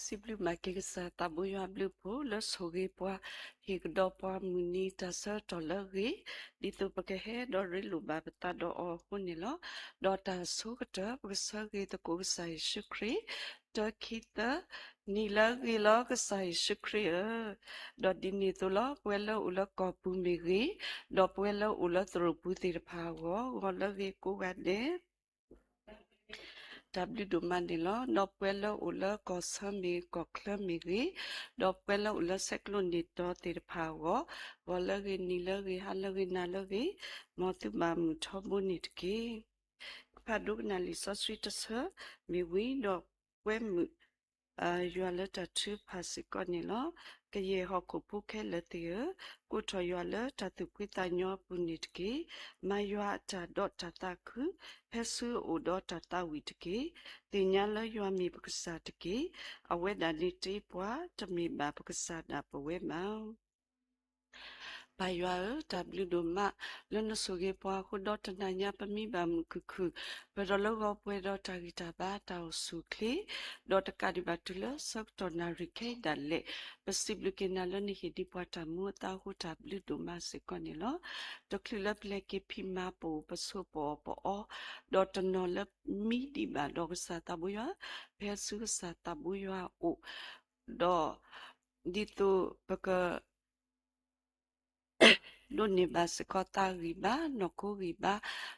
စံးဘျုးမၤက့ၤကစၢ်သးဘိယွၤအဘျုးအဖှိၣ်လၢဆိၣ်ဂ့ၤပှၤ, ဟ့ၣ်ကဒီးပှၤမုၢ်နံၤတၢ်ဆၢကတီၢ်လၢအဂ့ၤ, ဒ်သိးပကဟဲဒီးရ့လိာ်ဘၣ်ပသးဒီးအီၤအဃိန့ၣ်လီၤ. ဒီးတၢ်အဆိကတၢၢ် ပကဆၢဂ့ၤသကိးကစၢ်ယ့ၣ်ၡူးခရံာ်, တၢ ခံ သၢ, နံၤလၢအဂ့ၤလီၤ ကစၢ်ယ့ၣ်ၡူးခရံာ်ဧၢ, ဒီးဒ်န့ၣ်အသိးလီၤ. ပဝဲလၢအိၣ်လၢကီၢ်ပူၤမ့ၢ်ဂ့ၤ, ဒီးပဝဲလၢအိၣ်လၢသရိာ်ပူၤသ့ၣ်တဖၣ်အဂီၢ်, ဂီၤလၢအဂ့ၤကိးဂၤဒဲး တၢ်ဘျုးဒိၣ်မးန့ၣ်လီၤ. ဒီးပဝဲလၢအိၣ်လၢကီၢ်ဆၢမ့ၢ်ဂ့ၤ, ကီၢ်ချၢမ့ၢ်ဂ့ၤ, ဒီးပဝဲလၢအိၣ်လၢဆဲးကျိးန့ၢ်တီၤသ့ၣ်တဖၣ်အဂီၢ်, ဂီၤလၢအဂ့ၤ, နံၤလၢအဂ့ၤ, ဟါလၢအဂ့ၤ, နၤလၢအဂ့ၤ, မ်သုဘၣ်မုာ်ထီဘိန့ၣ်တက့ၢ်. ဖးဒိကနၣ်လံာ်စီဆှံတဆၢ, မ့ၢ်ဝံၤဒီးကွဲမုာ် ယွၤလၢတၢ်ထုကဖၣ်စ့ၢ်ကီးန့ၣ်လီၤ. ကယဲၢ်ဟီၣ်ခိၣ်ဖိခဲလၢာ်သ့ၣ်ဧၢ, ကိးထီၣ်ယွၤလၢတၢ်သူၣ်ဖှံသးညီအပူၤန့ၣ်တက့ၢ်. မၤယွၤအတၢ်ဒီးတၢ်သးခု, ဟဲဆူအအိၣ်ဒီးတၢ်သးဝံၣ်တက့ၢ်. သ့ၣ်ညါလၢယွၤမ့ၢ်ပကစၢ်တက့ၢ်. အဝဲဒၣ်န့ၣ်တ့ပှၤ, တမ့ၢ်ဘၣ်ပကစၢ်ဒၣ်ပဝဲဘၣ်. ပၢ်ယွၤဧၢ, တၢ်ဘျုးဒိၣ်မး လၢနဆိၣ်ဂ့ၤပှၤအဃိဒီး တနၤညါပမံဘၣ်မုာ်ခုၣ်ခုၣ်, ပဒီးလၢဂီၤပှဲၤဒီးတၢ်ဂံၢ်တၢ်ဘါတၢ်အိၣ်ဆူၣ်အိၣ်ချ့, ဒီးတကးဒံးဘၣ်တုၤလၢဆၢကတီၢ်နၣ်ရံၣ်ခဲအံၤဒၣ်လဲာ်, ပစံးဘျုးက့ၤနၤလၢနဟ့ၣ်ဒံးပှၤတၢ်မူအသါအဃိ တၢ်ဘျုးဒိၣ်မးစ့ၢ်ကီးန့ၣ်လီၤ. တချုးလၢပလဲၤက့ၤဖံးမၤပအိၣ်ပဆိးပအီၣ်ပအီ, ဒီးတနီၤလၢမံဒံးဘၣ်ဒီးကစၢ်သးဘိယွၤ, ပဟဲဆူကစၢ်သးဘိယွၤအအိၣ်, ဒီးဒ်သိးပက ဒိးန့ၢ်ဘၣ်စ့ၢ်ကီးသးဂံၢ်ဘါ, နီၢ်ခိဂံၢ်ဘါ,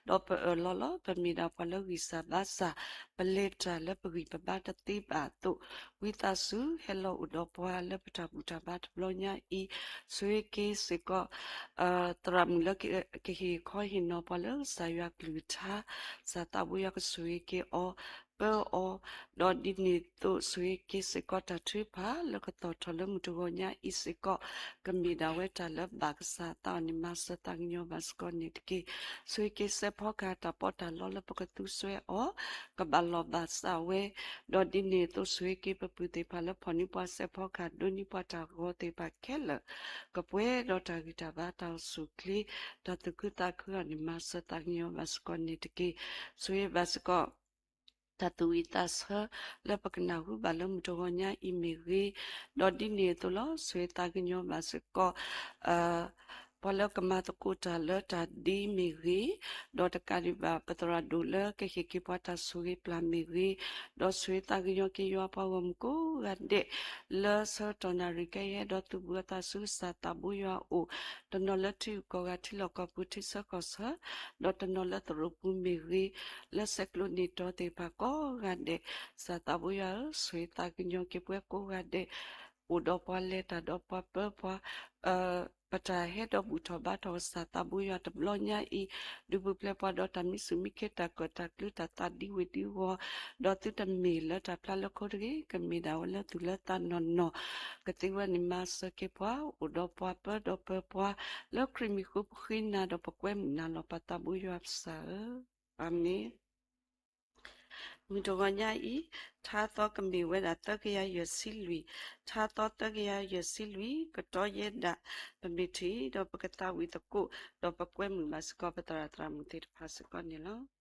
ဒီးပအၢၣ်လီၤလီၤ. ပမ့ၢ်ဒၣ်ပှၤလၢဂံၢ်စၢ်ဘါစၢ်, ပလဲၤတၢ်လၢပဂံၢ်ပဘါတသ့ဘၣ်အသိး, ဝံသးစူၤဟဲလီၤအိၣ်ဒီးပှၤလၢပတၢ်ဘူၣ်တၢ်ဘါတဘျီညါအံၤ, ဆိၣ်ဂ့ၤက့ၤစ့ၢ်ကီး သရၣ်မုၣ်လၢကဟ့ၣ်ခီဟ့ၣ်နီၤပှၤလၢကစၢ်ယွၤကလုၢ်ကထါ, ကစၢ်သးဘိယွၤကဆိၣ်ဂ့ၤက့ၤအီၤ, ပၢအီၤ, ဒီးဒ်န့ၣ်အသိးဆိၣ်ဂ့ၤက့ၤစ့ၢ်ကီးတၢ်ထုကဖၣ်လၢကသီၣ်ထီၣ်လၢမုၢ်တဂီၤညါအံၤစ့ၢ်ကီး, ကမ့ၢ်ဒၣ်ဝဲတၢ်လၢဘၣ်ကစၢ်အသးအီၤန့ၣ် မၤစၢၤသးကညီၤဘၣ်စ့ၢ်ကီးန့ၣ်တက့ၢ်. ဆိၣ်ဂ့ၤက့ၤစဲးဖီကဟၣ်တၢ်ပီးတၢ်လီလၢပကသူစွဲအီၤ, ကဘၣ်လီၢ်ဘၣ်စးဝဲ, ဒီးဒ်န့ၣ်အသိးဆိၣ်ဂ့ၤက့ၤပပုၢ်သ့ၣ်တဖၣ်လၢဖီၣ်န့ၢ်ပှၤစဲးဖီကဟၣ်ဒိးန့ၢ်ပှၤတၢ်ဂီၤသ့ၣ်တဖၣ်ခဲလၢာ်, ကပှဲၤဒီးတၢ်ဂံၢ်တၢ်ဘါတၢ်အိၣ်ဆူၣ်အိၣ်ချ့, တၢ်သူၣ်ခုသးခုအီၤန့ၣ် မၤစၢၤသးကညီၤဘၣ်စ့ၢ်ကီးန့ၣ်တက့ၢ်. ဆိၣ်ဂ့ၤဘၣ်စ့ၢ်ကီး တၢ်သူၣ်ဝံၣ်သးဆၢလၢပကနၢ်ဟူဘၣ်လၢမုၢ်တဂီၤညါအံၤမ့ၢ်ဂ့ၤ, ဒီးဒ်န့ၣ်အသိးလီၤ. ဆိၣ်ဂ့ၤသးကညီၤဘၣ်စ့ၢ်ကီး ပှၤလၢကမၤသကိးတၢ်လၢတၢ်ဒ်မ့ၢ်ဂ့ၤ, ဒီးတကးဒံးဘၣ်ပသရၣ်ဒိၣ်လၢကဟ့ၣ်က့ၤပှၤတၢ်ဆိၣ်ဂ့ၤပျၢ်မ့ၢ်ဂ့ၤ, ဒီးဆိၣ်ဂ့ၤသးကညီၤက့ၤယွၤပှၤဂီၢ်မုၢ်ကိးဂၤဒဲး, လၢဆၢကတီၢ်နၣ်ရံၣ်ခဲအံၤဟဲဒီးသုးဘူးအသးဆူကစၢ်သးဘိယွၤအအိၣ်, တနီၤလၢထံဂုၤကီၢ်ဂၤထံလီၢ်ကီၢ်ပူၤထံဆၢကီၢ်ဆၢ, ဒီးတနီၤလၢသရိာ်ပူၤမ့ၢ်ဂ့ၤ, လၢဆဲးကျိးန့ၢ်တီၤသ့ၣ်တဖၣ်ကိးဂၤဒဲး, ကစၢ်သးဘိယွၤဧၢ, ဆိၣ်ဂ့ၤသးကညီၤက့ၤပှၤကိးဂၤဒဲး, အိၣ်ဒီးပှၤလဲၤတၢ်ဒီးပှၤပၢပှၤ ပတၢ်ဟဲဒီးဘူၣ်ထီၣ်ဘါထီၣ်ကစၢ်သးဘိယွၤတဘျီညါအံၤ, ဒုးပူၤဖျဲးပှၤဒီးတၢ်မံဆူၣ်မံခ့တၢ်ကၢၣ်တၢ်ကျူတၢ်သးဒံဝ့ၢ်ဒံဝီၤ, ဒီးသုတမ့ၢ်လၢတၢ်ဖျါလၢခိတဂ့ၤ, ကမ့ၢ်ဒၣ်ဝဲလၢသူၣ်လၢသးနီၢ်နီၢ်, ကသ့ဝဲန့ၣ်မၤစၢၤက့ၤပှၤ, အိၣ်ဒီးပှၤပၢဒီးပၢပှၤ, လၢခရံာ်မံၤဃိပဃ့နၤဒီးပကွဲမုာ်နၤလီၤ ပၢ်သးဘိယွၤပစၢ်ဧၢ, အၤမ့ၣ်. မုၢ်တဂီၤညါအံၤ, ထါသီကမ့ၢ်ဝဲဒၣ်သၢကယၤယဲၢ်ဆံလွံၢ်, ထါသီသၢကယၤယဲၢ်ဆံလွံၢ်, ကတီၢ်ယဲဒၣ်, ပမ့ၢ်ထံၣ်ဒီးပကသးဝံၣ်သကိး, ဒီးပကွဲမုာ်ဘၣ်စ့ၢ်ကီးပသရၣ်သရၣ်မုၣ်သ့ၣ်တဖၣ်စ့ၢ်ကီးန့ၣ်လီၤ.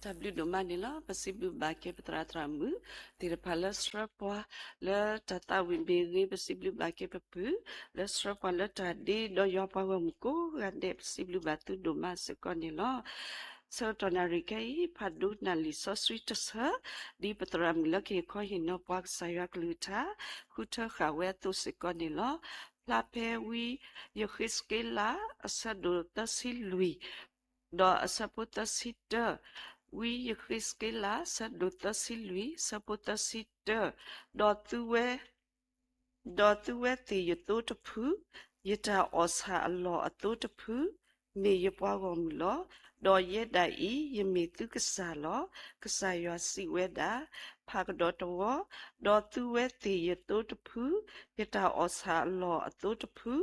တၢ်ဘျုးဒိၣ်မးန့ၣ်လီၤ. ပစံးဘျုးဘၣ်က့ၤပသရၣ်သရၣ်မုၣ်သ့ၣ်တဖၣ်လၢဆှၢပှၤလၢတၢ်သးဝံၣ်မ့ၢ်ဂ့ၤ, ပစံးဘျုးဘၣ်က့ၤပပုၢ်လၢဆှၢပှၤလၢတၢ်ဒ့, ဒီးယွၤပှၤဂီၢ်မုၢ်ကိးဂၤဒဲး ပစံးဘျုးဘၣ်သုဒိၣ်မးစ့ၢ်ကီးန့ၣ်လီၤ. ဆၢကတီၢ်နၣ်ရံၣ်ခဲအံၤ ဖးဒိၣ်နၢ်လံာ်စီဆှံတဆၢ, ဒ်ပသရၣ်မုၣ်လၢကဟ့ၣ်ခီဟ့ၣ်နီၤပှၤကစၢ်ယွၤကလုၢ်ကထါ ဃုထၢဃာ်ဝဲအသိးစ့ၢ်ကီးန့ၣ်လီၤ. ဖျါဖဲဝံယဃ့းစက့လး အဆၢဒိၣ်သၢဆံလွံၢ် ဒီးအဆၢဖိသၢဆံတၢ, ဝံယဃ့းစက့လး အဆၢဒိၣ်သၢဆံလွံၢ် အဆၢဖိသၢဆံတၢ, ဒီးသုဝဲ ဒီးသုဝဲသ့ၣ်ယသိတဖု, ယတၢ်အီၣ်ဆၣ်အလီၢ်အသိတဖု, မ့ၢ်ယပှၤဂီၢ်မုၢ်လီၤ. ဒီးယဲဒၣ်အံၤ ယမ့ၢ်သုကစၢ်လီၤ. ကစၢ်ယွၤစံးဝဲဒၣ်, ဖးကဒီးတဝီ, ဒီးသုဝဲသ့ၣ်ယသိတဖု, ယတၢ်အီၣ်ဆၣ်အလီၢ်အသိတဖု,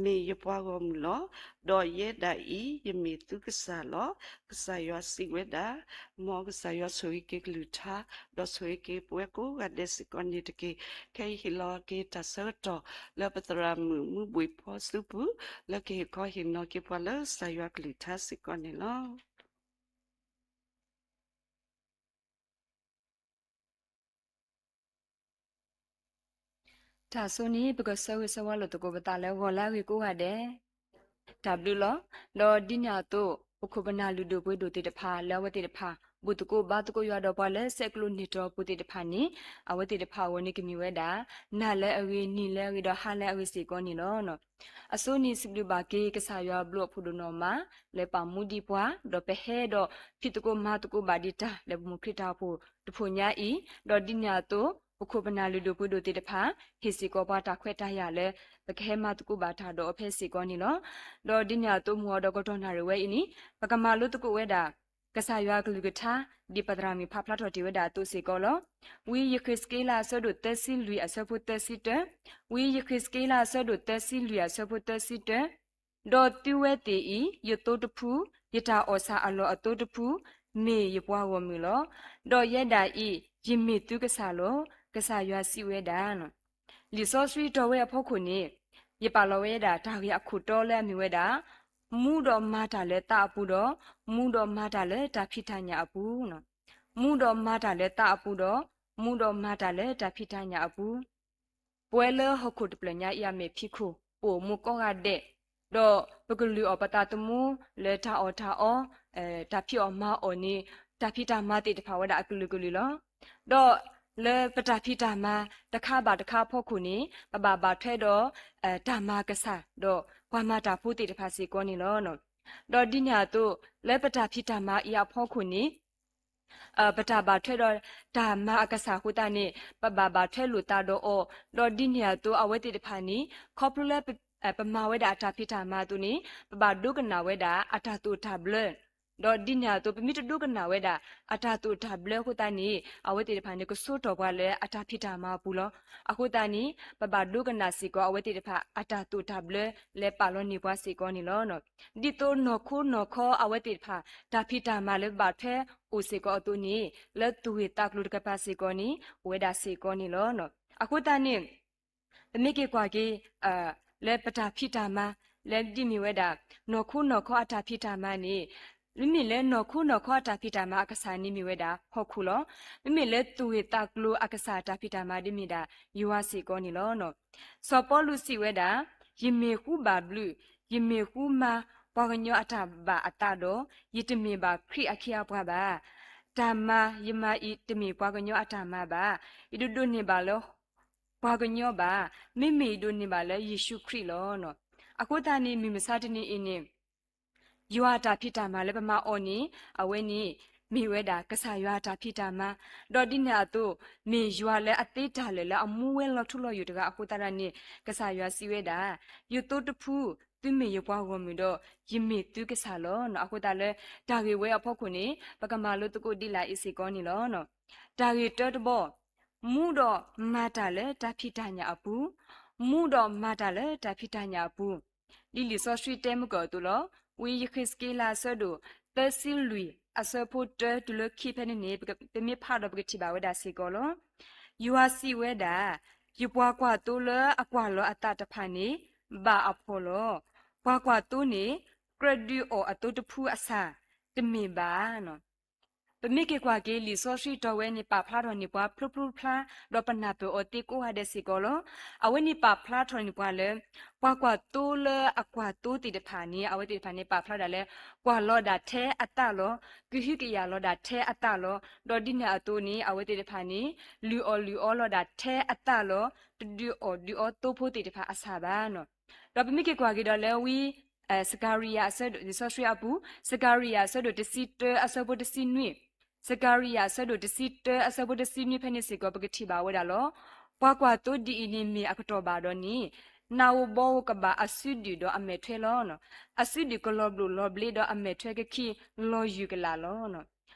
မ့ၢ်ယပှၤဂီၢ်မုၢ်လီၤ. ဒီးယဲဒၣ်အံၤ ယမ့ၢ်သုကစၢ်လီၤ. ကစၢ်ယွၤစံးဝဲဒၣ်, မ်ကစၢ်ယွၤဆိၣ်ဂ့ၤက့ၤကလုၢ်ကထါ, ဒီးဆိၣ်ဂ့ၤက့ၤပဝဲကိးဂၤဒဲးစ့ၢ်ကီးန့ၣ်တက့ၢ်. ခဲအံၤဟ့ၣ်လီၤက့ၤတၢ်ဆၢကတီၢ်လၢပသရၣ်မုၣ်မူဘှံးဖီစုပူၤ လၢကဟ့ၣ်ခီဟ့ၣ်နီၤက့ၤပှၤလၢကစၢ်ယွၤကလုၢ်ကထါစ့ၢ်ကီးန့ၣ်လီၤ. တၢ်ဆိန့ၣ် ပကဆၢဂ့ၤဆၢဝါလိာ်သကိးပသးလၢဂီၤလၢအဂ့ၤကိးဂၤဒဲး, တၢ်ဘျုးလီၤ. ဒီးဒ်န့ၣ်အသိး ပခိၣ်ပနၢ်လုၢ်ဒိၣ်ပှ့ၤဒိၣ်သ့ၣ်တဖၣ် လၢအဝဲသ့ၣ်တဖၣ် ဘူၣ်သကိးဘါသကိးယွၤဒီးပှၤလၢဆဲးကျိးန့ၢ်တၢ်ပူၤသ့ၣ်တဖၣ်န့ၣ် အဝဲသ့ၣ်တဖၣ်အဂီၢ်န့ၣ်ကမ့ၢ်ဝဲဒၣ် နၤလၢအဂ့ၤ, နံၤလၢအဂ့ၤ, ဒီးဟါလၢအဂ့ၤစ့ၢ်ကီးန့ၣ်လီၤ. အဆိန့ၣ်စံးဘျုးဘၣ်က့ၤ ကစၢ်ယွၤအဘျုးအဖှိၣ်ဒိၣ်နီၢ်မး လၢပာ်မူဒံးပှၤ, ဒီးပဟဲဒီးဖံးသကိးမၤသကိးဘၣ်ဒံးတၢ်လၢပမူခရံာ်တၢ်အိၣ်ဖှိၣ်တဖှိၣ်ညါအံၤ, ဒီးဒ်န့ၣ်အသိး ပခိၣ်ပနၢ်လုၢ်ဒိၣ်ပှ့ၤဒိၣ်သ့ၣ်တဖၣ် ဟ့ၣ်စ့ၢ်ကီးပှၤတၢ်ခွဲးတၢ်ယာ်လၢ ပကဟဲမၤသကိးဘၣ်တၢ်ဒီးအီၤဖဲစ့ၢ်ကီးန့ၣ်လီၤ. ဒီးဒ်န့ၣ်အသိး မုၢ်အီၤဒီးကတီၢ်နၣ်ရံၣ်ဝဲအံၤန့ၣ် ပကမၤလိသကိးဝဲဒၣ် ကစၢ်ယွၤအကလုၢ်ကထါ ဒ်ပသရၣ်မုၣ်ဖးဖျါထီၣ်တ့ၢ်ဝဲဒၣ်အသိးစ့ၢ်ကီးလီၤ. ဝံယဃ့းစက့လးအဆၢဒိၣ်သၢဆံလွံၢ်အဆၢဖိသၢဆံတၢ, ဝံယဃ့းစက့လးအဆၢဒိၣ်သၢဆံလွံၢ်အဆၢဖိသၢဆံတၢ, ဒီးသုဝဲသ့ၣ်အံၤ ယသိတဖု, ယတၢ်အီၣ်ဆၣ်အလီၢ်အသိတဖု, မ့ၢ်ယပှၤဂီၢ်မုၢ်လီၤ. ဒီးယဲဒၣ်အံၤ ယမ့ၢ်သုကစၢ်လီၤ. ကစၢ်ယွၤစံးဝဲဒၣ် လံာ်စီဆှံတီဝဲအဖီခိၣ်န့ၣ် ယပာ်လီၤဝဲဒၣ်တၢ်ဂ့ၢ်အခိၣ်တီလၢအမ့ၢ်ဝဲဒၣ် မူဒီးမၤတၢ်လၢသးအပူၤဒီး မူဒီးမၤတၢ်လၢတၢ်ဖံးတၢ်ညၣ်အပူၤ, မူဒီးမၤတၢ်လၢသးအပူၤဒီး မူဒီးမၤတၢ်လၢတၢ်ဖံးတၢ်ညၣ်အပူၤ ပဝဲလၢဟီၣ်ခိၣ်တဖျၢၣ်ညါအံၤအမဲာ်ဖံးခိၣ် ပအိၣ်မူကိးဂၤဒဲး, ဒီးပကလုၢ်အီၣ်ပသးသမူလၢတၢ်အီၣ်တၢ်အီ, တၢ်ဖံးအီၣ်မၤအီၣ်န့ၣ် တၢ်ဖံးတၢ်မၤသ့ၣ်တဖၣ်ဝဲဒၣ်အကလုာ်ကလုာ်လီၤ. ဒီးလၢပတၢ်ဖံးတၢ်မၤတခါဘၣ်တခါအဖီခိၣ်န့ၣ် ပဘၣ်ဘၣ်ထွဲဒီး တၢ်မၤကစၢ် ဒီးပှၤမၤတၢ်ဖိသ့ၣ်တဖၣ်စ့ၢ်ကီးန့ၣ်လီၤ. ဒီးဒ်န့ၣ်အသိး လၢပတၢ်ဖံးတၢ်မၤအံၤအဖီခိၣ်န့ၣ် ပတၢ်ဘၣ်ထွဲဒီးတၢ်မၤအကစၢ်အဃိသတးန့ၣ် ပဘၣ်ဘၣ်ထွဲလိာ်သးဒီးအီၤ, ဒီးဒ်န့ၣ်အသိးအဝဲသ့ၣ်တဖၣ်န့ၣ် ခီဖျိလၢ ပမၤဝဲဒၣ်အတၢ်ဖံးတၢ်မၤအသိးန့ၣ် ပဘၣ်ဒိကနၣ်ဝဲဒၣ်အတၢ်သိၣ်တၢ်ဘျၢ, ဒီးဒ်န့ၣ်အသိး ပမ့ၢ်တဒိကနၣ်ဝဲဒၣ်အတၢ်သိၣ်တၢ်ဘျၢအဃိသတးန့ၣ် အဝဲသ့ၣ်တဖၣ်န့ၣ် ကဆိတီၢ်ပှၤလၢအတၢ်ဖံးတၢ်မၤအပူၤလီၤ. အဃိသတးန့ၣ် ပဘၣ်ဒိကနၣ်စ့ၢ်ကီးအဝဲသ့ၣ်တဖၣ်အတၢ်သိၣ်တၢ်ဘျၢလၢပာ်လီၤန့ၢ်ပှၤစ့ၢ်ကီးန့ၣ်လီၤ. ဒ်သိးနီၢ်ခိနီၢ်ခီအဝဲသ့ၣ်တဖၣ် တၢ်ဖံးတၢ်မၤလၢပဘၣ်ထွဲအိၣ်စ့ၢ်ကီးအသိးန့ၣ် လၢသူၣ်ဂ့ၢ်သးကျိၤတကပၤစ့ၢ်ကီးန့ၣ် အိၣ်ဝဲဒၣ်စ့ၢ်ကီးန့ၣ်လီၤ. အဃိသတးန့ၣ် ပမ့ၢ်က့ၤကွၢ်က့ၤ လၢပတၢ်ဖံးတၢ်မၤ လၢဒ်မ့ၢ်ဝဲဒၣ် နီၢ်ခိနီၢ်ခီအတၢ်ဖံးတၢ်မၤန့ၣ် မ့မ့ၢ်လၢနီၢ်ခိနီၢ်ခီအတၢ်ဖံးတၢ်မၤအကစၢ်န့ၣ်မ့ၢ်ဝဲဒၣ်ဟီၣ်ခိၣ်လီၤ. မ့မ့ၢ်လၢသူၣ်ဂ့ၢ်သးကျိၤအကစၢ်အတၢ်ဖံးတၢ်မၤဒ်မ့ၢ်ဒၣ် ယွၤစ့ၢ်ကီးန့ၣ်လီၤ. စီၤပီလူးစံးဝဲဒၣ်, ယမ့ၢ်ဃူဘၣ်ဘျုး, ယမ့ၢ်ဃူမၤပှၤကညီအတၢ်ဘၣ်အသးဒီး ယတမ့ၢ်ဘၣ်ခရံာ်အခ့အပှၤဘၣ်. တၢ်မၤယမၤအံၤတမ့ၢ်ပှၤကညီအတၢ်မၤဘၣ်. ယတဒိးန့ၢ်ဘၣ်လၢ ပှၤကညီဘၣ်, မ့မ့ၢ်ယဒိးန့ၢ်ဘၣ်လၢယ့ၣ်ၡူးခရံာ်လီၤ. အဃိသတးန့ၣ် မုၢ်မဆါတနံၤအံၤန့ၣ် ယွၤအတၢ်ဖံးတၢ်မၤလၢပမၤအီၤန့ၣ် အဝဲန့ၣ် မ့ၢ်ဝဲဒၣ်ကစၢ်ယွၤအတၢ်ဖံးတၢ်မၤ, ဒီးဒ်န့ၣ်အသိး မ့ၢ်ယွၤလၢအသ့တၢ်လၢာ်လၢအမူဝဲလီၤထူလီၤယိာ်တဂၤအဃိသတးန့ၣ် ကစၢ်ယွၤစံးဝဲဒၣ်, ယသိတဖု သုမ့ၢ်ယပှၤဂီၢ်မုၢ်ဒီး ယမ့ၢ်သုကစၢ်လီၤ. အဃိသတးလၢ တၢ်ဂ့ၢ်ဝဲအဖီခိၣ်န့ၣ် ပကမၤလိသကိးဒ်လာ်အံၤစ့ၢ်ကီးန့ၣ်လီၤ. တၢ်ဂ့ၢ်တၢတဘီ မူဒီးမၤတၢ်လၢတၢ်ဖံးတၢ်ညၣ်အပူၤ, မူဒီးမၤတၢ်လၢတၢ်ဖံးတၢ်ညၣ်အပူၤ, ဒ်လံာ်စီဆှံတဲမုၢ်ကၢၢ်အသိးလီၤ. ဝံယဃ့းစက့လးအဆၢဒိၣ် သၢဆံလွံၢ် အဆၢဖိတၢတုၤလၢခံဖဲန့ၣ်န့ၣ် ပမ့ၢ်ဖးဒီးပကထံၣ်ဘၣ်ဝဲဒၣ်စ့ၢ်ကီးလီၤ. ယွၤစံးဝဲဒၣ်, ယပှၤကွၢ်သိလၢအကွၢ်လီၤအသးတဖၣ်န့ၣ် ဘၣ်အဖှီၣ်လီၤ. ပှၤကွၢ်သိန့ၣ် ကြၢးဒုးအီၣ်အသိတဖုအဆၣ် တမ့ၢ်ဘၣ်. ပမ့ၢ်က့ၤကွၢ်က့ၤလံာ်စီဆှံတီဝဲန့ၣ် ပာ်ဖျါထီၣ်န့ၢ်ပှၤဖျိဖျိဖျါ, ဒီးပနၢ်ပၢၢ်အီၤသ့ကိးဂၤဒဲးစ့ၢ်ကီးလီၤ. အဝဲန့ၣ်ပာ်ဖျါထီၣ်န့ၢ်ပှၤလၢ ပှၤကွၢ်သိလၢအကွၢ်သိသ့ၣ်တဖၣ်န့ၣ် အဝဲသ့ၣ်တဖၣ်န့ၣ် ပာ်ဖျါဒၣ်လၢ ကွၢ်လီၤဒၣ်ထဲအသးလီၤ. ကဟုကယာ်လီၤဒၣ်ထဲအသးလီၤ. ဒီးဒ်န့ၣ်အသိးန့ၣ် အဝဲသ့ၣ်တဖၣ်န့ၣ် လုၢ်အီၣ်လုၢ်အီလီၤဒၣ်ထဲအသးလီၤ. တဒုးအီၣ်ဒုးအီသိဖိသ့ၣ်တဖၣ်အဆၣ်ဘၣ်. ဒီးပမ့ၢ်က့ၤကွၢ်က့ၤဒီးလၢဝံ စကၤရံယၤအဆၢဒိၣ် လံာ်စီဆှံအပူၤ, စကၤရံယၤအဆၢဒိၣ်တဆံတၢ အဆၢဖိတဆံနွံ, စကၤရံယၤအဆၢဒိၣ်တဆံတၢ အဆၢဖိတဆံနွံဖဲန့ၣ်စ့ၢ်ကီး ပကထံၣ်ဘၣ်ဝဲဒၣ်လီၤ. ပှၤကွၢ်သိဒ်အံၤန့ၣ်မ့ၢ်အကတီၢ်ဘၣ်ဒီးန့ၣ်, နးဧိၤဘီဧိၤကဘၣ်အစုဒုၣ်ဒီးအမဲာ်ထွဲလီၤ. အစုဒုၣ်ကလီၤဘျိးလီၤဘျ့ဒီးအမဲာ်ထွဲကခံလီၤယုၢ်ကလာ်လီၤ.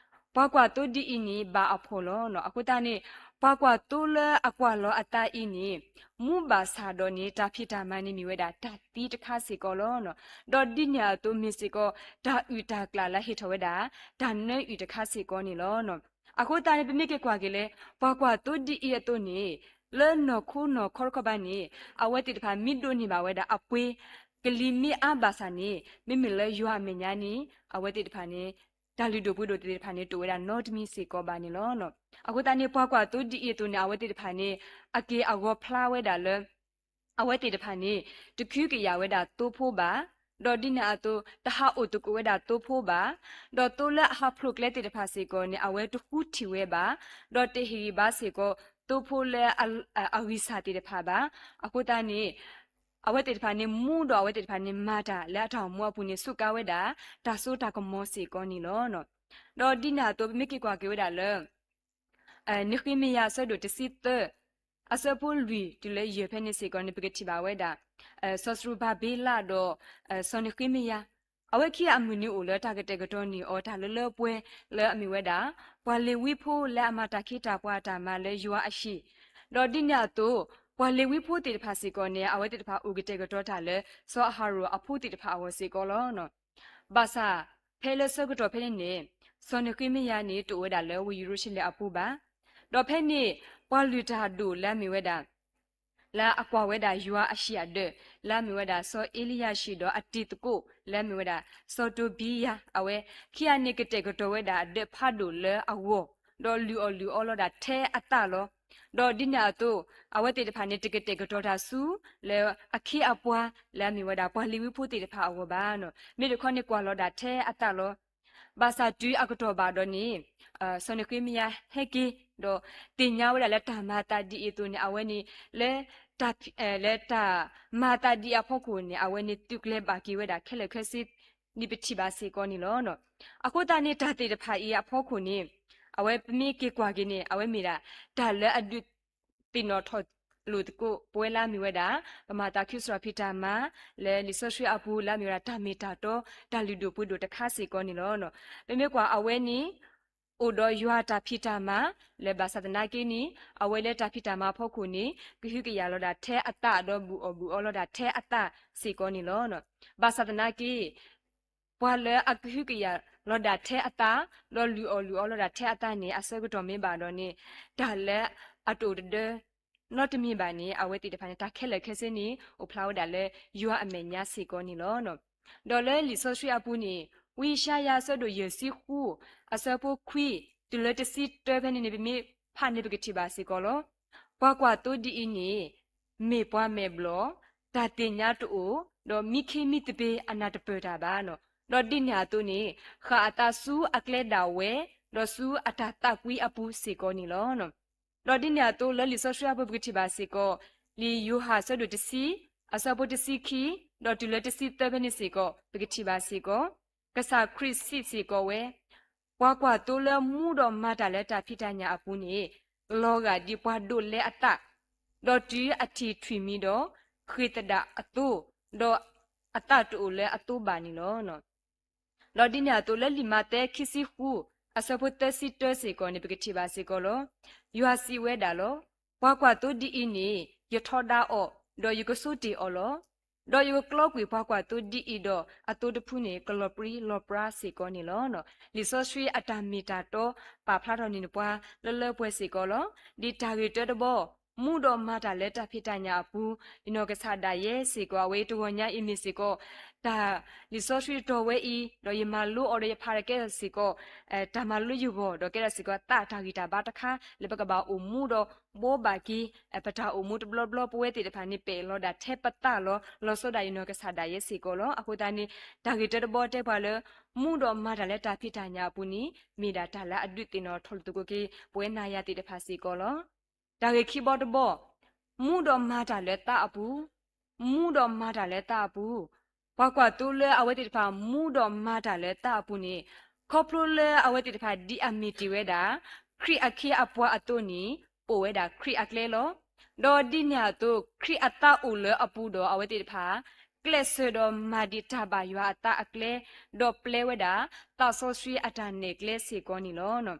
ပှၤကွၢ်သိဒ်အံၤန့ၣ် ဘၣ်အဖှီၣ်လီၤ. အဃိသတးန့ၣ် ပှၤကွၢ်သိလၢအကွၢ်လီၤအသးအံၤန့ၣ် မူဘၣ်ဆၣ်ဒီးန့ၣ် တၢ်ဖံးတၢ်မၤန့ၣ်မ့ၢ်ဝဲဒၣ်တၢ်သံတခါစ့ၢ်ကီးလီၤ. ဒီးဒ်န့ၣ်အသိးမ့ၢ်စ့ၢ်ကီး တၢ်အုၣ်တၢ်ကျၢ်လၢဟ့ၣ်ထီၣ်ဝဲဒၣ် တၢ်နၢအုၣ်တခါစ့ၢ်ကီးန့ၣ်လီၤ. အဃိသတးန့ၣ် ပမ့ၢ်က့ၤကွၢ်က့ၤလၢ ပှၤကွၢ်သိဒ်အံၤအသိးန့ၣ် လၢနီၢ်ခိနီၢ်ခီတခီဘၣ်န့ၣ် အဝဲသ့ၣ်တဖၣ်မ့ၢ်ဒိးန့ၢ်ဘၣ်ဝဲဒၣ်အပှ့ၤ ကလံၤမ့ၢ်အါဘၣ်ဆၣ်န့ၣ် မ့မ့ၢ်လၢယွၤအမဲာ်ညါန့ၣ် အဝဲသ့ၣ်တဖၣ်န့ၣ် တၢ်လုၢ်ဒိၣ်ပှ့ၤဒိၣ်သ့ၣ်တဖၣ်န့ၣ် တအိၣ်ဝဲဒၣ်နီတမံၤစ့ၢ်ကီးဘၣ်န့ၣ်လီၤ. အဃိသတးန့ၣ် ပှၤကွၢ်သိဒ်အံၤအသိးန့ၣ် အဝဲသ့ၣ်တဖၣ်န့ၣ် အက့ၢ်အဂီၤဖျါဝဲဒၣ်လၢ အဝဲသ့ၣ်တဖၣ်န့ၣ် တကဟုကယာ်ဝဲဒၣ်သိဖိဘၣ်, ဒီးဒ်န့ၣ်အသိး တဟးအိၣ်သကိးဝဲဒၣ်သိဖိဘၣ်, ဒီးသိလၢအဟးဖျိးကျဲသ့ၣ်တဖၣ်စ့ၢ်ကီးန့ၣ် အဝဲတဃုထံၣ်ဝဲဘၣ်, ဒီးတဟ့ၣ်ဂံၢ်ဘါစ့ၢ်ကီး သိဖိလၢအဂံၢ်စၢ်သ့ၣ်တဖၣ်ဘၣ်. အဃိသတးန့ၣ် အဝဲသ့ၣ်တဖၣ်န့ၣ် မူဒီးအဝဲသ့ၣ်တဖၣ်န့ၣ် မၤတၢ်လၢအတၢ်အိၣ်မူအပူၤန့ၣ် စူးကါဝဲဒၣ် တၢ်စိတၢ်ကမီၤစ့ၢ်ကီးန့ၣ်လီၤ. ဒီးဒ်န့ၣ်အသိး ပမ့ၢ်က့ၤကွၢ်က့ၤဝဲဒၣ်လၢ နဃ့မယၤအဆၢဒိၣ်တဆံသၢ အဆၢဖိလွံၢ်တုၤလၢယဲၢ်ဖဲန့ၣ်စ့ၢ်ကီးန့ၣ် ပကထံၣ်ဘၣ်ဝဲဒၣ် စီၤစရူၤဘၤဘ့လးဒီး စီၤနဃ့မယၤ အဝဲခံဂၤအမုၢ်နံၤအိၣ်လၢတၢ်ကတဲာ်ကတီၤန့ၢ်အီၤ တၢ်လၢလၢပှဲၤပှဲၤလၢအမ့ၢ်ဝဲဒၣ် ပှၤလ့ၤဝံဖိလၢအမၤတၢ်ခ့တၢ်ပှၤအတၢ်မၤလၢယွၤအဟံၣ်, ဒီးဒ်န့ၣ်အသိး ပှၤလ့ၤဝံဖိသ့ၣ်တဖၣ်စ့ၢ်ကီးန့ၣ် အဝဲသ့ၣ်တဖၣ်အိၣ်ကတဲာ်ကတီၤတၢ်လၢ စီၤအၤဟရိၣ်အဖိသ့ၣ်တဖၣ်အဂီၢ်စ့ၢ်ကီးလီၤ. ဘၣ်ဆၣ် ဖဲလၢဆၢကတီၢ်ဖဲန့ၣ်န့ၣ် စီၤနဃ့မယၤန့ၣ် တအိၣ်ဝဲဒၣ်လၢဝ့ၢ်ယရူၤၡလ့ၣ်အပူၤဘၣ်. ဒီးဖဲန့ၣ် ပှၤလုၢ်တၢ်ဒိၣ်လၢအမ့ၢ်ဝဲဒၣ် လၢအကွၢ်ဝဲဒၣ်ယွၤအဟံၣ်အဒၢး လၢအမ့ၢ်ဝဲဒၣ် စီၤအ့လံယၤၡံၣ် ဒီးအတံၤသကိး လၢအမ့ၢ်ဝဲဒၣ် စီၤတိဘံယၤ အဝဲခံဂၤန့ၣ် ကတဲာ်ကတီၤဝဲဒၣ်အဒၢးဖးဒိၣ်လၢအဂီၢ်, ဒီးလုၢ်အီၣ်လုၢ်အီလီၤဒၣ်ထဲအသးလီၤ. ဒီးဒ်န့ၣ်အသိး အဝဲသ့ၣ်တဖၣ်န့ၣ် တကတဲာ်ကတီၤတၢ်ဆူ လၢအခ့အပှၤ လၢအမ့ၢ်ဝဲဒၣ် ပှၤလ့ၤဝံဖိသ့ၣ်တဖၣ်အဂီၢ်ဘၣ်. မ့ၢ်တခီန့ၣ် ကွၢ်လီၤဒၣ်ထဲအသးလီၤ. ဘၣ်ဆၣ်တုၤအကတီၢ်ဘၣ်ဒီးန့ၣ် စီၤနဃ့မယၤဟဲက့ၤ ဒီးသ့ၣ်ညါဝဲဒၣ်လၢတၢ်မၤအသးဒ်အံၤအသိးန့ၣ် အဝဲန့ၣ် လၢ လၢတၢ်မၤအသးဒ်အံၤအဖီခိၣ်န့ၣ် အဝဲန့ၣ်သုးကျဲၤဘၣ်က့ၤဝဲဒၣ်ခဲလၢာ်ခဲဆ့န့ၣ် ပထံၣ်ဘၣ်စ့ၢ်ကီးန့ၣ်လီၤ. အဃိသတးန့ၣ် တၢ်သ့ၣ်တဖၣ်အံၤအဖီခိၣ်န့ၣ် အဝဲပမ့ၢ်က့ၤကွၢ်က့ၤန့ၣ် အဝဲမ့ၢ်ဒၣ် တၢ်လၢအဒုးသ့ၣ်နီၣ်ထီၣ်လိာ်သကိးပဝဲလၢအမ့ၢ်ဝဲဒၣ် ပမၤသးခုစရီဖံးတၢ်မၤ လၢလံာ်စီဆှံအပူၤလၢအမ့ၢ်ဝဲဒၣ်တၢ်မ့ၢ်တၢ်တီ တၢ်လုၢ်ဒိၣ်ပှ့ၤဒိၣ်တခါစ့ၢ်ကီးန့ၣ်လီၤ. ပမ့ၢ်ကွၢ်အဝဲန့ၣ် အိၣ်ဒီးယွၤတၢ်ဖံးတၢ်မၤ လၢဘၣ်ဆၣ်သနာ်က့န့ၣ် အဝဲလၢတၢ်ဖံးတၢ်မၤအဖီခိၣ်န့ၣ် ကဟုကယာ်လီၤဒၣ်ထဲအသး ဒီးဘူၣ်အီၣ်ဘူၣ်အီလီၤဒၣ်ထဲအသးစ့ၢ်ကီးန့ၣ်လီၤ. ဘၣ်ဆၣ်သနာ်က့ ပှၤလၢအကဟုကယာ်လီၤဒၣ်ထဲအသး ဒီးလုၢ်အီၣ်လုၢ်အီလီၤဒၣ်ထဲအသးန့ၣ် အဆၢကတီၢ်မ့ၢ်ဘၣ်ဒီးန့ၣ် တၢ်လၢအတအိၣ်တဒၢ နီတမံၤဘၣ်န့ၣ် အဝဲသ့ၣ်တဖၣ်န့ၣ် တၢ်ခဲလၢာ်ခဲဆ့န့ၣ် အိၣ်ဖျါဝဲဒၣ်လၢယွၤအမဲာ်ညါစ့ၢ်ကီးန့ၣ်လီၤ. ဒီးလၢလံာ်စီဆှံအပူၤန့ၣ် ဝံယၡါယၤအဆၢဒိၣ်ယဲၢ်ဆံဃု အဆၢဖိခွံ တုၤလၢတဆံတၢဖဲန့ၣ်န့ၣ် ပမ့ၢ်ဖးန့ၣ် ပကထံၣ်ဘၣ်စ့ၢ်ကီးလီၤ. ပှၤကွၢ်သိဒ်အံၤန့ၣ် မ့ၢ်ပှၤမဲာ်ဘျီၣ်, တၢ်သ့ၣ်ညါတအိၣ်, ဒီးမံခ့မံသပ့ၤအနၢ်တပၢၢ်တၢ်ဘၣ်. ဒီးဒ်န့ၣ်အသိးန့ၣ် ဃၣ်အသးဆူအကျဲဒၣ်ဝဲ, ဒီးဆူအတၢ်သးကွံအပူၤစ့ၢ်ကီးန့ၣ်လီၤ. ဒီးဒ်န့ၣ်အသိးလၢလံာ်စီဆှံအပူၤ ပကထံၣ်ဘၣ်စ့ၢ်ကီး လံာ်ယိၤဟၣ်အဆၢဒိၣ်တဆံ အဆၢဖိတဆံခံ ဒီးတုၤလၢတဆံသၢဖဲန့ၣ်စ့ၢ်ကီး ပကထံၣ်ဘၣ်စ့ၢ်ကီး ကစၢ်ခရံာ်စံးစ့ၢ်ကီးဝဲ, ပှၤကွၢ်သိလၢမူဒီးမၤတၢ်လၢတၢ်ဖံးတၢ်ညၣ်အပူၤန့ၣ် လီၤဂာ်ဒ်ပှၤဒိးလဲအသး, ဒီးတုၤအထံၣ်ထွံၣ်မံၤဒီး ဃ့ၢ်သဒၣ်အသိ, ဒီးအသးတအိၣ်လၢအသိဘၣ်န့ၣ်လီၤ. ဒီးဒ်န့ၣ်အသိးလၢလံာ်မးသဲခံဆံဃု အဆၢဖိသၢဆံတၢစ့ၢ်ကီးန့ၣ် ပကထံၣ်ဘၣ်စ့ၢ်ကီးလီၤ. ယွၤစံးဝဲဒၣ်လီၤ. ပှၤကွၢ်သိဒ်အံၤန့ၣ် ယထီဒါအီၤ, ဒီးယကဆိတ့ၢ်အီၤလီၤ. ဒီးယကကျီကွံာ်ပှၤကွၢ်သိဒ်အံၤဒီး အသိတဖုန့ၣ် ကလီၤပြံလီၤပြါစ့ၢ်ကီးန့ၣ်လီၤ. လံာ်စီဆှံအတၢ်မ့ၢ်တၢ်တီ ပာ်ဖျါထီၣ်န့ၢ်နပှၤလၢလၢပှဲၤပှဲၤစ့ၢ်ကီးလီၤ. ဒ်တၢ်ဂ့ၢ်တၢတဘီ မူဒီးမၤတၢ်လၢတၢ်ဖံးတၢ်ညၣ်အပူၤ, ယနီၢ်ကစၢ်ဒၣ်ယဲစ့ၢ်ကီး အဝဲတဂီၤညါအံၤမ့ၢ်စ့ၢ်ကီး တၢ်လံာ်စီဆှံတတီၤဝဲအံၤ, ဒီးယမၤလိအီၤဒီးယဖးတကဲထီၣ်စ့ၢ်ကီး တၢ်မၤလိယဂီၢ်, ဒီးကဲထီၣ်စ့ၢ်ကီးသးတၢ်ဂံၢ်တၢ်ဘါတခါ လၢပကဘၣ်အိၣ်မူဒီးဘှီဘၣ်က့ၤ ပတၢ်အိၣ်မူတဘျီဘျီ ပဝဲသ့ၣ်တဖၣ်န့ၣ် ပဲာ်လီၤဒၣ်ထဲပသးလီၤ. လီၤဆီဒၣ်ယနီၢ်ကစၢ်ဒၣ်ယဲစ့ၢ်ကီးလီၤ. အဃိသတးန့ၣ် တၢ်ဂ့ၢ်တၢတဘီတဲပှၤလၢ မူဒီးမၤတၢ်လၢတၢ်ဖံးတၢ်ညၣ်အပူၤန့ၣ် မ့ၢ်ဒၣ်တၢ်လၢအဒုးသ့ၣ်နီၣ်ထီၣ်လိာ်သကိးက့ၤ ပဝဲနၤယၤသ့ၣ်တဖၣ်စ့ၢ်ကီးလီၤ. တၢ်ဂ့ၢ်ခံဘီတဘီ, မူဒီးမၤတၢ်လၢသးအပူၤ, မူဒီးမၤတၢ်လၢသးအပူၤ, ပှၤကွၢ်သိလၢအဝဲသ့ၣ်တဖၣ် မူဒီးမၤတၢ်လၢသးအပူၤန့ၣ် ခီဖျိလၢအဝဲသ့ၣ်တဖၣ်ဒ်အမ့ၢ်တ့ၢ်ဝဲဒၣ် ခရံာ်အခ့အပှၤအသိးန့ၣ် အိၣ်ဝဲဒၣ်ခရံာ်အကျဲလီၤ. ဒီးဒ်န့ၣ်အသိး ခရံာ်အသးအိၣ်လၢအပူၤဒီး အဝဲသ့ၣ်တဖၣ် ကျဲးစၢးဒီးမၤဒံးတၢ်ဘၣ်ယွၤအသးအကျဲ, ဒီးပျဲဝဲဒၣ် သးစီဆှံအတၢ်နဲၣ်ကျဲစ့ၢ်ကီးန့ၣ်လီၤ.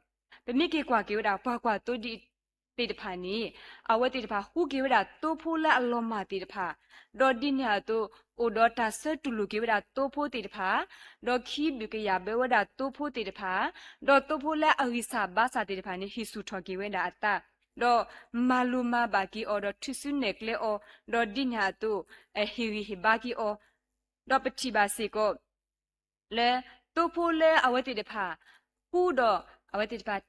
ပမ့ၢ်က့ၤကွၢ်က့ၤဝဲဒၣ် ပှၤကွၢ်သိဒ်သ့ၣ်တဖၣ်န့ၣ် အဝဲသ့ၣ်တဖၣ်ဃုက့ၤဝဲဒၣ်သိဖိလၢအလီၤမၢ်သ့ၣ်တဖၣ်, ဒီးဒ်န့ၣ်အသိး အိၣ်ဒီးတၢ်ဆၢတူၢ်လိာ်က့ၤဝဲဒၣ်သိဖိသ့ၣ်တဖၣ်, ဒီးခံဘုၣ်ကယာ်ဘၢဝဲဒၣ်သိဖိသ့ၣ်တဖၣ်, ဒီးသိဖိလၢအဂံၢ်စၢ်ဘါစၢ်သ့ၣ်တဖၣ်န့ၣ် ဟ့ၣ်ဆူၣ်ထီၣ်က့ၤဝဲဒၣ်အသး, ဒီးမၤလိၤမၤဘၣ်က့ၤအီၤ ဒီးထုးစုနဲၣ်ကျဲအီၤ, ဒီးဒ်န့ၣ်အသိး ဟ့ၣ်ဂံၢ်ဟ့ၣ်ဘါက့ၤအီၤ, ဒီးပထံၣ်ဘၣ်စ့ၢ်ကီး လၢသိဖိလၢအဝဲသ့ၣ်တဖၣ် ဃုဒီးအဝဲသ့ၣ်တဖၣ်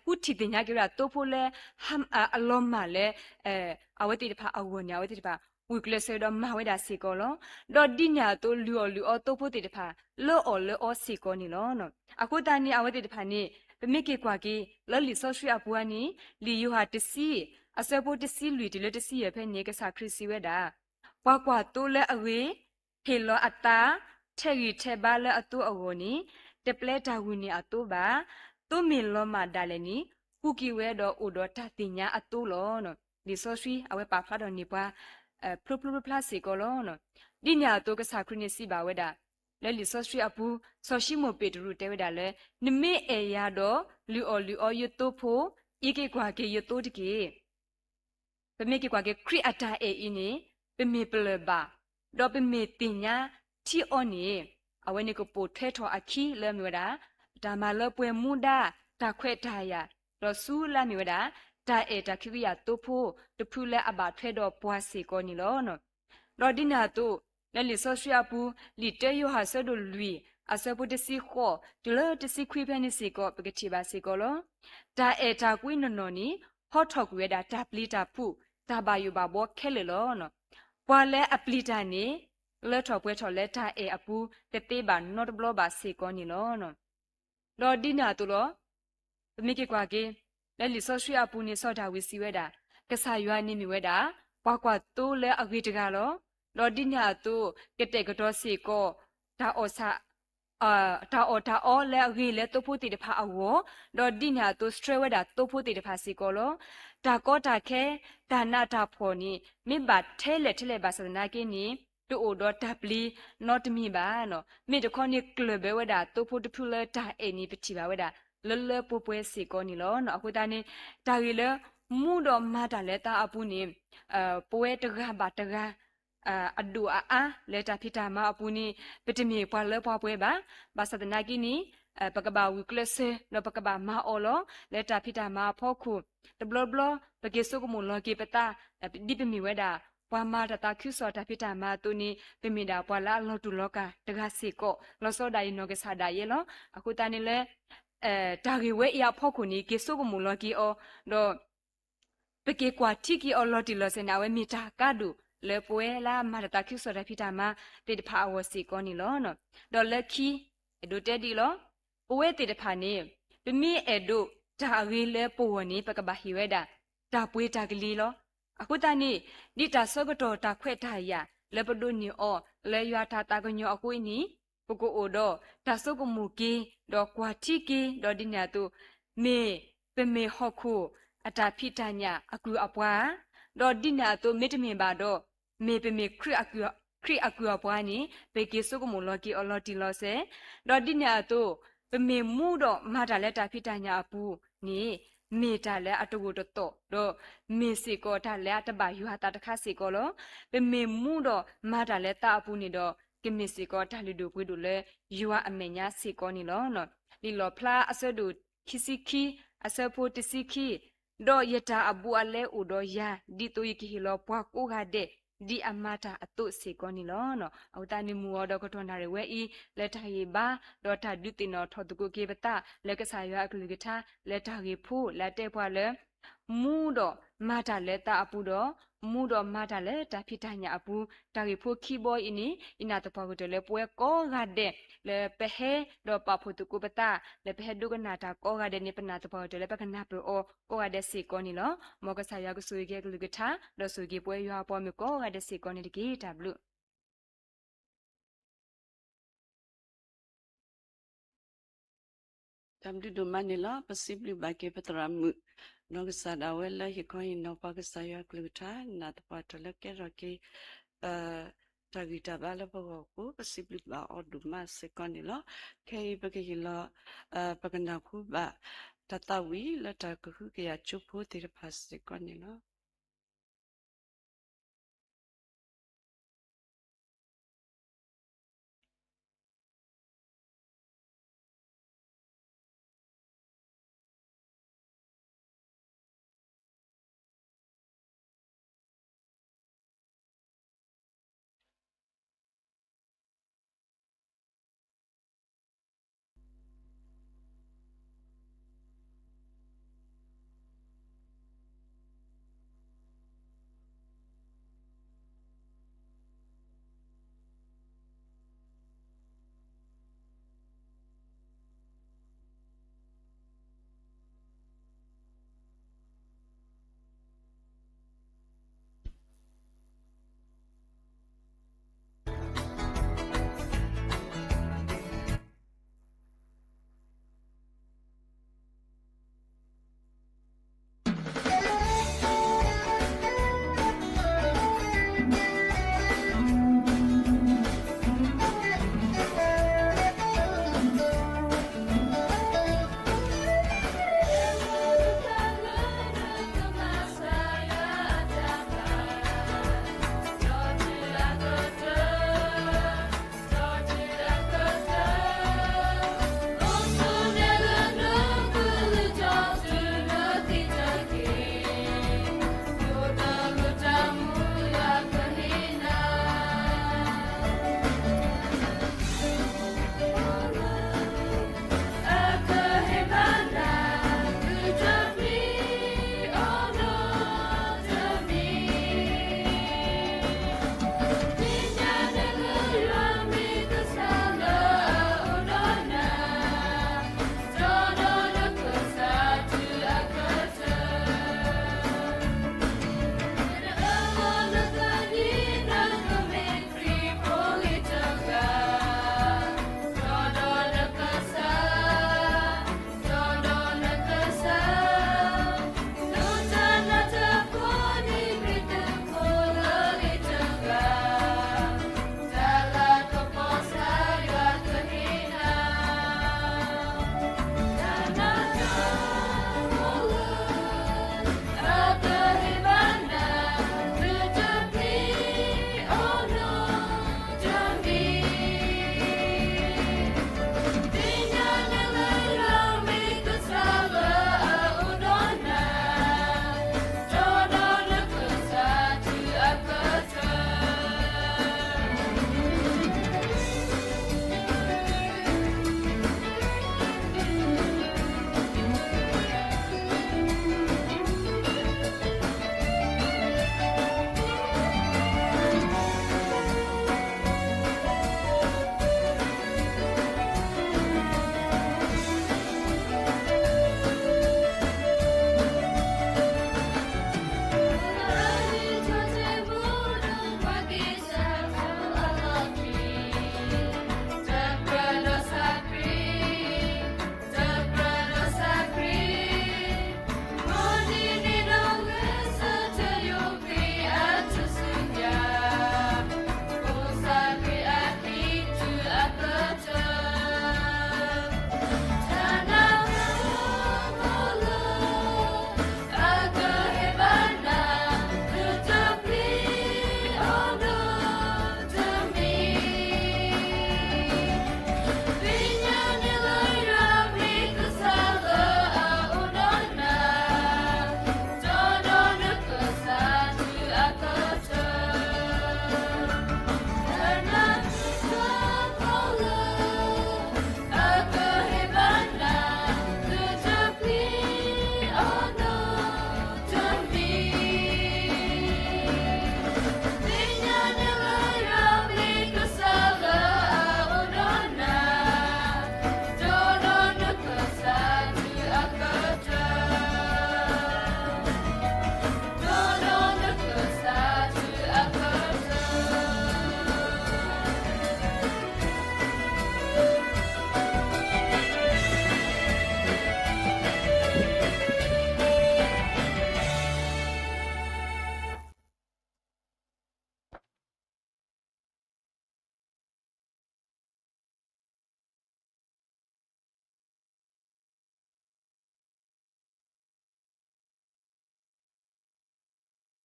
ဃုထံၣ်သ့ၣ်ညါက့ၤဝဲဒၣ်သိဖိလၢ အလီၤမၢ်လၢ အဝဲသ့ၣ်တဖၣ်အဂီၢ်န့ၣ် အဝဲသ့ၣ်တဖၣ် ဂုာ်ကျဲးစၢးဒီးမၤဝဲဒၣ်စ့ၢ်ကီးလီၤ. ဒီးဒ်န့ၣ်အသိး လုၢ်အီၣ်လုၢ်အီသိဖိသ့ၣ်တဖၣ် လၢအီၣ်လၢအီစ့ၢ်ကီးန့ၣ်လီၤ. အဃိသတးန့ၣ် အဝဲသ့ၣ်တဖၣ်န့ၣ် ပမ့ၢ်က့ၤကွၢ်က့ၤ လၢလံာ်စီဆှံအပူၤန့ၣ် လံာ်ယိၤဟၣ်တဆံ အဆၢဖိတဆံလွံၢ်တုၤလၢတဆံယဲၢ်ဖဲန့ၣ် ကစၢ်ခရံာ်စံးဝဲဒၣ် ပှၤကွၢ်သိလၢအဂ့ၤ ဟ့ၣ်လီၤအသး ထဲးဂံၢ်ထဲးဘါလၢအသိအဂီၢ်န့ၣ် တပျဲတၢ်ဂုာ်န့ၢ်အသိဘၣ်. သိမ့ၢ်လီၤမၢ်ဒၣ်လဲာ်န့ၣ် ဃုက့ၤဝဲဒီးအိၣ်ဒီးတၢ်သ့ၣ်ညါအသိလီၤ. လံာ်စီဆှံအဝဲပာ်ဖျါထီၣ်န့ၢ်ပှၤ ဖျိဖျိဖျါဖျါစ့ၢ်ကီးလီၤ. ဒ်န့ၣ်အသိးကစၢ်ခရံာ်န့ၣ်စံးဘၣ်ဝဲဒၣ် လၢလံာ်စီဆှံအပူၤ စီၤၡံမိၣ်ပ့းတရူးတဲဝဲဒၣ်လၢ နမ့ၢ်အဲၣ်ယၤဒီး လုၢ်အီၣ်လုၢ်အီယသိဖိ, အံးက့ၤကွၢ်က့ၤယသိတက့ၢ်. ပမ့ၢ်က့ၤကွၢ်က့ၤခရံာ်အတၢ်အဲၣ်အံၤန့ၣ် ပမ့ၢ်ပလၢၢ်ဘၣ်, ဒီးပမ့ၢ်သ့ၣ်ညါထံအီၤန့ၣ် အဝဲန့ၣ်ကပိာ်ထွဲထီၣ်အခံလၢအမ့ၢ်ဝဲဒၣ် တၢ်မၤလၢပှဲၤမူဒါ တၢ်ခွဲးတၢ်ယာ်, ဒီးဆူလၢအမ့ၢ်ဝဲဒၣ် တၢ်အဲၣ်တၢ်ခံကယၤသိဖိတဖုလၢအဘၣ်ထွဲဒီးပှၤစ့ၢ်ကီးန့ၣ်လီၤ. ဒီးဒ်န့ၣ်အသိး လၢလံာ်စီဆှံအပူၤ လံာ်တၢယိၤဟၣ်အဆၢဒိၣ်လွံၢ် အဆၢဖိတဆံဃိးတုၤလၢတဆံခွံဖဲန့ၣ်စ့ၢ်ကီး ပကထံၣ်ဘၣ်စ့ၢ်ကီးလီၤ. တၢ်အဲၣ်တၢ်ကွံနီၢ်နီၢ်န့ၣ် ဟီထီၣ်ကွံာ်ဝဲဒၣ်တၢ်ပျံၤတၢ်ဖုး တၢ်ဘၣ်ယိၣ်ဘၣ်ဘှီခဲလၢာ်လီၤ. ပှၤလၢအပျံၤတၢ်န့ၣ် လၢထီၣ်ပှဲၤထီၣ်လၢတၢ်အဲၣ်အပူၤ တသ့ဘၣ်နီတဘျီဘၣ်စ့ၢ်ကီးန့ၣ်လီၤ. ဒီးဒ်န့ၣ်အသိးလီၤ. ပမ့ၢ်က့ၤကွၢ်က့ၤ လၢလံာ်စီဆှံအပူၤန့ၣ် စီၤဒၤဝံးစံးဝဲဒၣ်, ကစၢ်ယွၤန့ၣ်မ့ၢ်ဝဲဒၣ် ပှၤကွၢ်သိလၢအဂ့ၤတဂၤလီၤ. ဒီးဒ်န့ၣ်အသိး ကတဲာ်ကတီၤစ့ၢ်ကီး တၢ်အီၣ်ဆၣ် တၢ်အီၣ်တၢ်အီလၢအဂ့ၤလၢသိဖိသ့ၣ်တဖၣ်အဂီၢ်, ဒီးဒ်န့ၣ်အသိး ဆှၢဝဲဒၣ်သိဖိသ့ၣ်တဖၣ်စ့ၢ်ကီးလီၤ. တၢ်ကီတၢ်ခဲ တၢ်နးတၢ်ဖှီၣ်န့ၣ် မ့ၢ်ဘၣ်ထဲလဲၣ်ထဲလဲၣ်ဘၣ်ဆၣ်သနာ်က့န့ၣ် တအိၣ်ဒီးတၢ်ပျံၤနီတမံၤဘၣ်. မ့ၢ်တခီန့ၣ် ကျၢၢ်ဘၢဝဲဒၣ်သိဖိတဖုလၢတၢ်အဲၣ်န့ၣ် ပထံၣ်ဘၣ်ဝဲဒၣ် လၢလၢပှဲၤပှဲၤစ့ၢ်ကီးန့ၣ်လီၤ. အဃိသတးန့ၣ် တၢ်ဂ့ၢ်လၢ မူဒီးမၤတၢ်လၢသးအပူၤန့ၣ် ပဝဲတဂၤဘၣ်တဂၤ အဒိၣ်အအါလၢတၢ်ဖံးတၢ်မၤအပူၤန့ၣ် ပတမ့ၢ်ပှၤလၢပှဲၤပှဲၤဘၣ်. ဘၣ်ဆၣ်သနာ်က့န့ၣ် ပကဘၣ်ဂုာ်ကျဲးစၢး ဒီးပကဘၣ်မၤအီၤလီၤ. လၢတၢ်ဖံးတၢ်မၤအဖီခိၣ် တဘျီဘျီ ပက့ၤဆိကမိၣ်လီၤက့ၤပသး ဒ်ပမ့ၢ်ဝဲဒၣ် ပှၤမၤတၢ်သးခုကစီၣ်တၢ်ဖံးတၢ်မၤအသိးန့ၣ် ပမ့ၢ်ဒၣ်ပှၤလၢအလီၤတူာ်လီၤကာ်တဂၤစ့ၢ်ကီး လီၤဆီဒၣ်ယနီၢ်ကစၢ်ဒၣ်ယဲလီၤ. အဃိသတးန့ၣ်လၢ တၢ်ဂ့ၢ်ဝဲအံၤအဖီခိၣ်န့ၣ် က့ၤဆိကမိၣ်လီၤက့ၤအီၤ ဒီး ပက့ၤကွၢ်ထံက့ၤအီၤလီၤတံၢ်လီၤဆဲးန့ၣ် အဝဲမ့ၢ်တၢ်ကါဒိၣ်လၢပဝဲလၢမၤတၢ်သးခုကစီၣ်တၢ်ဖံးတၢ်မၤသ့ၣ်တဖၣ်အဂီၢ်စ့ၢ်ကီးန့ၣ်လီၤ. ဒီးလၢခံ အဲၣ်ဒိးတဲဒ်အံၤလီၤ. ပဝဲသ့ၣ်တဖၣ်န့ၣ် ပမ့ၢ်အဲၣ်ဒိးတၢ်အဂ့ၤလၢပဂီၢ်န့ၣ် ပကဘၣ်ဟ့ၣ်ဝဲဒၣ် တၢ်ပှ့ၤတၢ်ကလံၤလီၤ. အဃိသတးန့ၣ် ဒ်တၢ်ဆၢကတီၢ်တၢ်ခွဲးတၢ်ယာ်လၢပဒိးန့ၢ်အီၤ လၢယွၤတၢ်သးကညီၤအဃိအံၤန့ၣ် ပကအိၣ်ဒီးတၢ်ဆိကမိၣ်က့ၤ ဒီးကွၢ်ထံက့ၤ ဒီးဒ်န့ၣ်အသိး မ့ၢ်ပမ့ၢ်ဟီၣ်ခိၣ်အတၢ်ဖံးတၢ်ညၣ်အကုၢ်အပှၤဧါ, ဒီးဒ်န့ၣ်အသိး မ့တမ့ၢ်ဘၣ်ဒီး မ့ၢ်ပမ့ၢ်ခရံာ်အကုၢ်အပှၤန့ၣ် ပက့ၤဆိကမိၣ်လီၤက့ၤအီၤလီၤတံၢ်လီၤဆဲး, ဒီးဒ်န့ၣ်အသိး ပမ့ၢ်မူဒီးမၤတၢ်လၢတၢ်ဖံးတၢ်ညၣ်အပူၤန့ၣ် မ့ၢ်တၢ်လၢအတဂိာ်တသီၣ် ဒီးမ့ၢ်စ့ၢ်ကီးတၢ်လၢအတဘၣ်ယွၤအသးတခါစ့ၢ်ကီးလီၤ. ပမ့ၢ်မူဒီးမၤတၢ်လၢသးအပူၤန့ၣ်ဒီး ကမ့ၢ်စ့ၢ်ကီးတၢ်လုၢ်ဒိၣ်ပှ့ၤဒိၣ်လၢယွၤအမဲာ်ညါစ့ၢ်ကီးန့ၣ်လီၤ. လံာ်လီၣ်ဖျါအဆၢဒိၣ်ခံဆံခံ အဆၢဖိတဆံခံ ဒီးယတၢ်အဘူးအလဲအိၣ်ဒီးယၤ, ဒ်သိးယကဟ့ၣ်လီၤပှၤကိးဂၤဒဲး ဒ်အမၤတၢ်အသိးစ့ၢ်ကီးန့ၣ်လီၤ. အဃိသတးန့ၣ် မုၢ်ဂီၤဒီးကတီၢ်နၣ်ရံၣ်ဝဲအံၤ လၢတၢ်ဂ့ၢ်ဘါ ဒီးတၢ်ဒုးသ့ၣ်နီၣ်ထီၣ်သကိးက့ၤပသး လၢကစၢ်ယွၤအကလုၢ်ကထါ လၢတၢ်ဂ့ၢ်ဖိ လၢအတဲပှၤလၢ မူဒီးမၤတၢ်လၢသးအပူၤဒီး မူဒီးမၤတၢ်လၢတၢ်ဖံးတၢ်ညၣ်အပူၤ, တၢ်ဂ့ၢ်ဖိခံဘီအံၤန့ၣ် ယနာ်သပှၢ်ကတၢၢ်လၢပဝဲကိးဂၤဒဲး လၢပဟဲဒီးပာ်ဖှိၣ်သကိးပသး လၢပဟဲဒိကနၣ်တၢ်ကိးဂၤဒဲးန့ၣ် ပနာ်သပှၢ်ကတၢၢ်လၢပကနၢ်ပၢၢ်အီၤကိးဂၤဒဲးစ့ၢ်ကီးန့ၣ်လီၤ. မ်ကစၢ်ယွၤကဆိၣ်ဂ့ၤက့ၤအကလုၢ်ကထါ ဒီးဆိၣ်ဂ့ၤက့ၤပဝဲယွၤအပှၤမုၣ်ကိးဂၤဒဲးစ့ၢ်ကီးန့ၣ်တက့ၢ်. တၢ်ဘျုး တၢ်ဘျုးဒိၣ်မးန့ၣ်လီၤ. ပစံးဘျုးဘၣ်က့ၤပသရၣ်မုၣ် နီၢ်ကစၢ်ဒၣ်ဝဲလၢဟ့ၣ်ခီဟ့ၣ်နီၤပှၤကစၢ်ယွၤကလုၢ်ကထါ နာ်သပှၢ်တၢၢ်လၢကဲထီၣ်က့ၤ တၢ်ဂံၢ်တၢ်ဘါလၢပဂီၢ်အဃိ ပစံးဘျုးဘၣ်အီၤဒိၣ်မးစ့ၢ်ကီးန့ၣ်လီၤ. ခဲအံၤပကဟ့ၣ်လီၤ ပကနၢ်ဟူဘၣ် တၢ်သးဝံၣ်လၢတၢ်ကဟုကယာ်ကၠိဖိသ့ၣ်တဖၣ်စ့ၢ်ကီးန့ၣ်လီၤ.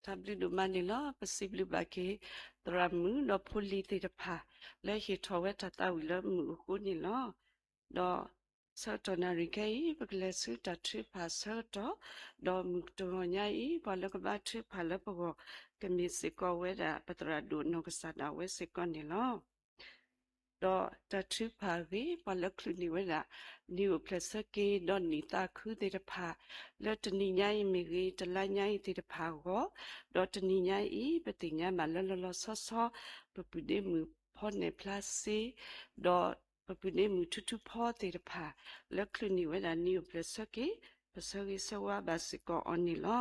တၢ်ဘျုးဒိၣ်မးန့ၣ်လီၤ. ပစံးဘျုးဘၣ်က့ၤ သရၣ်မုၣ်ဒီးဖိလံၤသ့ၣ်တဖၣ် လၢဟ့ၣ်ထီၣ်ဝဲတၢ်သးဝံၣ်လၢမုၢ်အဃိန့ၣ်လီၤ. ဒီးဆၢကတီၢ်နၣ်ရံၣ်ခဲအံၤ ပကလဲၤဆူတၢ်ထုကဖၣ်ဆၢကတီၢ်, ဒီးမုၢ်တဂီၤညါအံၤ ပှၤလၢကဘါထုကဖၣ်လၢပဂီၢ် ကမ့ၢ်စ့ၢ်ကီးဝဲဒၣ် ပသရၣ်ဒိၣ်နီၢ်ကစၢ်ဒၣ်ဝဲစ့ၢ်ကီးန့ၣ်လီၤ. ဒီးတၢ်ထုကဖၣ်အဂ့ၢ် ပှၤလၢချုးန့ၢ်ဝဲဒၣ် နံၣ်အိၣ်ဖျဲၣ်ဆၢက့ၤ ဒီးနံၣ်သးခုသ့ၣ်တဖၣ် လၢတနံၤညါအံၤမ့ၢ်ဂ့ၤ တလါညါအံၤသ့ၣ်တဖၣ်အဂီၢ်, ဒီးတနံၤညါအံၤ ပသ့ၣ်ညါဘၣ်လၢလီၤလီၤဆီဆီ ပပုၢ်ဒ့မုၣ်ဖီနဲၣ်ဖျါစ့ ဒီးပပုၢ်ဒ့မုၣ်ထူထူဖီသ့ၣ်တဖၣ် လၢချုးန့ၢ်ဝဲဒၣ်နံၣ်အိၣ်ဖျဲၣ်ဆၢက့ၤ ပဆၢဂ့ၤဆၢဝါဘၣ်စ့ၢ်ကီးအီၤန့ၣ်လီ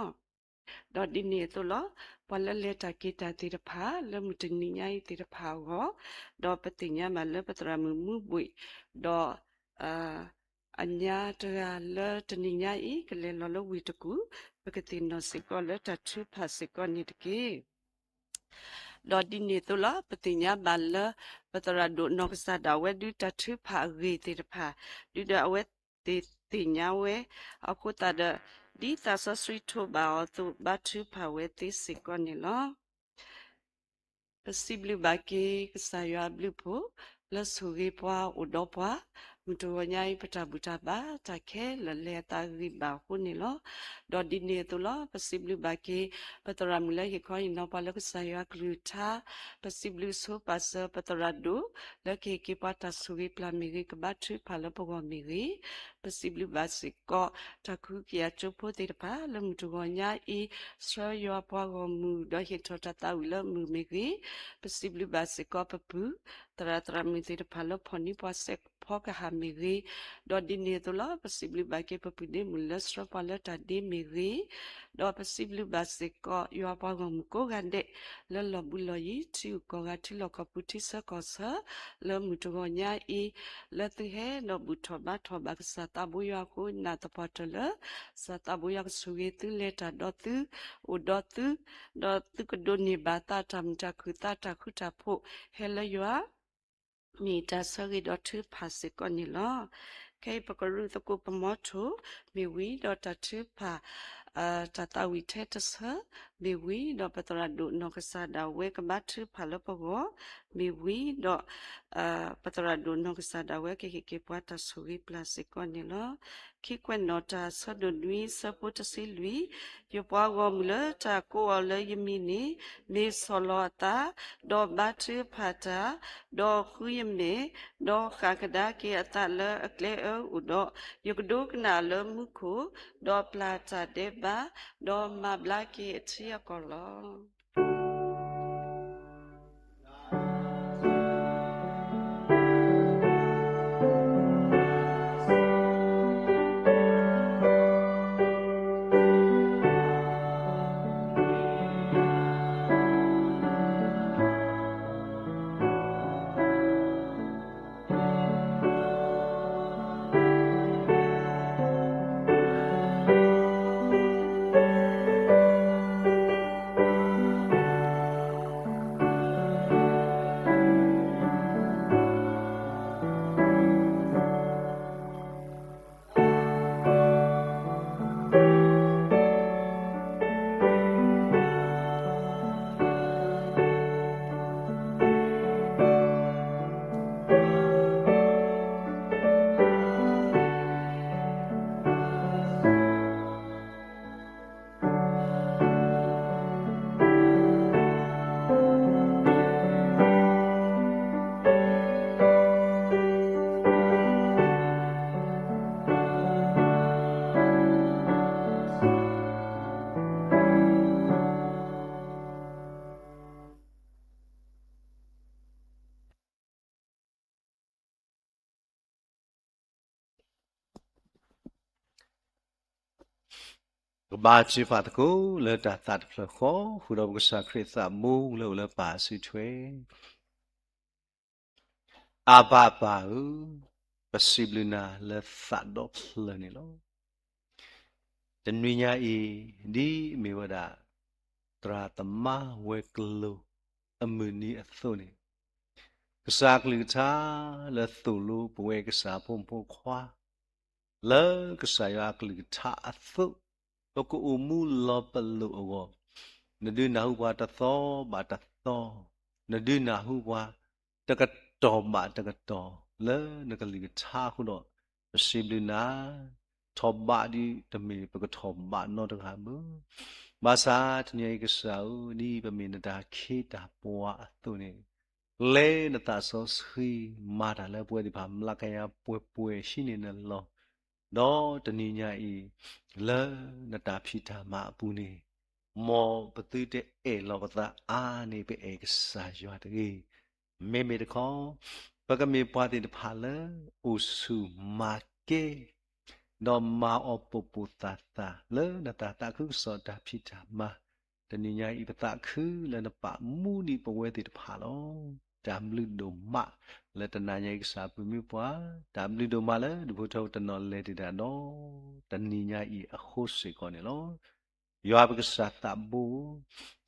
ၤ. ဒီးဒ်န့ၣ်အသိးလီၤ. ပှၤလၢလဲၤတၢ်က့ၤတၢ်သ့ၣ်တဖၣ် လၢမုၢ်တနံၤညါအံၤသ့ၣ်တဖၣ်အဂီၢ်, ဒီးပသ့ၣ်ညါဘၣ်လၢပသရၣ်မုၣ်မူဘှံး, ဒီး အညါတဂၤလၢတနံၤညါအံၤ ကလဲၤလီၤလၢဝ့ၢ်တကူၣ်, ပကသ့ၣ်နီၣ်စ့ၢ်ကီးလၢတၢ်ထုကဖၣ်စ့ၢ်ကီးန့ၣ်တက့ၢ်. ဒီးဒ်န့ၣ်အသိးလီၤ. ပသ့ၣ်ညါဘၣ်လၢ ပသရၣ်ဒိၣ်နီၢ်ကစၢ်ဒၣ်ဝဲဒုးတၢ်ထုကဖၣ်အဂ့ၢ်သ့ၣ်တဖၣ်, ဒုးဒီးအဝဲသ့ၣ်သ့ၣ်ညါဝဲ, အဃိသတးဒီး ဒ်သးစီဆှံထိးဘၣ်အီၤအသိး ဘါထုကဖၣ်ဝဲသ့စ့ၢ်ကီးန့ၣ်လီၤ. ပစံးဘျုးဘၣ်က့ၤကစၢ်ယွၤအဘျုးအဖှိၣ် လၢဆိၣ်ဂ့ၤပှၤအိၣ်ဒီးပှၤ, မုၢ်တဂီၤညါအံၤ ပတၢ်ဘူၣ်တၢ်ဘါတၢ်ခဲလၢာ်လဲၤအသးဂ့ၤဘၣ်အဃိန့ၣ်လီၤ. ဒီးဒ်န့ၣ်အသိးလီၤ. ပစံးဘျုးဘၣ်က့ၤ ပသရၣ်မုၣ်လၢဟ့ၣ်ခီဟ့ၣ်နီၤပှၤလၢကစၢ်ယွၤကလုၢ်ကထါ, ပစံးဘျုးဆိပာ်စၢၤပသရၣ်ဒိၣ် လၢကဟ့ၣ်က့ၤပှၤတၢ်ဆိၣ်ဂ့ၤပျၢ်မ့ၢ်ဂ့ၤ ကဘါထုကဖၣ်လၢပဂီၢ်မ့ၢ်ဂ့ၤ, ပစံးဘျုးဘၣ်စ့ၢ်ကီး တၢ်ကဟုကယာ်ကၠိဖိသ့ၣ်တဖၣ် လၢမုၢ်တဂီၤညါအံၤ ဆှၢယွၤပှၤဂီၢ်မုၢ် ဒီးဟ့ၣ်ထီၣ်တၢ်သးဝံၣ်လၢမုၢ်မ့ၢ်ဂ့ၤ, ပစံးဘျုးဘၣ်စ့ၢ်ကီးပပုၢ် သရၣ်သရၣ်မုၣ်သ့ၣ်တဖၣ်လၢဖီၣ်န့ၢ်ပှၤစဲးဖီကဟၣ်မ့ၢ်ဂ့ၤ, ဒီးဒ်န့ၣ်အသိးလီၤ. ပစံးဘျုးဘၣ်က့ၤပပုၢ်ဒ့မုၣ်လၢဆှၢပှၤလၢတၢ်ဒ့မ့ၢ်ဂ့ၤ, ဒီးပစံးဘျုးဘၣ်စ့ၢ်ကီး ယွၤပှၤဂီၢ်မုၢ်ကိးဂၤဒဲး လၢလီၢ်ဘူးလီၢ်ယံၤ ထံဂုၤကီၢ်ဂၤ ထံလီၢ်ကီၢ်ပူၤ ထံဆၢကီၢ်ဆၢ လၢမုၢ်တဂီၤညါအံၤ လၢသုဟဲဒီးဘူၣ်ထီၣ်ဘါထီၣ်ဘၣ်ကစၢ်သးဘိယွၤအဃိ နာ်သပှၢ်တၢၢ်လၢ ကစၢ်သးဘိယွၤကဆိၣ်ဂ့ၤသု လဲၤတၢ်ဒီးသု အိၣ်ဒီးသု ဒီးသုကဒိးန့ၢ်ဘၣ်သးတၢ်မုာ်တၢ်ခုၣ်သးတၢ်ဃူတၢ်ဖိး ဟဲလၢယွၤ မ့ၢ်တၢ်ဆၢဂ့ၤဒီးထုကဖၣ်စ့ၢ်ကီးန့ၣ်လီၤ. ခဲအံၤပကရူၢ်သကိးပမီထိၣ် မ့ၢ်ဝံၤဒီးတၢ်ထုကဖၣ် တၢ်သးဝံၣ်ထဲတဆၢ မ့ၢ်ဝံၤဒီးပသရၣ်ဒိၣ်နီၢ်ကစၢ်ဒၣ်ဝဲကဘါထုကဖၣ်လၢပဂီၢ် မ့ၢ်ဝံၤဒီး ပသရၣ်ဒိၣ်နီၢ်ကစၢ်ဒၣ်ဝဲကဟ့ၣ်က့ၤပှၤတၢ်ဆိၣ်ဂ့ၤပျၢ်စ့ၢ်ကီးန့ၣ်လီၤ. ခံကွဲးနီၣ်တၢ် ဆၢဒိၣ်နွံ ဆၢဖိတဆံလွံၢ်, ယပှၤဂီၢ်မုၢ်လၢတၢ်ကိးအီၤလၢယမံၤန့ၣ် မ့ၢ်ဆီၣ်လီၤအသး, ဒီးဘါထုကဖၣ်တၢ်, ဒီးဃုယမဲာ်, ဒီးဃၣ်ကဒါက့ၤအသးလၢအကျဲအၢအိၣ်ဒီး, ယကဒိကနၣ်အီၤလၢမူခိၣ်, ဒီးပျၢ်တၢ်ဒဲးဘး, ဒီးမၤဘျါက့ၤအထံအကီၢ်လီၤ. ကဘါထုကဖၣ်သကိးလၢတၢ်သးတဖျၢၣ်ဃီ ဃုာ်ဒီးပကစၢ်ခရံာ်သးဘိလၢအိၣ်လၢပၢ်အစုထွဲ အၤဘၤပၢ်ဧၢ, ပစံးဘျုးနၤလၢသးဒီဖျၢၣ်န့ၣ်လီၤ. တနွံညါအံၤ ဒ်အမ့ၢ်ဝဲဒၣ် သရၣ်သမါဝဲၤကျိၤအမုၢ်နံၤအသိးန့ၣ်, ကစၢ်အကလုၢ်ကထါလၢသိၣ်လိပဝဲကစၢ်ဖိမုၣ်ဖိခွါ လၢကစၢ်ယွၤအကလုၢ်ကထါအသိး ပကအိၣ်မူလီၤပလိာ်အဂီၢ်, နဒုးနၢ်ဟူပှၤတသီဘၣ်တသီ, နဒုးနၢ်ဟူပှၤတကတီၢ်ဘၣ်တကတီၢ် လၢနကလုၢ်ကထါအဃိဒီး, ပစံးဘျုးနၤ, ထီၣ်ဘးဒ်တမ့ၢ်ပကထီၣ်ဘးနီတဂၤဘၣ်. ဘၣ်ဆၣ်တနံၤအံၤကစၢ်ဧၢ, ဒ်ပမ့ၢ်နတၢ်ခ့တၢ်ပှၤအသိးန့ၣ်, ပျဲနသးစီဆှံမၤတၢ်လၢပဝဲသ့ၣ်တဖၣ် မျးကယၤပှဲၤပှဲၤဟံးန့ၢ်နလီၢ်, ဒီးတနံၤညါအံၤ, လၢနတၢ်ဖံးတၢ်မၤအပူၤန့ၣ်, မ်ပသုတအဲၣ်လီၤပသးအါန့ၢ် ပအဲၣ်ကစၢ်ယွၤတဂ့ၤ. မ့မ့ၢ်တခီ, ပကမ့ၢ်ပှၤသ့ၣ်တဖၣ်လၢအိၣ်ဆူၣ်မၤကဲ ဒီးမၤအီၤပိာ်ပိာ်သၣ်သၣ် လၢနတၢ်သးခုကစီၣ်တၢ်ဖံးတၢ်မၤ, တနံၤညါအံၤပသးခုလၢနပာ်မူဒံးပဝဲသ့ၣ်တဖၣ်လီၤ. တၢ်ဘျုးဒိၣ်မးလၢတနံၤညါအံၤကစၢ်အပူၤမ့ၢ်ပှၤ, တၢ်ဘျုးဒိၣ်မးလၢဒူၣ်ဖိထၢဖိတနီၤလဲၤတ့ၢ်တၢ်ဒီး တနံၤညါအံၤအဃိစ့ၢ်ကီးန့ၣ်လီၤ. ယွၤပကစၢ်သးဘိဧၢ,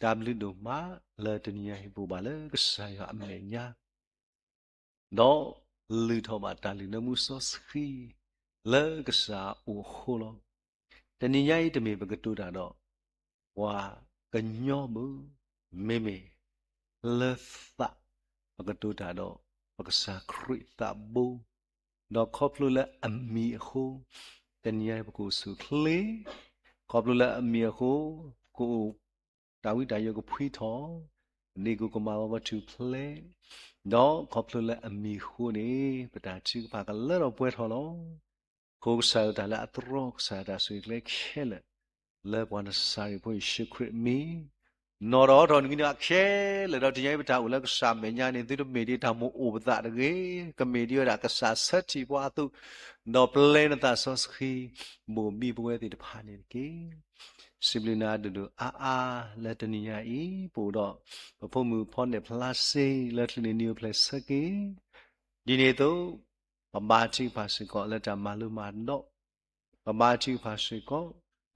တၢ်ဘျုးဒိၣ်မးလၢတနံၤညါအံၤ ပအိၣ်ဘၣ်လၢကစၢ်ယွၤအမဲာ်ညါ ဒီးလုၢ်ထီၣ်ဘၣ်တၢ်လုၢ်နၢမူစီဆှံ လၢကစၢ်အအိၣ်အဃိလီၤ. တနံၤညါအံၤတမ့ၢ်ပကတိၤတၢ်ဒီး ပှၤကညီဘၣ်, မ့မ့ၢ်လၢသး ပကတိၤတၢ်ဒီး ပကစၢ်ခရံာ်သးဘိ, ဒီးခီဖျိလၢအမံၤအဃိ, တနံၤညါအံၤပကအိၣ်ဆူၣ်အိၣ်ချ့, ခီဖျိလၢအမံၤအဃိ, ကအိၣ် တၢ်ဝံတၢ်ယိးကဖှံထီၣ်, ပဒ့ကိၣ်ကမၤဝဲပထူၣ်ဖျဲး, ဒီးခီဖျိလၢအမံၤအဃိန့ၣ် ပတၢ်ထုကဖၣ်ကလၢထီၣ်ပှဲၤထီၣ်လီၤ. အဃိကစၢ်ယွၤတၢ်လၢအသြီ ကစၢ်ယွၤတၢ်ဆိၣ်ဂ့ၤကျဲခဲလၢာ် လၢပှၤနစၤရ့းဖိယ့ၣ်ၡူးခရံာ်အမံၤ, နီၣ်ထီၣ်အိးထီၣ်နဂံၢ်နဘါခဲလၢာ်, ဒီးတနံၤညါအံၤပတၢ်အိၣ်လၢကစၢ်အမဲာ်ညါန့ၣ် သုတမ့ၢ်ဒ်တၢ်မိၣ်အိၣ်ပသးတဂ့ၤ, ကမ့ၢ်ဒ်ဝဲဒၣ်ကစၢ်ဆၢထံၣ်ပှၤအသိး, ဒီးပျဲနသးစီဆှံ ဘိၣ်ဘံပဝဲသ့ၣ်တဖၣ်န့ၣ်တက့ၢ်. စံးဘျုးနၤဒိၣ်ဒိၣ်အါအါလၢတနံၤညါအံၤ ပအိၣ်ဒီး ပဖိမုၣ်ဖီနဲၣ်ဖျါစ့လၢ ချံးန့ၢ်နံၤအိၣ်ဖျဲၣ်ဆၢက့ၤ ဒ်န့ၣ်အသိး, ပဘါထုကဖၣ်စ့ၢ်ကီးလၢတၢ်မၤလိမၤဒိး, ပဘါထုကဖၣ်စ့ၢ်ကီး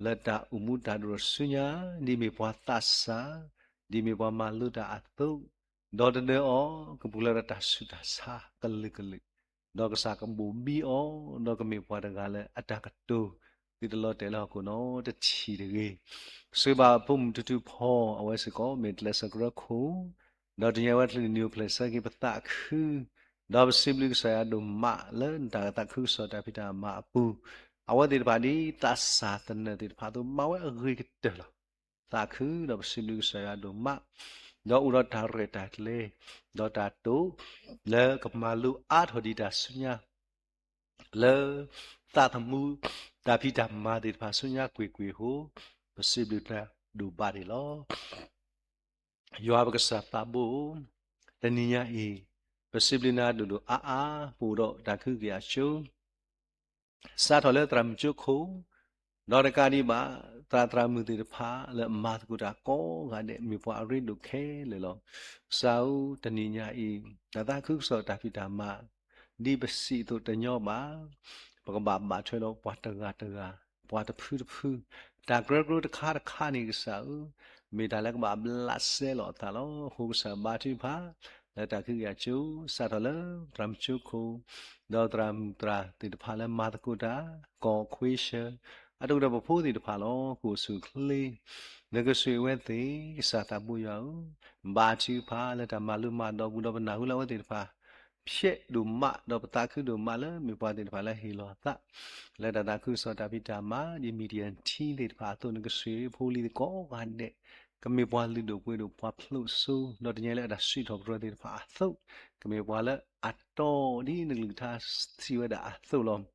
လၢတၢ်အိၣ်မူတၢ်ဒိၣ်ထီၣ်ဆူညါ, ဒ်မ့ၢ်ပှၤသးစၢ်, ဒ်မ့ၢ်ပှၤမၤလိတၢ်အသိး, ဒီးတဒၢအီၤ ကပူၤဖျဲးဒီးတၢ်ဆူးတၢ်ဆါကလုာ်ကလုာ်, ဒီးကစၢ်ကဘိၣ်ဘံအီၤ, ဒီးကမ့ၢ်ပှၤတဂၤလၢအတၢ်ကတိၤ သုတလီၤတဲာ်လၢဟီၣ်ခိၣ်နီတထံၣ်တဂ့ၤ. ဆိၣ်ဂ့ၤဘၣ်ပဖိမုၣ်ထူထူဖီ အဝဲစ့ၢ်ကီး မ့ၢ်ကျဲးစၢးကရၢခိၣ်, ဒီးတနံၤညါအံၤဝဲချံးန့ၢ်နံၤအိၣ်ဖျဲၣ်ဆၢက့ၤ ပသးခု ဒီးပစံးဘျုးကစၢ်ယွၤဒိၣ်မးလၢနတၢ်သးခုကစီၣ်တၢ်ဖံးတၢ်မၤအပူၤ, အဝဲသ့ၣ်တဖၣ်ဒ်သးစၢ်သနၢၣ်သ့ၣ်တဖၣ်အသိး မၤဝဲအဂ့ၤကတၢၢ်လီၤ. သးခုဒီးပစံးဘျုးကစၢ်ယွၤဒိၣ်မး, ဒီးအိၣ်ဒီးတၢ်ရဲၣ်တၢ်ကျဲၤ, ဒီးတၢ်တိာ်, လၢကမၤလိအါထီၣ်ဒံးတၢ်ဆူညါ လၢသးသမူ တၢ်ဖံးတၢ်မၤသ့ၣ်တဖၣ်ဆူညါကွ့ၢ်ကွ့ၢ်အဃိ, ပစံးဘျုးနၤဒိၣ်ဘၣ်န့ၣ်လီၤ. ယွၤပကစၢ်သးဘိဧၢ, တနံၤညါအံၤ ပစံးဘျုးနၤဒိၣ်ဒိၣ်အါအါ ပအိၣ်ဒီးတၢ်ကဟုကယာ်အစိၤ စးထီၣ်လၢသရၣ်မုၣ်ကၠိခိၣ်, ဒီးတကးဒံးဘၣ် သရၣ်သရၣ်မုၣ်သ့ၣ်တဖၣ်လၢအမၤသကိးတၢ်ကိးဂၤဒဲး မ့ၢ်ပှၤအရ့ဒိၣ်ခဲလၢာ်လီၤ. ကစၢ်ဧၢ, တနံၤညါအံၤ တၢ်သးခုကစီၣ်တၢ်ဖံးတၢ်မၤ ဒ်ပစံးအသိးတညီဘၣ်, ပကဘၣ်ဘၣ်ထွဲဒီးပှၤတဂၤတဂၤ, ပှၤတဖုတဖု, တၢ်ကရၢကရိတခါတခါန့ၣ် ကစၢ်ဧၢ, မ့ၢ်တၢ်လၢကဘၣ်ဘျးစဲလီၤအသးလီၤ. အဃိကစၢ်ဘါထုကဖၣ် လၢတၢ်ကဟုကယာ်အစိၤ စးထီၣ်လၢသရၣ်မုၣ်ကၠိခိၣ်, ဒီးသရၣ်မုၣ်သရၣ်သ့ၣ်တဖၣ်လၢမၤသကိးတၢ် ကီၢ်ခွ့ဆၢ, အဒိဒီးပဖိသ့ၣ်တဖၣ်လီၤ. ကအိၣ်ဆူၣ်အိၣ်ချ့, နကဆိၣ်ဂ့ၤအဝဲသ့ၣ် ကစၢ်သးဘိယွၤဧၢ, ဘါထုကဖၣ်လၢတၢ်မၤလိမၤဒိးပူၤ ဒီးပနၢ်ဟူလၢအဝဲသ့ၣ်တဖၣ် ဖျဲးဒိၣ်မး ဒီးပသးခုဒိၣ်မးလၢမ့ၢ်ပှၤသ့ၣ်တဖၣ်လၢဟ့ၣ်လီၤအသး လၢတၢ်သးခုကစီၣ်တၢ်ဖံးတၢ်မၤ ဒ် Media Team သ့ၣ်တဖၣ်အသိး နကဆိၣ်ဂ့ၤဖိလံၤသကိးဂၤဒဲး, ကမ့ၢ်ပှၤလုၢ်ဒိၣ်ပှ့ၤဒိၣ် ပှၤဖျိးစိ, ဒီးတနံၤညါလၢအတၢ်စံးထီၣ်ပတြၢၤသ့ၣ်တဖၣ်အသိး, ကမ့ၢ်ပှၤလၢအတီဒ်နကလုၢ်ကထါစံးဝဲဒၣ်အသိးလီၤ.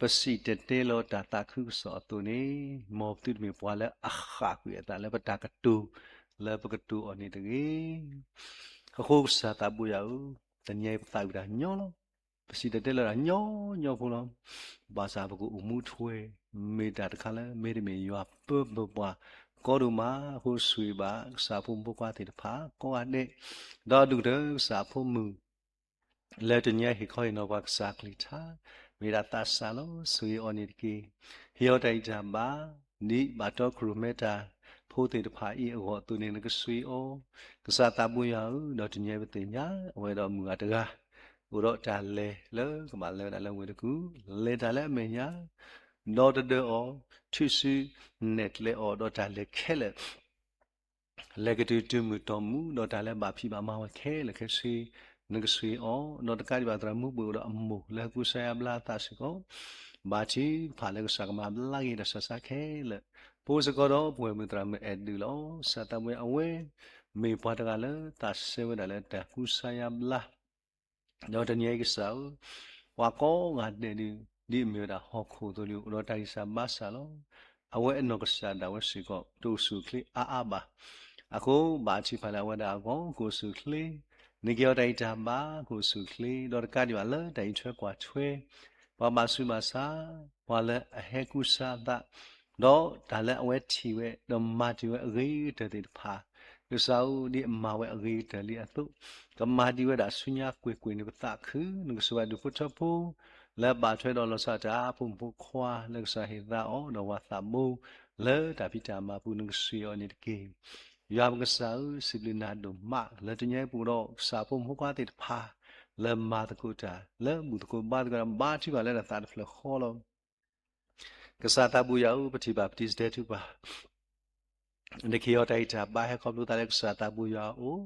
ပစံၣ်တဲၤတဲလီၤတၢ်သးခုကစီၣ်အသိးန့ၣ်, မ်ပသုတမ့ၢ်ပှၤလၢအဃၣ်ကွံာ်အသးလၢပတၢ်ကတိၤ လၢပကတိၤအီၤန့ၣ်တဂ့ၤ. အဃိကစၢ်သးဘိယွၤဧၢ, တနံၤအံၤပသးဝံၣ်တၢ်ညီလီၤ. ပစံၣ်တဲၤတဲလီၤတၢ်ညီညီဖိလီၤ. ဘၣ်ဆၣ်ပကအိၣ်မူထွဲ မ့ၢ်တၢ်တခါလၢ မ့တမ့ၢ်ယွၤပၢပၢပှၤ ကီဒိၣ်မးအဃိ ဆိၣ်ဂ့ၤဘၣ်ကစၢ်ဖိမုၣ်ဖိခွါသ့ၣ်တဖၣ်ကိးဂၤဒဲး, ဒီးဒုၣ်ကတၢၢ်ကစၢ်ဖိမုၣ် လၢတနံၤအံၤဟ့ၣ်ခီဟ့ၣ်နီၤပှၤကစၢ်ကလုၢ်ကထါ, မ့ၢ်ဒၣ်သးစၢ်လီၤ. ဆိၣ်ဂ့ၤအီၤန့ၣ်တက့ၢ်. ဟ့ၣ်အီၤတၢ်ဂံၢ်တၢ်ဘါ, ဒ်ဘၣ်တီကရိၣ်မဲတၢ်ဖိသ့ၣ်တဖၣ်အံၤအဂီၢ်အသိးန့ၣ် နကဆိၣ်ဂ့ၤအီၤ. ကစၢ်သးဘိယွၤဧၢ, ဒီးတနံၤအံၤပသ့ၣ်ညါ အဝဲဒီးမုၢ်ဂၤတဂၤ အိၣ်ဒီးတၢ်လဲၤလၢကဘၣ်လဲၤဝဲဒၣ်လၢဝ့ၢ်တကူၣ်, လဲၤတၢ်လၢအမဲာ်ညါ, ဒီးတဒၢအီၤ, ထုးစုနဲၣ်ကျဲအီၤ ဒီးတၢ်လဲၤခဲလၢာ် လဲၤကတုၤတုၤမုာ်တီၢ်မူ ဒီးတၢ်လၢဘၣ်ဖံးဘၣ်မၤဝဲခဲလၢာ်ခဲဆ့ နကဆှၢအီၤ, ဒီးတကးဒံးဘၣ်သရၣ်မုၣ်ပှ့ၤအိၣ်ဒီးအမိၢ်လၢဟဲကူစါယါဘျါအသးစ့ၢ်ကီး, ဘါထုကဖၣ်လၢကစၢ်ကမၤဘျါက့ၤတၢ်ဆးဆါခဲလၢာ်, ပအိၣ်စ့ၢ်ကီးဒီးပဝဲၢ်မုၣ်သရၣ်မုၣ်အဲၣ်ဒုးလီၤ. ကစၢ်သးဘိယွၤအဝဲ မ့ၢ်ပှၤတဂၤလၢသးစဲဝဲဒၣ်လၢတၢ်ကူစါယါဘျါ ဒီးတနံၤအံၤကစၢ်ဧၢ, ပှၤကိးဂၤဒဲးဒုး ဒ်အမ့ၢ်ဝဲဒၣ်ဟီၣ်ခိၣ်အသိးဒုး အိၣ်ဒီးတၢ်ဂံၢ်စၢ်ဘါစၢ်လီၤ. အဝဲအနီၢ်ကစၢ်ဒၣ်ဝဲစ့ၢ်ကီး တအိၣ်ဆူၣ်အိၣ်ချ့အါအါဘၣ်. အဃိဘါထုကဖၣ်လၢအဝဲဒၣ်အဂီၢ် ကအိၣ်ဆူၣ်အိၣ်ချ့, နာ်က့ၤအီၤတၢ်ဂံၢ်တၢ်ဘါ ကအိၣ်ဆူၣ်အိၣ်ချ့, ဒီးတကးဒံးဘၣ်လၢတၢ်အံးထွဲကွၢ်ထွဲ ပှၤဘၣ်ဆူးဘၣ်ဆါ, ပှၤလၢအဟဲကူစါအသး, ဒီးတၢ်လၢအဝဲထံၣ်ဝဲ ဒီးမၤတ့ၢ်ဝဲအဂ့ၤကတၢၢ်သ့ၣ်တဖၣ်, ကစၢ်ဧၢ, ဒ်အမၤဝဲအဂ့ၤကတၢၢ်လံအသိး, ကမၤဒံးဝဲဒၣ်ဆူညါကွ့ၢ်ကွ့ၢ်န့ၣ်ပသးခု, နကဆိၣ်ဂ့ၤဒူၣ်ဖိထၢဖိ လၢဘၣ်ထွဲဒီးလီၤဆီဒၣ်တၢ် ဖိမုၣ်ဖိခွါလၢကစၢ်ဟ့ၣ်သါအီၤ ဒီးပှၤသးဘိ လၢတၢ်ဖံးတၢ်မၤပူၤ နကဆှၢအီၤန့ၣ်တက့ၢ်. ယွၤပကစၢ်ဧၢ, စံးဘျုးနၤဒိၣ်မး လၢတနံၤအံၤပအိၣ်ဒီးကစၢ်ဖိမုၣ်ဖိခွါသ့ၣ်တဖၣ် လၢမၤသကိးတၢ် လၢဘူၣ်သကိးဘါသကိးတၢ် ဘါထုကဖၣ်လၢတၢ်သးတဖျၢၣ်ဃီလီၤ. ကစၢ်သးဘိယွၤဧၢ, ပထံၣ်ဘၣ်ပတံၤစတဲာ်ထုကဖၣ် နကဟ့ၣ်အီၤတၢ်ဂံၢ်တၢ်ဘါ ဟဲခီဖျိသးလၢကစၢ်သးဘိယွၤအအိၣ်,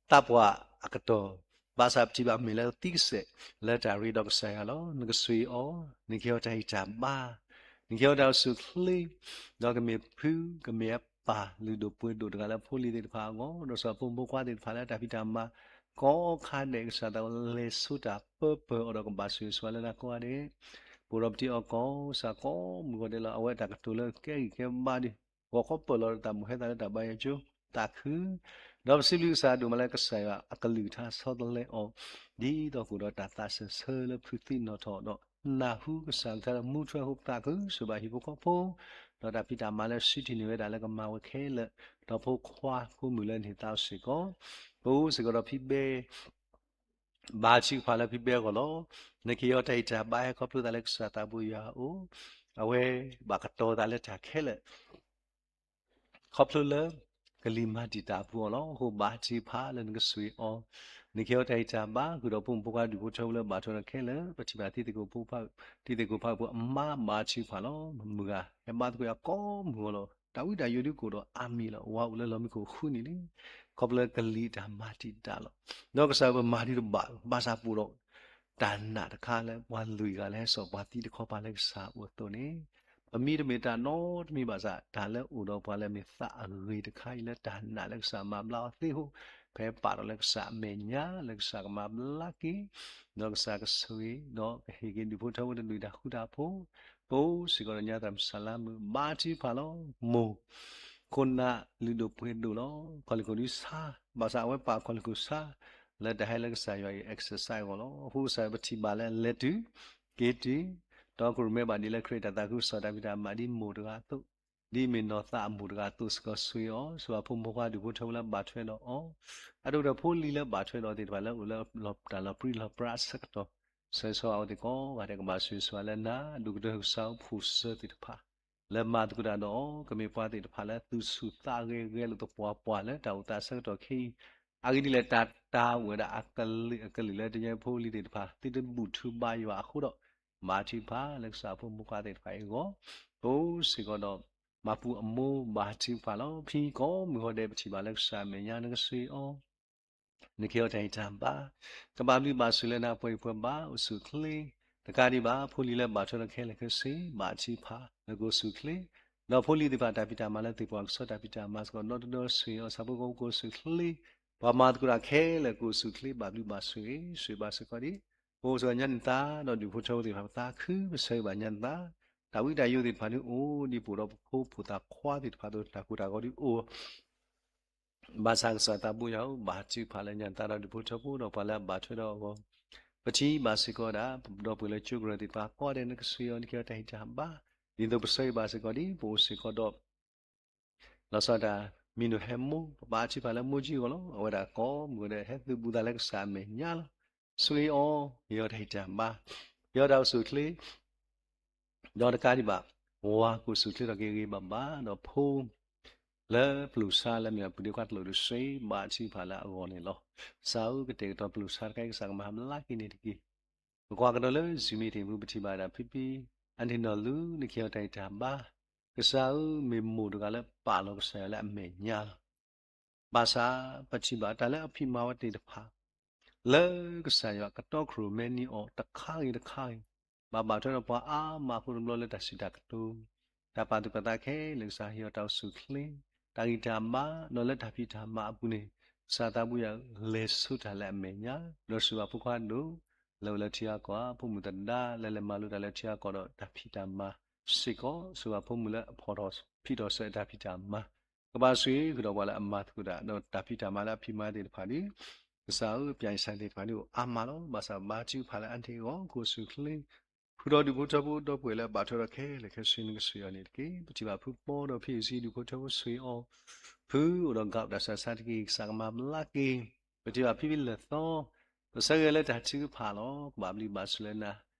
သးပှၢ်အကတီၢ်, ဘၣ်ဆၣ်ပထံၣ်ဘၣ်မ့ၢ်လၢသံကစဲး လၢတၢ်ရ့ဒီးကစၢ်ယွၤလီၤ. နကဆှၢအီၤ, နကဟ့ၣ်အီၤတၢ်ဂံၢ်တၢ်ဘါ, နကဟ့ၣ်အီၤတၢ်အိၣ်ဆူၣ်အိၣ်ချ့, ဒီးကမ့ၢ်ဖု ကမ့ၢ်အပၢ် လုၢ်ဒိၣ်ပှ့ၤဒိၣ်တဂၤလၢဖိလံၤသ့ၣ်တဖၣ်အဂီၢ်, ဒီးကစၢ်ဖိမုၣ်ဖိခွါသ့ၣ်တဖၣ်လၢတၢ်ဖံးတၢ်မၤ ကိးခါဒဲး ကစၢ်သးဘိလဲၤဆိတၢ်ပၢပၢၢ်အီၤဒီးကဘၣ်ဆိၣ်ဂ့ၤဆိၣ်ဝါလၢနၤကိးဂၤဒဲး, ပအိၣ်ဒီးပထံၣ်အီၤကိး ကစၢ်ကိးမုၢ်ဂီၤဒဲးလီၤ. အဝဲတၢ်ကတိၤလၢကဲဂံၢ်ကဲဘါဒီး ဂီၤခီပၢၢ်လီၤဒီးတၢ်ဘၣ်ဟဲသးလၢတၢ်ဘါယွၤကၠိ သးခု, ဒီးပစံးဘျုးကစၢ်ဒိၣ်မးလၢကစၢ်ယွၤအကလုၢ်ကထါဆီတလဲအီၤ ဒ်သိးကအိၣ်ဒီးတၢ်သးစၢၢ်ဆၢလၢဖုးသံနီၢ်ထီၣ်ဒီး နၢ်ဟူကစၢ်ကလုၢ်ကထါလၢမူထွဲအဃိ ပသးခု ဆိၣ်ဘၣ်ဟံၣ်ဖိဃီဖိ ဒီးတၢ်ဖံးတၢ်မၤလၢစံးထီၣ်န့ၢ်ဝဲဒၣ်လၢကမၤဝဲခဲလၢာ်, ဒီးဖိခွါဖိမုၣ်လၢနဟ့ၣ်သါအီၤစ့ၢ်ကီး, ပအိၣ်စ့ၢ်ကီးဒီးဖံဘဲ ဘါထုကဖၣ်လၢဖံဘဲအဂီၢ်လီၤ. နကဟ့ၣ်အီၤတၢ်ဂံၢ်တၢ်ဘါ ဟဲခီဖျိသးလၢကစၢ်သးဘိယွၤအအိၣ်, အဝဲဘၣ်ကတီၤသးလၢတၢ်ခဲလၢာ် ခီဖျိလၢ ကလံၤမၤတံာ်တာ်အပူၤအီၤလီၤ. အဃိဘါထုကဖၣ်လၢနကဆှၢအီၤ, နကဟ့ၣ်အီၤတၢ်ဂံၢ်တၢ်ဘါ ဃုာ်ဒီးဖိမုၣ်ဖိခွါဒူၣ်ဖိထၢဖိလၢဘၣ်ထွဲဒီးခဲလၢာ် ပထံၣ်ဘၣ်သံသကိးဖိ သံသကိးဖိအပူၤအမါ ဘါထုကဖၣ်လီၤ. မုၢ်ဂၤ ဟဲဘါသကိးယၤကိးမုၢ်ဂီၤလီၤ. တၢ်ဝံတၢ်ယိာ်ဒုးကအိၣ်ဒီးအါမံၤလီၤ. ဝၤအိၣ်လၢလီၢ်မံခိၣ်ဃုနံၣ်လံ. ခီဖျိလၢကလံၤတၢ်မၤတံာ်တာ်လီၤ. ဒီးကစၢ်ပမၤဒံးတဘၣ် ဘၣ်ဆၣ်ပအိၣ်ဒီး တၢ်နာ်တခါလၢ ပှၤလွံၢ်ဂၤလၢဟဲစိာ်ပှၤသံတခီပၤလၢကစၢ်အအိၣ်အသိးန့ၣ်, ပမံတမ့ၢ်တၢ်နီတမံၤဘၣ်ဆၣ် တၢ်လၢအိၣ်ဒီးပှၤလၢမ့ၢ်သးအဂ့ၤတခါအံၤလၢတၢ်နာ်လၢကစၢ်မၤဘျါအီၤသ့အဃိ, ဖဲပာ်ထီၣ်လၢကစၢ်အမဲာ်ညါလၢကစၢ်ကမၤဘျါက့ၤ, ဒီးကစၢ်ကဆိၣ်ဂ့ၤ ဒီးကဟ့ၣ်က့ၤဒူၣ်ဖိထၢဖိတဒူၣ်တၢ်ဃူတၢ်ဖိး, ပအိၣ်စ့ၢ်ကီးဒီးညါသရၣ်မုၣ်စၢ်လါမုၣ် ဘါထုကဖၣ်လီၤ. မိၢ် ခိၣ်နၢ်လုၢ်ဒိၣ်ပှ့ၤဒိၣ်လီၤ. ခီၣ်လ့ၢ်ခိၣ်ဒုးဆါ, ဘၣ်ဆၣ်အဝဲပာ်ခီၣ်လ့ၢ်ခိၣ်ဆါ လၢတၢ်ဟဲလၢကစၢ်ယွၤအံၤ exercise အဂီၢ်လီၤ. အဃိကစၢ်ပထံၣ်ဘၣ်လၢလဲၤတုၤ က့ၤတုၤ, ဒီးကရူၢ်မဲဘၣ်ဒ်လၢခရံာ်တၢ်သးခုကစီၣ်တၢ်ဖံးတၢ်မၤဒ်မိၢ်တဂၤအသိး, ဒ်အမ့ၢ်နီၢ်သးအမိၢ်တဂၤအသိးစ့ၢ်ကီး ဆိၣ်ဂ့ၤအီၤ, ဆိၣ်ဂ့ၤဖိမုၣ်ဖိခွါဒူၣ်ဖိထၢဖိလၢဘၣ်ထွဲဒီးအီၤ, အဒိဒီးဖိလံၤလၢဘၣ်ထွဲဒီးသ့ၣ်တဖၣ်လၢအိၣ်လၢ တၢ်လီၤပြံလီၤပြါအဆၢကတီၢ်, ဆိၣ်ဂ့ၤဆိၣ်ဝါအဝဲသ့ၣ်ကိးဂၤဒဲး ကဘၣ်ဆိၣ်ဂ့ၤဆိၣ်ဝါလၢနၤ ဒိၣ်ကတၢၢ်ကစၢ်ဖိၣ်စၢၤသ့ၣ်တဖၣ် လၢမၤသကိးတၢ်ဒီးအီၤ ကမ့ၢ်ပှၤသ့ၣ်တဖၣ်လၢသူၣ်ဆူၣ်သးဂဲၤဂဲၤလိာ်သပှၢ်ပှၢ်လၢတၢ်အိၣ်သးဆၢကတီၢ်ခဲအံၤ, အဂ့ၢ်ဒ်လဲၣ် တၢ်တာ်ဝဲဒၣ်အကလုာ်အကလုာ်လၢတနံၤဖိလံၤသ့ၣ်တဖၣ် သုတဘူၣ်ထုဘါယွၤအဃိဒီး ဘါထုကဖၣ်လၢကစၢ်ဖိမုၣ်ဖိခွါသ့ၣ်တဖၣ်အံၤအဂီၢ်, ပအိၣ်စ့ၢ်ကီးဒီး မၤပူၤအမိၢ်ဘါထုကဖၣ်လီၤ. ဖံကိးမုၢ်ဂီၤဒဲး ပထံၣ်ဘၣ်လၢကစၢ်အမဲာ်ညါ နကဆိၣ်ဂ့ၤအီၤ နကဟ့ၣ်အီၤတၢ်ဂံၢ်တၢ်ဘါ, ကဘၣ်ဘျုးဘၣ်ဆိၣ်လၢနၤ ပှၤအံၤပှၤဘါ အိၣ်ဆူၣ်အိၣ်ချ့, တကးဒံးဘၣ် ဖိလံၤလၢဘၣ်ထွဲဒီးခဲလၢာ်ခဲဆ့ ဘါထုကဖၣ် လၢကအိၣ်ဆူၣ်အိၣ်ချ့, ဒီးဖိလံၤသ့ၣ်တဖၣ်တၢ်ဖံးတၢ်မၤလၢသ့ၣ်ပှၢ်ကဆှီတၢ်ဖံးတၢ်မၤစ့ၢ်ကီး ဒီတဒီ ဆိၣ်ဂ့ၤအီၤ ဆၣ်ဖိကီၢ်ဖိကအိၣ်ဆူၣ်အိၣ်ချ့, ပှၤမၤသကိးတၢ်ခဲလၢာ်ကအိၣ်ဆူၣ်အိၣ်ချ့ ဘၣ်ဘျုးဘၣ်ဆိၣ်ဂ့ၤ ဆိၣ်ဂ့ၤဘၣ်စ့ၢ်ကီးဒံး, ပအိၣ်စ့ၢ်ကီးညါနသး ဒီးဒူၣ်ဖိထၢဖိသ့ၣ်တဖၣ် ပသးခု ပဆၢဂ့ၤဘၣ်ညါနသး, တၢ်ဝံတၢ်ယိာ်သ့ၣ်တဖၣ်ဒုးအိၣ်ဒံး ပအိၣ်ဒီးပဖိပိာ်သးခွါသ့ၣ်တဖၣ်အသိး တၢ်ကိၢ်တၢ်ဂီၤဒုးအိၣ် ဘၣ်ဆၣ်ကစၢ်သးဘိယွၤဧၢ, ဘါထုကဖၣ်လၢညါနသးဒီးဒူၣ်ဖိထၢဖိ ဒီးပှၤလၢအဘၣ်ထွဲဒီးအဂီၢ်, ပထံၣ်ဘၣ်စ့ၢ်ကီးဝဲဒၣ် ပဒီပုၢ်ဝဲၢ်လၢကၠိကရၢၢ်သ့ၣ်တဖၣ်ကိးဂၤဒဲး နကဆိၣ်ဂ့ၤအီၤ နကဟ့ၣ်အီၤတၢ်ဂံၢ်တၢ်ဘါ, ဒ်သိးပဆၢဂ့ၤဘၣ်စ့ၢ်ကီးဒ် ပအိၣ်စ့ၢ်ကီးဒီး လီၤဆီဒၣ်တၢ် မံၤနိၣ်ဟဲမိၢ် ပဘါထုကဖၣ်လၢမိၢ်ကၠံအဂီၢ်လီၤ. အဝဲဒၣ်ကိးမုၢ်ဂီၤဒဲး ဟဲသုးဘူးသးလၢကစၢ်အမဲာ်ညါလီၤ. ဆိၣ်ဂ့ၤအီၤ ဟ့ၣ်အီၤတၢ်ဂံၢ်တၢ်ဘါ, ဟ့ၣ်အီၤတၢ်အိၣ်ဆူၣ်အိၣ်ချ့ ဒီးတကးဒံးဘၣ် ဝၤကအိၣ်ဆူၣ်အိၣ်ချ့ထီၣ်က့ၤဂ့ၤဂ့ၤဘၣ်ဘၣ် ဒီးဖိ လၢပျိာ်ဆါလၢမ့ၢ်အပူၤဒ့ခွါတလိာ်ဒုး ဆိၣ်ဂ့ၤဘါထုကဖၣ်လၢအဂီၢ်န့ၣ်လီၤ. ကစၢ်ဧၢ ကတဲာ်ကတီၤပျိာ်ဆါတခါအံၤ ကစၢ်ကမၤဟးဘျါက့ၤန့ၣ်တက့ၢ်. ပကွၢ်ကဒီးလၢ Zoom meeting ပူၤ ပထံၣ်ဘၣ်ဝဲဒၣ်ဖံဖံ အန့ၣ်နီၢ်လူ နကဟ့ၣ်အီၤတၢ်ဂံၢ်တၢ်ဘါ, ကစၢ်ဧၢ မ့ၢ်မိၢ်တဂၤလၢပာ်လီၤကစၢ်ယွၤလၢအမဲာ်ညါလီၤ. ဘၣ်ဆၣ် ပထံၣ်ဘၣ်တၢ်လၢအဖံးမၤဝဲသ့ၣ်တဖၣ် လၢကစၢ်ယွၤကတီခိၣ်ရိၣ်မဲန့ၢ်အီၤတခါဂ့ၤတခါဂ့ၤ, ဘၣ်ဘၣ်ထွဲဒီးပှၤအါမးအဃိတဘျီလၢတၢ်စံးတၢ်ကတိၤ, တၢ်ပာ်သူၣ်ပာ်သးခဲလၢာ်, ကစၢ်ဟ့ၣ်အီၤတၢ်အိၣ်ဆူၣ်အိၣ်ချ့, တၢ်ဂံၢ်တၢ်ဘါ, ဒီးလၢတၢ်ဖံးတၢ်မၤအပူၤန့ၣ် ကစၢ်သးဘိယွၤလဲၤဆိတၢ်လၢအမဲာ်ညါ, ဒီးစံးဘၣ်ဖိခွါဒိၣ် လၢအိၣ်လၢထံဂၤကီၢ်ဧါ, ဖိမုၣ်သဒါလၢလဲၤမၤလိတၢ်လၢထံဂၤကီၢ်ဒီးတၢ်ဖံးတၢ်မၤစ့ၢ်ကီး, စံးဘၣ်ဖိမုၣ်လၢအဖီၣ်ထီၣ်ဖံးထီၣ်ဆၢအတၢ်ဖံးတၢ်မၤ, ကဘၣ်ဆိၣ်ဂ့ၤဃုာ်ဒီးပှၤလၢအမၤသကိးတၢ် ဒီးတၢ်ဖံးတၢ်မၤလၢအဖံးမၤသ့ၣ်တဖၣ်ဒီး ကစၢ်ဧၢ, ပျၢ်ယစၢ်သ့ၣ်တဖၣ်န့ၣ်အိၣ်အါမးလီၤ. ဘၣ်ဆၣ်ဘါထုကဖၣ်လၢအတ့ၢ်အဂီၢ် ကအိၣ်ဆူၣ်အိၣ်ချ့, ဃုာ်ဒီးဒူၣ်ဖိထၢဖိဒီပုၢ်ဝဲၢ်လၢအဘၣ်ထွဲဒီးခဲလၢာ်ခဲဆ့ နကဆိၣ်ဂ့ၤအီၤန့ၣ်တက့ၢ်. ပထံၣ်ဘၣ်ဖုပီဒီးဖံအုၣ်စံဒူၣ်ဖိထၢဖိဆိၣ်ဂ့ၤအီၤ, ဖုအိၣ်ဒီးကးတၢ်ဆူးတၢ်ဆါတက့ၢ်, ကစၢ်ကမၤဘျါက့ၤ, ပထံၣ်ဘၣ်ဖံဖံလၢၢ်သီ, ပဆၢဂ့ၤလၢတၢ်ထုကဖၣ်လီၤ. ကဘၣ်ဘျုးဘၣ်ဆိၣ်လၢနၤ,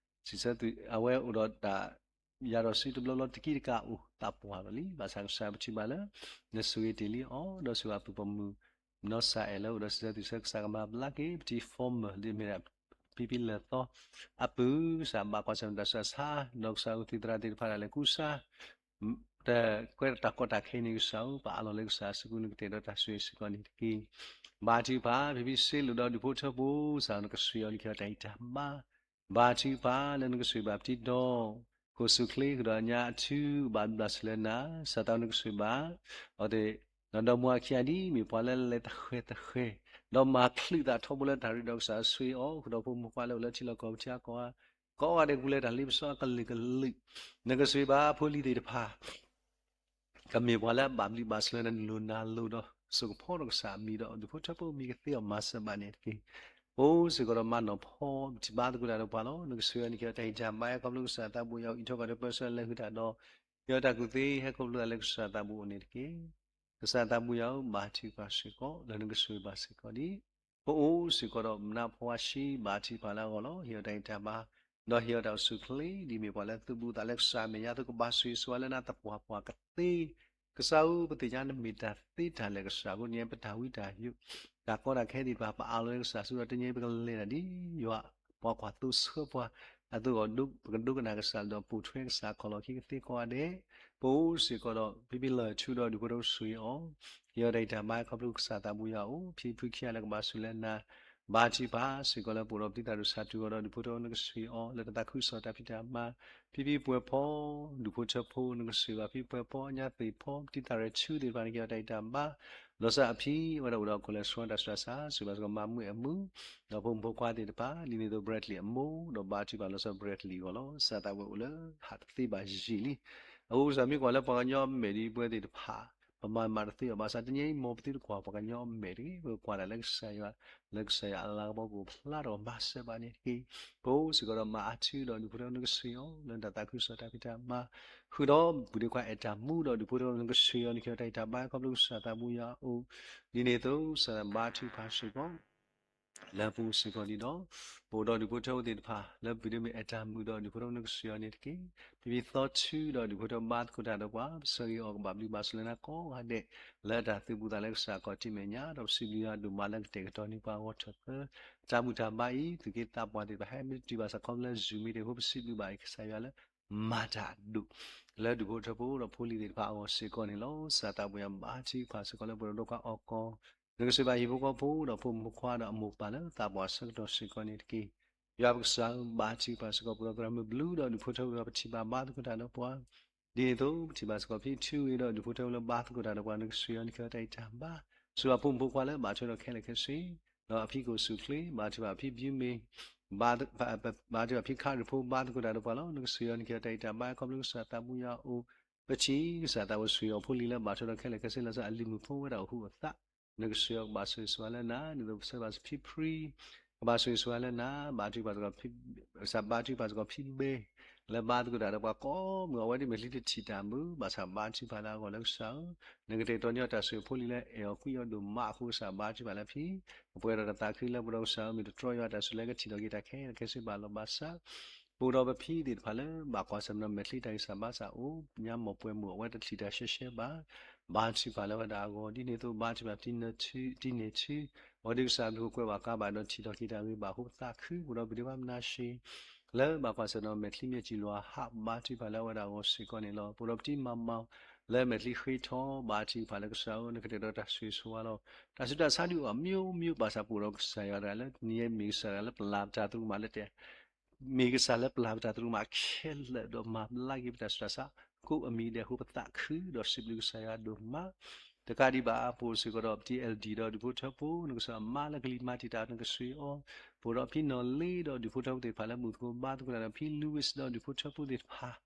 စံးဆၢသုး အဝဲအိၣ်ဒီးတၢ် ယၤဒီးစုတဘျီဘျီတကံတကးအိၣ်သးပှၢ်လီၤလံ. ဘၣ်ဆၣ်ကစၢ်ပထံၣ်ဘၣ်လၢ နဆိၣ်ဂ့ၤတ့ၢ်လံအီၤ, ဒီးစံးဘၣ်ဖုပီမုၣ် နီၢ်စၤအဲၣ်လၢအိၣ်ဒီးစံးဆၢသုးဆၢ ကစၢ်ကမၤဘျါက့ၤ ပထံၣ် former လၢမ့ၢ်ဒၣ် ဖံဖံလၢၢ်သီအပုၢ်, ကစၢ်ဘၣ်ကွၢ်ဆၢၣ်မဲာ်တၢ်ဆူးတၢ်ဆါ, ဒီးကစၢ်အိၣ်သံၣ်သရၣ်သ့ၣ်တဖၣ်ဒၣ်လဲာ်ကူစါ တၢ်ကွဲးတၢ်ကီတၢ်ခဲအံၤန့ၣ် ကစၢ်ဧၢ, ပအးလီၤလၢကစၢ်အစုပူၤ နကတဲာ်ဒီးတၢ်ဆိၣ်ဂ့ၤစ့ၢ်ကီးန့ၣ်တက့ၢ်. ဘါထုကဖၣ် ဖံဖံစ့လိာ်ဒီးဒူၣ်ဖိထၢဖိ, ကစၢ်နကဆိၣ်ဂ့ၤအီၤ နကဟ့ၣ်အီၤတၢ်ဂံၢ်တၢ်ဘါ, ဘါထုကဖၣ်လၢနကဆိၣ်ဂ့ၤဘၣ်ပထံဒီ, ကအိၣ်ဆူၣ်အိၣ်ချ့ ဃုာ်ဒီးညါအထူ ဘၣ်ဘျုးဘၣ်ဆိၣ်လၢနၤ, စၢ်သးနကဆိၣ်ဂ့ၤဘၣ် အီၤသ့ၣ်, ဒီးဒီမါအခံဂၤဒ်အမ့ၢ်ပှၤလၢလဲၤတဃဲၤတဃဲၤ, ဒီးမၤချုးသးထီဘိလၢတၢ်ရ့ဒီးကစၢ်ဆိၣ်ဂ့ၤအီၤ, ဃုာ်ဒီးဖိမုၣ်ဖိခွါလၢအိၣ်လၢထံလီၢ်ကီၢ်ပူၤထံဂၤကီၢ်ဂၤ, ကိးဂၤဒဲးပူၤလၢတၢ်လ့ပစီအကလုာ်ကလုာ်, နကဆိၣ်ဂ့ၤဘၣ်ဖိလံၤသ့ၣ်တဖၣ် ကမ့ၢ်ပှၤလၢအဘၣ်ဘျုးဘၣ်ဆိၣ်လၢနလိၣ်နၤလိၣ်ဒီး စိကဖီဒီးကစၢ်အမံၤဒီး ဒူၣ်ဖိထၢဖိမံၤကသ့အီၤမၤစၢၤဘၣ်န့ၣ်တက့ၢ်. ပအိၣ်စ့ၢ်ကီးဒီးမၤနီၣ်ဖီ ပထံၣ်ဘါသကိးတၢ်ဒီးပှၤလီၤ. နကဆိၣ်ဂ့ၤအီၤန့ၣ် ကဟ့ၣ်အီၤတၢ်ဂံၢ်တၢ်ဘါ ခီဖျိကစၢ်သးဘိယွၤအံးထွဲကွၢ်ထွဲပၢဆှၢလဲၤဃုာ်တၢ်ဒီး ဟ့ၣ်အီၤတၢ်ကူၣ်သ့ ဟဲခီဖျိသးလၢကစၢ်သးဘိအိၣ်န့ၣ်တက့ၢ်. ကစၢ်သးဘိယွၤဧၢ, ဘါထုကဖၣ်စ့ၢ်ကီး လၢနကဆိၣ်ဂ့ၤဘၣ်စ့ၢ်ကီးဒ် ပအိၣ်စ့ၢ်ကီးဒီးမနၤဖီဝါဆှံ ဘါထုကဖၣ်လၢအဂီၢ်လီၤ. ဟ့ၣ်အီၤတၢ်ဂံၢ်တၢ်ဘါ ဒီးဟ့ၣ်အီၤတၢ်အိၣ်ဆူၣ်အိၣ်ချ့ ဒ်အမ့ၢ်ပှၤလၢသုးဘူးသးလၢကစၢ်အမဲာ်ညါအသိး ကဘၣ်ဆိၣ်ဂ့ၤဆိၣ်ဝါလၢနၤသပှၢ်ပှၢ်ကသ့. ကစၢ်ဧၢ, ပသ့ၣ်ညါနမ့ၢ်တၢ်သ့တၢ်လၢာ်ကစၢ်အဃိန့ၣ် ပတၢ်ဝံတၢ်ယိး တၢ်ကီတၢ်ခဲသ့ၣ်တဖၣ် ပအးလီၤလၢကစၢ်ဆူဒီး တနံၤအံၤပကလဲၤတၢ်ဒ်ယွၤ ပှၤကွၢ်သိဆှၢပှၤ အသိးအဂီၢ် ပကဒိကနၣ်ကစၢ်ဒီးပိာ်ထွဲကစၢ်ခီၣ်လီၢ်ခံကသ့ကိးဂၤဒဲး, ပအိၣ်စ့ၢ်ကီးဒီး ဖံဖံလၢၢ်ထူဒီးဒူၣ်ဖိထၢဖိဆိၣ်ဂ့ၤအီၤ, ဟ့ၣ်အီၤတၢ်ဂံၢ်တၢ်ဘါ ခီဖျိကစၢ်သးဘိယွၤအိၣ်, ဖံဖုခံဂၤလၢကဘၣ်ဆိၣ်လၢနၤ ဘါထုကဖၣ်စ့ၢ်ကီးလၢပအိၣ်ဒီးပတံၤသရၣ်ဒိၣ်ဆၣ်တူၢ်အီၤဒီး ဒူၣ်ဖိထၢဖိနကဆိၣ်ဂ့ၤအီၤ လၢတၢ်သးခုကစီၣ်တၢ်ဖံးတၢ်မၤ, ဖံဖံပှဲၤဖီ ဒူၣ်ဖိထၢဖိနကဆိၣ်ဂ့ၤဘၣ် ဖံပှဲၤဖီ ညါသ့ၣ်ဖီ ပတံၤသရၣ်ထူသ့ၣ်တဖၣ်န့ၣ် ကဟ့ၣ်အီၤတၢ်ဂံၢ်တၢ်ဘါ, လီၤဆီအဖံ အဝဲဒၣ်အိၣ်ဒီး cholesterol တၢ်ဆူးတၢ်ဆါ စံးဘၣ်စ့ၢ်ကီးမၤမုာ်အမုာ်, ဒီးဖိမုၣ်ဖိခွါသ့ၣ်တဖၣ် ဒ်န့ၣ်အသိး Bradley အမိၢ် ဒီးဘါထုကဖၣ်လီၤဆီ Bradley အဂီၢ်လီၤ. ကစၢ်သးဝဲအိၣ်လၢဟးတသ့ဘၣ်ယံာ်လံ. အဃိကစၢ်မ့ၢ်ကွၢ်လၢပှၤကညီအမဲာ်ဒ်ပဝဲသ့ၣ်တဖၣ် ပမၤမၤတသ့အီၤ ဘၣ်ဆၣ်တနံၤအံၤ မ်ပသုတကွၢ်ပှၤကညီအမဲာ်တဂ့ၤ, ပကကွၢ်တၢ်လၢကစၢ်ယွၤ, လၢကစၢ်ယွၤအလၤကပီၤကအိၣ်ဖျါထီၣ်မၤစၢၤဘၣ်န့ၣ်တက့ၢ်. ပအိၣ်စ့ၢ်ကီးဒီးမၤအါထူဒီးဒူၣ်ဖိထၢဖိနကဆိၣ်ဂ့ၤအီၤ လၢတၢ်သးခုကစီၣ်တၢ်ဖံးတၢ်မၤ, ဃုာ်ဒီးပုၢ်ဒ့ခွါအဲၣ်တၢ်မူဒီးဒူၣ်ဖိထၢဖိနကဆိၣ်ဂ့ၤအီၤန့ၣ် ကဟ့ၣ်အီၤတၢ်ဂံၢ်တၢ်ဘါ ခီဖျိကစၢ်သးဘိယွၤအအိၣ်, ဒ်န့ၣ်အသိး ကစၢ်ဘါထုကဖၣ်စ့ၢ်ကီး လၢပအိၣ်စ့ၢ်ကီးဒ်ဒီး ပအိၣ်ဒီးဒူၣ်ဖိထၢဖိသ့ၣ်တဖၣ် လၢပုၢ်ဒ့မုၣ်အဲၣ်တၢ်မူဒီးဒူၣ်ဖိထၢဖိနကဆိၣ်ဂ့ၤအီၤန့ၣ်တက့ၢ်. ဖံဖံသီထူဒီးဒူၣ်ဖိထၢဖိဘါသကိးတၢ်ဒီးပှၤ ပဆၢဂ့ၤအီၤကဘၣ်ဘျုးဘၣ်ဆိၣ်လၢနၤကိးဂၤဒဲး လၢတၢ်သုးဘူးသးလၢကစၢ်အခီၣ်ထံးမဲာ်ညါ ဒီးပစံးဘျုးယွၤဒိၣ်မးလၢကတဲာ်ကတီၤန့ၢ်ပှၤအဂီၢ်ထၢၣ်သၢ တၢ်ဘူၣ်တၢ်ဘါအံၤ သူၣ်က့သးပှၢ်သ့ၣ်တဖၣ် ဟဲမ့ၢ်တတုၤဘၣ်ဆၣ်ခီဖျိလၢ Zoom မ့ၢ်တ့ၢ်အဃိ ပစံးဘျုးဘၣ်အံၤကစၢ်ယွၤလၢ မၤတၢ်အဒိၣ် လၢဒူၣ်ဖိထၢဖိဒီးဖိလံၤသ့ၣ်တဖၣ်အဂီၢ်စ့ၢ်ကီးန့ၣ်လီၤ. ကစၢ်သးဘိယွၤဘါထုကဖၣ်စ့ၢ်ကီးလၢပှၤဒိၣ်ခွါအီၣ်ကီၢ်, နကဆိၣ်ဂ့ၤဘၣ်ဟံၣ်ဖိဃီဖိဒီးဖိမုၣ်ဖိခွါဒီးအမိၢ်ပၢ်လၢသးပှၢ်ဆၢကတီၢ်စ့ၢ်ကီးန့ၣ်တက့ၢ်. ယွၤပကစၢ်ဧၢ ဘါထုကဖၣ်စ့ၢ်ကီးပှၤဒီးသရၣ်မုၣ်ဘျုးဒီးဒူၣ်ဖိထၢဖိဒီးပထံၣ်ဘၣ်ဘါသကိးတၢ်ဒီးပှၤ, ဒ်န့ၣ်အသိး ပထံၣ်ဘၣ်စ့ၢ်ကီးဖံထူဂ့ၤဒီးဒူၣ်ဖိထၢဖိလၢဘါသကိးတၢ်ဒီးပှၤ နကဆိၣ်ဂ့ၤအီၤန့ၣ် ကဟ့ၣ်အီၤတၢ်ဂံၢ်တၢ်ဘါ, စံးဘၣ်ဖိမုၣ်ဖိခွါလၢဘၣ်ထွဲဒီးခဲလၢာ်ခဲဆ့ ဒီးအဖံကအိၣ်ဆူၣ်အိၣ်ချ့ ဘါထုကဖ၁ဖံဘျုးမ့ၢ် ဘါထုကဖ၁ဖံခါရံၣ်ဖိဘါသကိးတၢ်ဒီးပှၤလီၤ. နကဆိၣ်ဂ့ၤအီၤန့ၣ် ကဟ့ၣ်အီၤတၢ်ဂံၢ်တၢ်ဘါ ခီဖျိကစၢ်သးဘိယွၤအအိၣ်, ပထံၣ်ကစၢ်သးဘိဆိၣ်ဂ့ၤအီၤဖိလံၤလၢဘၣ်ထွဲဒီးခဲလၢာ်ခဲဆ့ လီၤဆီအလံၤမုၣ်ဖိဝဲဒၣ်အိၣ်ဃူအိၣ်သး, နကဆိၣ်ဂ့ၤအီၤကဘၣ်ဆိၣ်ဂ့ၤဆိၣ်ဝါလၢနၤ, ဒ်သိးပဆၢဘၣ်ဖံဖရံ ကဘၣ်ဆိၣ်ဂ့ၤဆိၣ်ဝါလၢနၤ, ဘါထုကဖၣ်စ့ၢ်ကီး ကစၢ်ဘါထုကဖၣ်စ့ၢ်ကီးဖံဘ့ၣ် လၢဘါသကိးတၢ်ဒီးပှၤကိးမုၢ် အဝဲဒ်မ့ၢ်ချံတထံၣ်တၢ်မုၢ် ဘၣ်ဆၣ်ဘါထုကဖၣ်လၢအဂီၢ်လၢကစၢ်ဧၢ, နကတဲာ်ကတီၤန့ၢ်အီၤတၢ်ဆိၣ်ဂ့ၤဖိလံၤလၢအဲၣ်အီၤကွံအီၤဒိၣ်မးအဃိ ကစၢ်ဘါထုကဖၣ်လၢဖံ, ပပှဲၤဒီးတၢ်သးခုလၢပဒီးကစၢ်ဧၢ မ့ၢ်တတြီယွၤတၢ်ဆိၣ်လၢကထံၣ်ထီၣ်က့ၤတၢ်ခဲလၢာ်ခဲဆ့ဘၣ်လီၤဘၣ်ဆၣ်, ပအိၣ်ဒီးပဖံသ့ၣ်တဖၣ်လၢ ဘၣ်ကွၢ်ဆၢၣ်မဲာ်ဒီးမဲာ်ချံတၢ်ဂံၢ်စၢ်ဘါစၢ်အိၣ် ညါမီၢ်ပှဲၤမုၢ် အဝဲတထံၣ်တၢ်ရှဲရှဲဘၣ် ဘါထုကဖၣ်လၢဝဲဒၣ်အဂီၢ်, ဒ်န့ၣ်အသိး ဘါထုကဖၣ်ဖံတံၢ်န့ၢ်ထူ, အဝဲဒၣ်ကစၢ်ဘျုးကွဲးဘၣ်ကါဘၣ်ဒီးထံၣ်ထီၣ်က့ၤတၢ်ဂ့ၤဘၣ်အဃိ ပသးခု ပအိၣ်ဒီးပဒ့ခွါမနၤၡ့ လၢဘၣ်ကွၢ်ဆၢၣ်မဲာ်ဒီးမဲာ်ချံမ့ၢ်စံၣ်လီၤဟး ဘါထုကဖၣ်လၢဝဲဒၣ်အဂီၢ်စ့ၢ်ကီးန့ၣ်လီၤ. ပအိၣ်ဒီးပတံၤမၤမီၢ် လၢမဲာ်ချံဃ့ထီ ဘါထုကဖၣ်လၢကစၢ်ဧၢ နကတဲာ်ကတီၤတၢ်ဆိၣ်ဂ့ၤဆိၣ်ဝါလီၤ. တၢ်ဆူးတၢ်ဆါဒုးအိၣ်အမျိုးမျိုး ဘၣ်ဆၣ်ပအိၣ်ဒီးကစၢ်ယွၤတဂၤလၢ တနံၤအံၤမ့ၢ်ကစၢ်တဂၤလၢပလၤပတၢ်သရူးကမၣ်လၢတဲ မ့ၢ်ကစၢ်လၢပလၤပတၢ်သရူးကမၣ်ခဲလၢာ် ဒီးမၤဘျါက့ၤပတၢ်ဆူးတၢ်ဆါ ကိးအမံၤဒဲးအဃိ ပသးခုဒီးစံးဘျုးကစၢ်ယွၤဒိၣ်မး. တကးဒံးဘၣ် ပအိၣ်စ့ၢ်ကီးဒီး ပတံၤ L D ဒီးဒူၣ်ဖိထၢဖိ နကစၢ်မါလၢကလံၤမၤတံာ်တာ် နကဆိၣ်ဂ့ၤအီၤ. ပအိၣ်ဒီးဖံနီၢ်လ့ဒီးဒူၣ်ဖိထၢဖိသ့ၣ်တဖၣ်လၢမုၢ်သကိးဘါသကိးတၢ်ဒီး ဖံ Louis ဒီးဒူၣ်ဖိထၢဖိသ့ၣ်တဖၣ်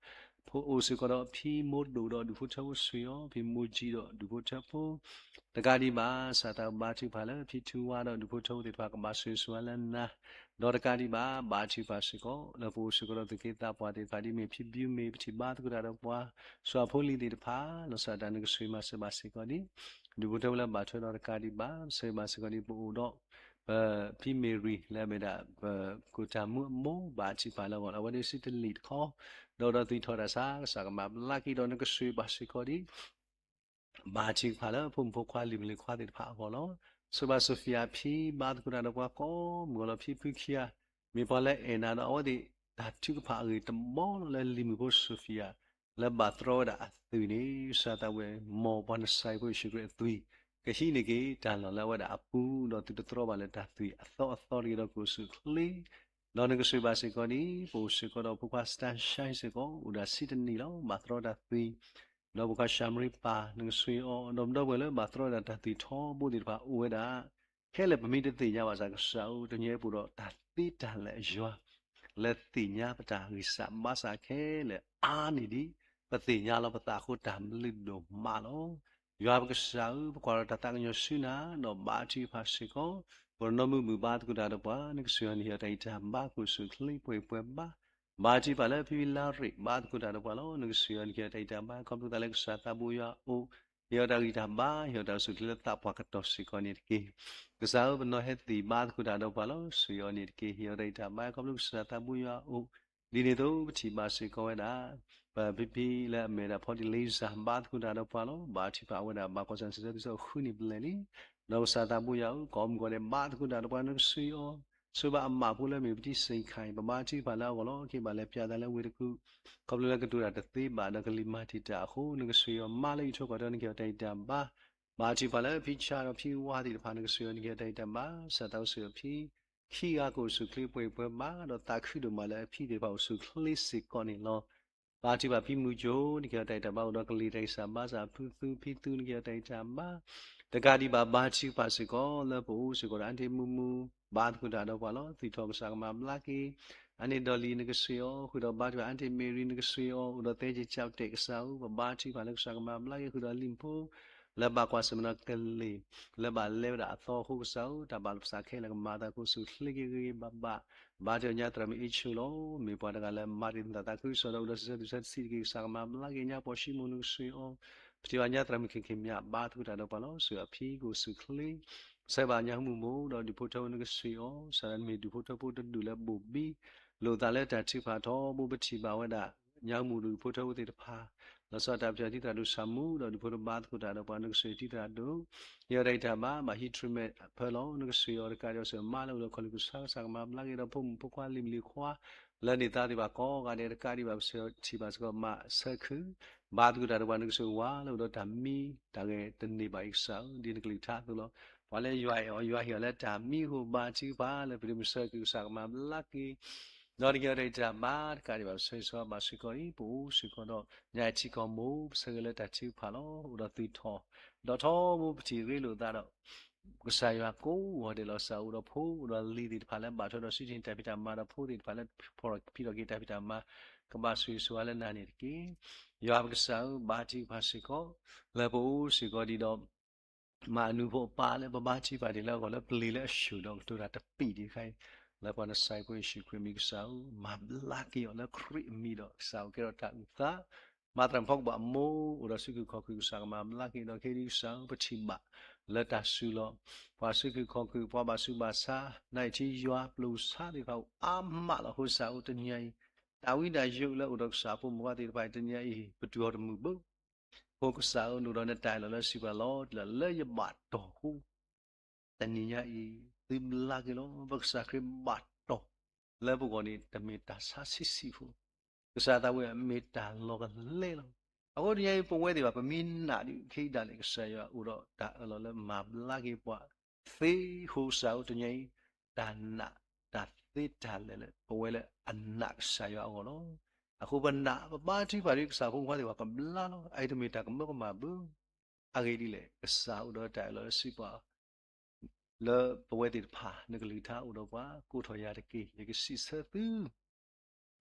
ပအိၣ်စ့ၢ်ကီးဒီးဖံမိၢ်ဒိၣ်ဒီးဒူၣ်ဖိထၢဖိဆိၣ်ဂ့ၤအီၤ, ဖံမိၢ်ကၠံဒီးဒူၣ်ဖိထၢဖိ တကးဒံးဘၣ် ကစၢ်သးဘါထုကဖၣ်လၢဖံထူဝါဒီးဒူၣ်ဖိထၢဖိသ့ၣ်တဖၣ် ကဘၣ်ဆိၣ်ဂ့ၤဆိၣ်ဝါလၢနၤ, ဒီးတကးဒံးဘၣ် ဘါထုကဖၣ်စ့ၢ်ကီး လၢပအိၣ်စ့ၢ်ကီးဒီးသူၣ်က့သးပှၢ်သ့ၣ်တဖၣ် ဒ်မ့ၢ်ဖံဘျုးမ့ၢ် ပထံၣ်ဘါသကိးတၢ်ဒီးပှၤ စီၤဖိလံၤသ့ၣ်တဖၣ် လီၤစၢ်တၢ်နကဆိၣ်ဂ့ၤမၤစၢၤဘၣ်စ့ၢ်ကီးန့ၣ်, ဒူၣ်ဖိထၢဖိလၢဘၣ်ထွဲဒီးတကးဒံးဘၣ် ပဆိၣ်ဂ့ၤမၤစၢၤစ့ၢ်ကီးန့ၣ် ပအိၣ်ဒီး ပဖံမ့ၢ်ရံၤ လၢအမ့ၢ်ဒၣ် ပကိၣ်တၢ်မူအမိၢ် ဘါထုကဖၣ်လၢအဂီၢ်လၢ အဝဲဒၣ်စံတလံာ်တခီ ဒီးဒီးသွံၣ်ထီၣ်တၢ်ဆါ ကစၢ်ကမၤဘျါက့ၤဒီးနကဆိၣ်ဂ့ၤဘၣ်စ့ၢ်ကီးဒ် ဘါထုကဖၣ်လၢဖိမုၣ်ဖိခွါလံၤမုၣ်လံၤခွါသ့ၣ်တဖၣ်အဂီၢ်လီၤ. ဆိၣ်ဘၣ် Sophia ဖံ ဘါသကိးတၢ်ဒီးပှၤကိးမုၢ်ဂီၤလီၤ ဖံဖုခံဂၤ မ့ၢ်ပှၤလၢအဲၣ်နၤဒီး အဝဲသ့ၣ်တၢ်ထုကဖၣ်အဂ့ၢ်တဘီလီၤ လၢလံၤမုၣ်ဖိ Sophia လၢဘၣ်သရီဝဲဒၣ်အသွံၣ်န့ၣ် ကစၢ်သးဝဲ မ်ပှၤနစၤရ့းဖိယ့ၣ်ၡူးခရံာ်အသွံၣ် ကဟံးန့ၢ်က့ၤတၢ်လီၢ်လၢအဝဲဒၣ်အပူၤ ဒီးသုတသရီဘၣ်လၢတၢ်သွံၣ်အသီအသီတဂ့ၤဒီးကအိၣ်ဆူၣ်အိၣ်ချ့ ဒီးနကဆိၣ်ဂ့ၤဘၣ်စ့ၢ်ကီးန့ၣ် ပအိၣ်စ့ၢ်ကီးဒီးဖိခွါ Stacia စ့ၢ်ကီး အိၣ်ဒၣ်စံတနံၣ်လီၤ ဘၣ်သရီတၢ်သွံၣ် ဒီးဖိခွါ ၡၤမရံပၢ် နကဆိၣ်ဂ့ၤအီၤ ဒီးပဒီပုၢ်ဝဲၢ်လၢဘၣ်သရီတၢ်သွံၣ်ထီဘိသ့ၣ်တဖၣ်အိၣ်ဝဲဒၣ် ခဲလၢာ်ပမ့ၢ်တသ့ၣ်ညါဘၣ်ဆၣ် ကစၢ်ဧၢ တနံၤအံၤပအိၣ်ဒီးတၢ်သ့တၢ်လၢာ်အယွၤ လၢသ့ၣ်ညါပတၢ်ဂံၢ်စၢ်ဘါစၢ်ခဲလၢာ်အါန့ၢ်ဒံး ပသ့ၣ်ညါလီၤပသးအဃိ တၢ်ဘျုးဒိၣ်မးလီၤ. ယွၤပကစၢ်ဧၢ ပကွၢ်ဒီးတၢ်သးကညီၤဆူနၤ ဒီးဘါထုကဖၣ်စ့ၢ်ကီး ပနီၢ်မုၢ်မုၢ်ဘါသကိးတၢ်ဒီးပှၤ နကဆိၣ်ဂ့ၤအီၤ နဟ့ၣ်အီၤတၢ်ဂံၢ်တၢ်ဘါ ကအိၣ်ဆူၣ်အိၣ်ချ့ပှဲၤပှဲၤဘါ ဘါထုကဖၣ်လၢဖံဝံလါရ့ၣ် ဘါသကိးတၢ်ဒီးပှၤလီၤ နကဆိၣ်ဂ့ၤအီၤ နကဟ့ၣ်အီၤတၢ်ဂံၢ်တၢ်ဘါ ခီဖျိသးလၢကစၢ်သးဘိယွၤအအိၣ် ဟ့ၣ်အီၤတၢ်ဂံၢ်တၢ်ဘါ ဟ့ၣ်အီၤတၢ်အိၣ်ဆူၣ်အိၣ်ချ့လၢသးပှၢ်ကတီၢ်စ့ၢ်ကီးန့ၣ်တက့ၢ်. ကစၢ်ဧၢ ပနီၢ်ဟဲသံၣ် ဘါသကိးတၢ်ဒီးပှၤလီၤ ဆိၣ်ဂ့ၤအီၤန့ၣ်တက့ၢ်. ဟ့ၣ်အီၤတၢ်ဂံၢ်တၢ်ဘါ ခီဖျိကစၢ်သးဘိယွၤအအိၣ် ဒ်န့ၣ်အသိး ပထံၣ်ဘၣ်စ့ၢ်ကီးဝဲဒၣ် ပဖံဖံလၢအမ့ၢ်ဒၣ် ဖီတံၣ်လ့စၢ် ဘါသကိးတၢ်ဒီးပှၤလီၤ. ဘါထုကဖၣ်ဝဲဒၣ် ဘၣ်ကွၢ်ဆၢၣ်စံးဆၢသုးဆၢဃုနံၣ်ဘျဲၣ်လံ. ဒီးကစၢ်သးဘိယွၤဧၢ ကိးမုၢ်ဂီၤဒဲး ဘါသကိးတၢ်ဒီးပှၤ နကဆိၣ်ဂ့ၤအီၤ ဆိၣ်ဘၣ်အမးဖိလၢအမ့ၢ်ပတံၢ်စ့ၢ်ခါအံၤ ပဘါထုကဖၣ်လၢအဂီၢ်လီၤ. က့ၤဘၣ်လဲၤပၠးသးလၢဝ့ၢ်တကူၣ် ခီဖျိလၢကတိၤတၢ်တသ့ဘၣ်ဒီးကလံၤမၤတံာ်တာ်အဃိ နကဆိၣ်ဂ့ၤအီၤမးလၢအံးထွဲကွၢ်ထွဲ နကဟ့ၣ်အီၤတၢ်ဂံၢ်တၢ်ဘါ ဘါထုကဖၣ်လၢဖံဆၣ်ဒီးဖံဝါသ့ၣ်တဖၣ် နကဆိၣ်ဂ့ၤအီၤ နကဟ့ၣ်အီၤတၢ်ဂံၢ်တၢ်ဘါ ကစၢ်သးစီဆှံအဖံ ခံဂၤကအိၣ်ဆူၣ်အိၣ်ချ့ပှဲၤပှဲၤဘါ ဒီးသးခုဒိၣ်မးလၢအဖံသ့ၣ်တဖၣ်အိၣ်ဆူၣ်အိၣ်ချ့စ့ၢ်ကီးန့ၣ်လီၤ. ဘါထုကဖၣ်ဖံမုၢ်ကၠိ နကဟ့ၣ်အီၤတၢ်ဂံၢ်တၢ်ဘါ အိၣ်ဒီးကလံၤတၢ်ဂံၢ်စၢ်ဘါစၢ် ဖုသူဖံသူ နကဟ့ၣ်အီၤတၢ်ဂံၢ်တၢ်ဘါ တကးဒံးဘၣ် ဘါထုကဖၣ်စ့ၢ်ကီးလၢပအိၣ်စ့ၢ်ကီးဒီး အါန့ၢ်မုၢ်မုၢ် ဘါသကိးတၢ်ဒီးပှၤလီၤ. သွံၣ်ထီၣ် ကစၢ်ကမၤဘျါက့ၤ အါန့ၢ်ဒီလံၤ နကဆိၣ်ဂ့ၤအီၤ ဃုာ်ဒီးဘါထုကဖၣ် အါန့ၢ်မ့ၢ်ရံၤ နကဆိၣ်ဂ့ၤအီၤ အိၣ်ဒီးသဲက့ၤကၠးပတဲာ် ကစၢ်ဧၢ ပဘါထုကဖၣ်လၢကစၢ်ကမၤဘျါက့ၤ ဃုာ်ဒီးလံာ်ဖိ လၢဘၣ်ကွၢ်ဆၢၣ်မဲာ်ဒီးကလံၤ လၢဘၣ်လဲဝဲဒၣ်အသီအဃိ ကစၢ်ဧၢ တၢ်ဘၣ်လီၤပသးခဲလၢာ် ကမၤသးကအိၣ်ဆူၣ်အိၣ်ချ့က့ၤဂ့ၤဂ့ၤဘၣ်ဘၣ် ဘါထုကဖၣ်ညါသရၣ်မုၣ်အ့ၣ်ဆိၣ်လီၤ. မ့ၢ်ပှၤတဂၤလၢမၤတံာ်သးသးခုကစီၣ်ဒီး အိၣ်ဒီးစံးဆၢသုးဆၢတဆံးတက့ၢ် ကစၢ်ကမၤဘျါက့ၤ ညါပီၣ်ၡံမိၣ် နကဆိၣ်ဂ့ၤအီၤ ပထံၣ်ဘၣ်ညါသရၣ်မုၣ်ခံခံမံၤ ဘါသကိးတၢ်ဒီးပှၤလီၤ. ဆိၣ်ဂ့ၤအဖံကအိၣ်ဆူၣ်အိၣ်ချ့ ဆၢဘၣ်ညါဟူမူၢ်မိၢ်ဒီးဒူၣ်ဖိထၢဖိ နကဆိၣ်ဂ့ၤအီၤ စးဒၣ်နမ့ၢ်ဒူၣ်ဖိထၢဖိတဒူၣ်လၢဘိၣ်ဘံ လိာ်သးလၢတၢ်ထုကဖၣ်ထီဘိ ပထံၣ်ဘၣ်ဝဲဒၣ် ညါဟူမူၢ်ဒူၣ်ဖိထၢဖိသ့ၣ်တဖၣ် လီၤဆီဒၣ်တၢ်ပတြၢၤထံသရၣ်ဒိၣ်ဆၣ်မူ ဒီးဒူၣ်ဖိထၢဖိဘါသကိးတၢ်ဒီးပှၤ နကဆိၣ်ဂ့ၤထံသရၣ်ဒိၣ် ဟ့ၣ်အီၤတၢ်ဂံၢ်တၢ်ဘါ ဘၣ်ဟံး treatment ဖၢလီၤ နကဆိၣ်ဂ့ၤအီၤတကးဒံးဘၣ် ဆိၣ်ဂ့ၤမးလၢအိၣ်ဒီးခီၣ်လ့ၣ် ကစၢ်ကစၢ်ကမၤဘျါက့ၤဒီး ဖိမုၣ်ဖိခွါလံၤမုၣ်လံၤခွါ လၢန့ၣ်သါသ့ၣ်တဖၣ်ကိးဂၤဒဲး တကးဒံးဘၣ် ပထံၣ်ဘၣ်စ့ၢ်ကီး မၤဆၢခု ဘါသကိးတၢ်ဒီးပှၤ နကဆိၣ်ဂ့ၤဝါလၢအိၣ်ဒီးတၢ်မံတၢ်ဂဲၤတန့ၢ်ဘၣ်အံၤ ကစၢ်ဧၢ ဒ်နကလုၢ်ကထါအသိးလီၤ. ပှၤလၢယွၤအဲၣ်အီၤ ယွၤဟ့ၣ်အီၤလၢတၢ်မံအဃိ ဘါထုကဖၣ်လၢပဒုးမုၢ်ဆၢကုၢ် ကစၢ်ကမၤဘျါက့ၤ ဒီးနကဟ့ၣ်အီၤတၢ်ဂံၢ်တၢ်ဘါ တကးဒံးဘၣ် ပဆၢဂ့ၤဆၢဝါဘၣ်စ့ၢ်ကီးအံၤ ပအိၣ်စ့ၢ်ကီးဒီး ညါအံၤထံကီၢ်မိၢ် ပဆၢဂ့ၤလၢတၢ်ထုကဖၣ်လီၤ အိၣ်ဒီးသွံၣ်ထီၣ် ဒီးထီဘိပထံၣ်ရ့လိာ်သးဒီး ကစၢ်ယွၤကိးဂီၤဒဲးလီၤ ကစၢ်အိၣ်ဒီးဖိ အိၣ်ဒီးလံၤသ့ၣ်တဖၣ်လၢဘၣ်ထွဲဒီးစုထံၣ်တၢ်ဖံးတၢ်မၤဒီးဖိသ့ၣ်တဖၣ်လၢ ဖီၣ်ဖံးထီၣ်က့ၤတၢ်ဖံးတၢ်မၤ ကဘၣ်ဆိၣ်ဂ့ၤဆိၣ်ဝါလၢနၤန့ၣ်တက့ၢ်. ယွၤပကစၢ်ဧၢ ဘါထုကဖၣ်စ့ၢ်ကီး လၢပအိၣ်စ့ၢ်ကီးဒံးဒီး မၤအနူဖိအပၢ်လၢပဘါထုကဖၣ်ဒံးလၢအဂီၢ်လၢပလံၤလၢအဆူၣ်ဒီးကတိၤတၢ်တပံာ်ဒံးတခါအံၤ လၢပှၤနစၤရ့းဖိယ့ၣ်ၡူးခရံာ်မံၤ ကစၢ်ဧၢ မၤဘျါက့ၤအီၤလၢခရံာ်အမံၤဒီး ကစၢ်အိၣ်ကဲထီၣ်တၢ်အုၣ်သး မၤသရၣ်ဖီကဘၣ်အမိၢ် အိၣ်ဒီးစုခူၣ်ခီၣ်ခူၣ် ကစၢ်ကမၤဘျါက့ၤဒီး ခဲအံၤဒ်ကစၢ်ဧၢ ပထံၣ်ဘၣ်လၢတၢ်စူၤလီၤ ပှၤစုခူၣ်ခီၣ်ခူၣ် ပှၤဘၣ်ဆူးဘၣ်ဆါ နအံၤထံယွၤပျိာ်ဆါသ့ၣ်တဖၣ်အိၣ်အါမးလီၤ. အဃိကစၢ်ဧၢ တနံၤအံၤ တၢ်ဝံတၢ်ယိးလၢအိၣ်ဒီးကစၢ်အဖိမုၣ်ဖိခွါသ့ၣ်တဖၣ်အံၤ တနံၤအံၤ ပတူၢ်အီၤတမုာ်ဘၣ် အဃိကစၢ်ဧၢ နအိၣ်ဒီးနတၢ်အဲၣ်လီၤလၢစံးပှၤလီၤတံၢ်လီၤ လၢယဘၣ်တီၢ်အဃိ တနံၤညါအံၤ သုဘျါက့ၤလီၤ. ပကစၢ်ခရံာ်ဘၣ်တီၢ်လၢပဂီၢ်န့ၣ် တမ့ၢ်တၢ်ဆါဆံးဆံးဖိ, ကစၢ်သးဝဲမ့ၢ်တၢ်လီၤကလဲလီၤ. အဃိတနံၤအံၤ ပဝဲသ့ၣ်တဖၣ် ပမ့ၢ်နာ်ဒ်ခဲအံၤဒၣ်န့ၣ် ကစၢ်ယွၤအိၣ်ဒီးတၢ်အၢၣ်လီၤလၢမၤဘျါက့ၤပှၤသ့. အဃိကစၢ်ဧၢ တနံၤအံၤ တၢ်နာ် တၢ်သ့တၢ်လၢာ်လၢ ပဝဲလၢအနာ်ကစၢ်ယွၤအဂီၢ်လီၤ. အဃိပနာ် ပဘါထုကဖၣ်ဒီး ကစၢ်ဖိမုၣ်ဖိသ့ၣ်တဖၣ်ကဘျါလီၤ. အအံၤတမ့ၢ်တၢ်ကမၢကမၣ်ဘၣ်. အဂ့ၢ်ဒ်လဲၣ်, ကစၢ်အိၣ်ဒီးတၢ်အၢၣ်လီၤလၢစံးပှၤ လၢပဝဲသ့ၣ်တဖၣ် နကလုၢ်ကထါအိၣ်ဒီးပှၤ, ကိးထီၣ်ယၤတက့ၢ်, ယကစံးဆၢသု,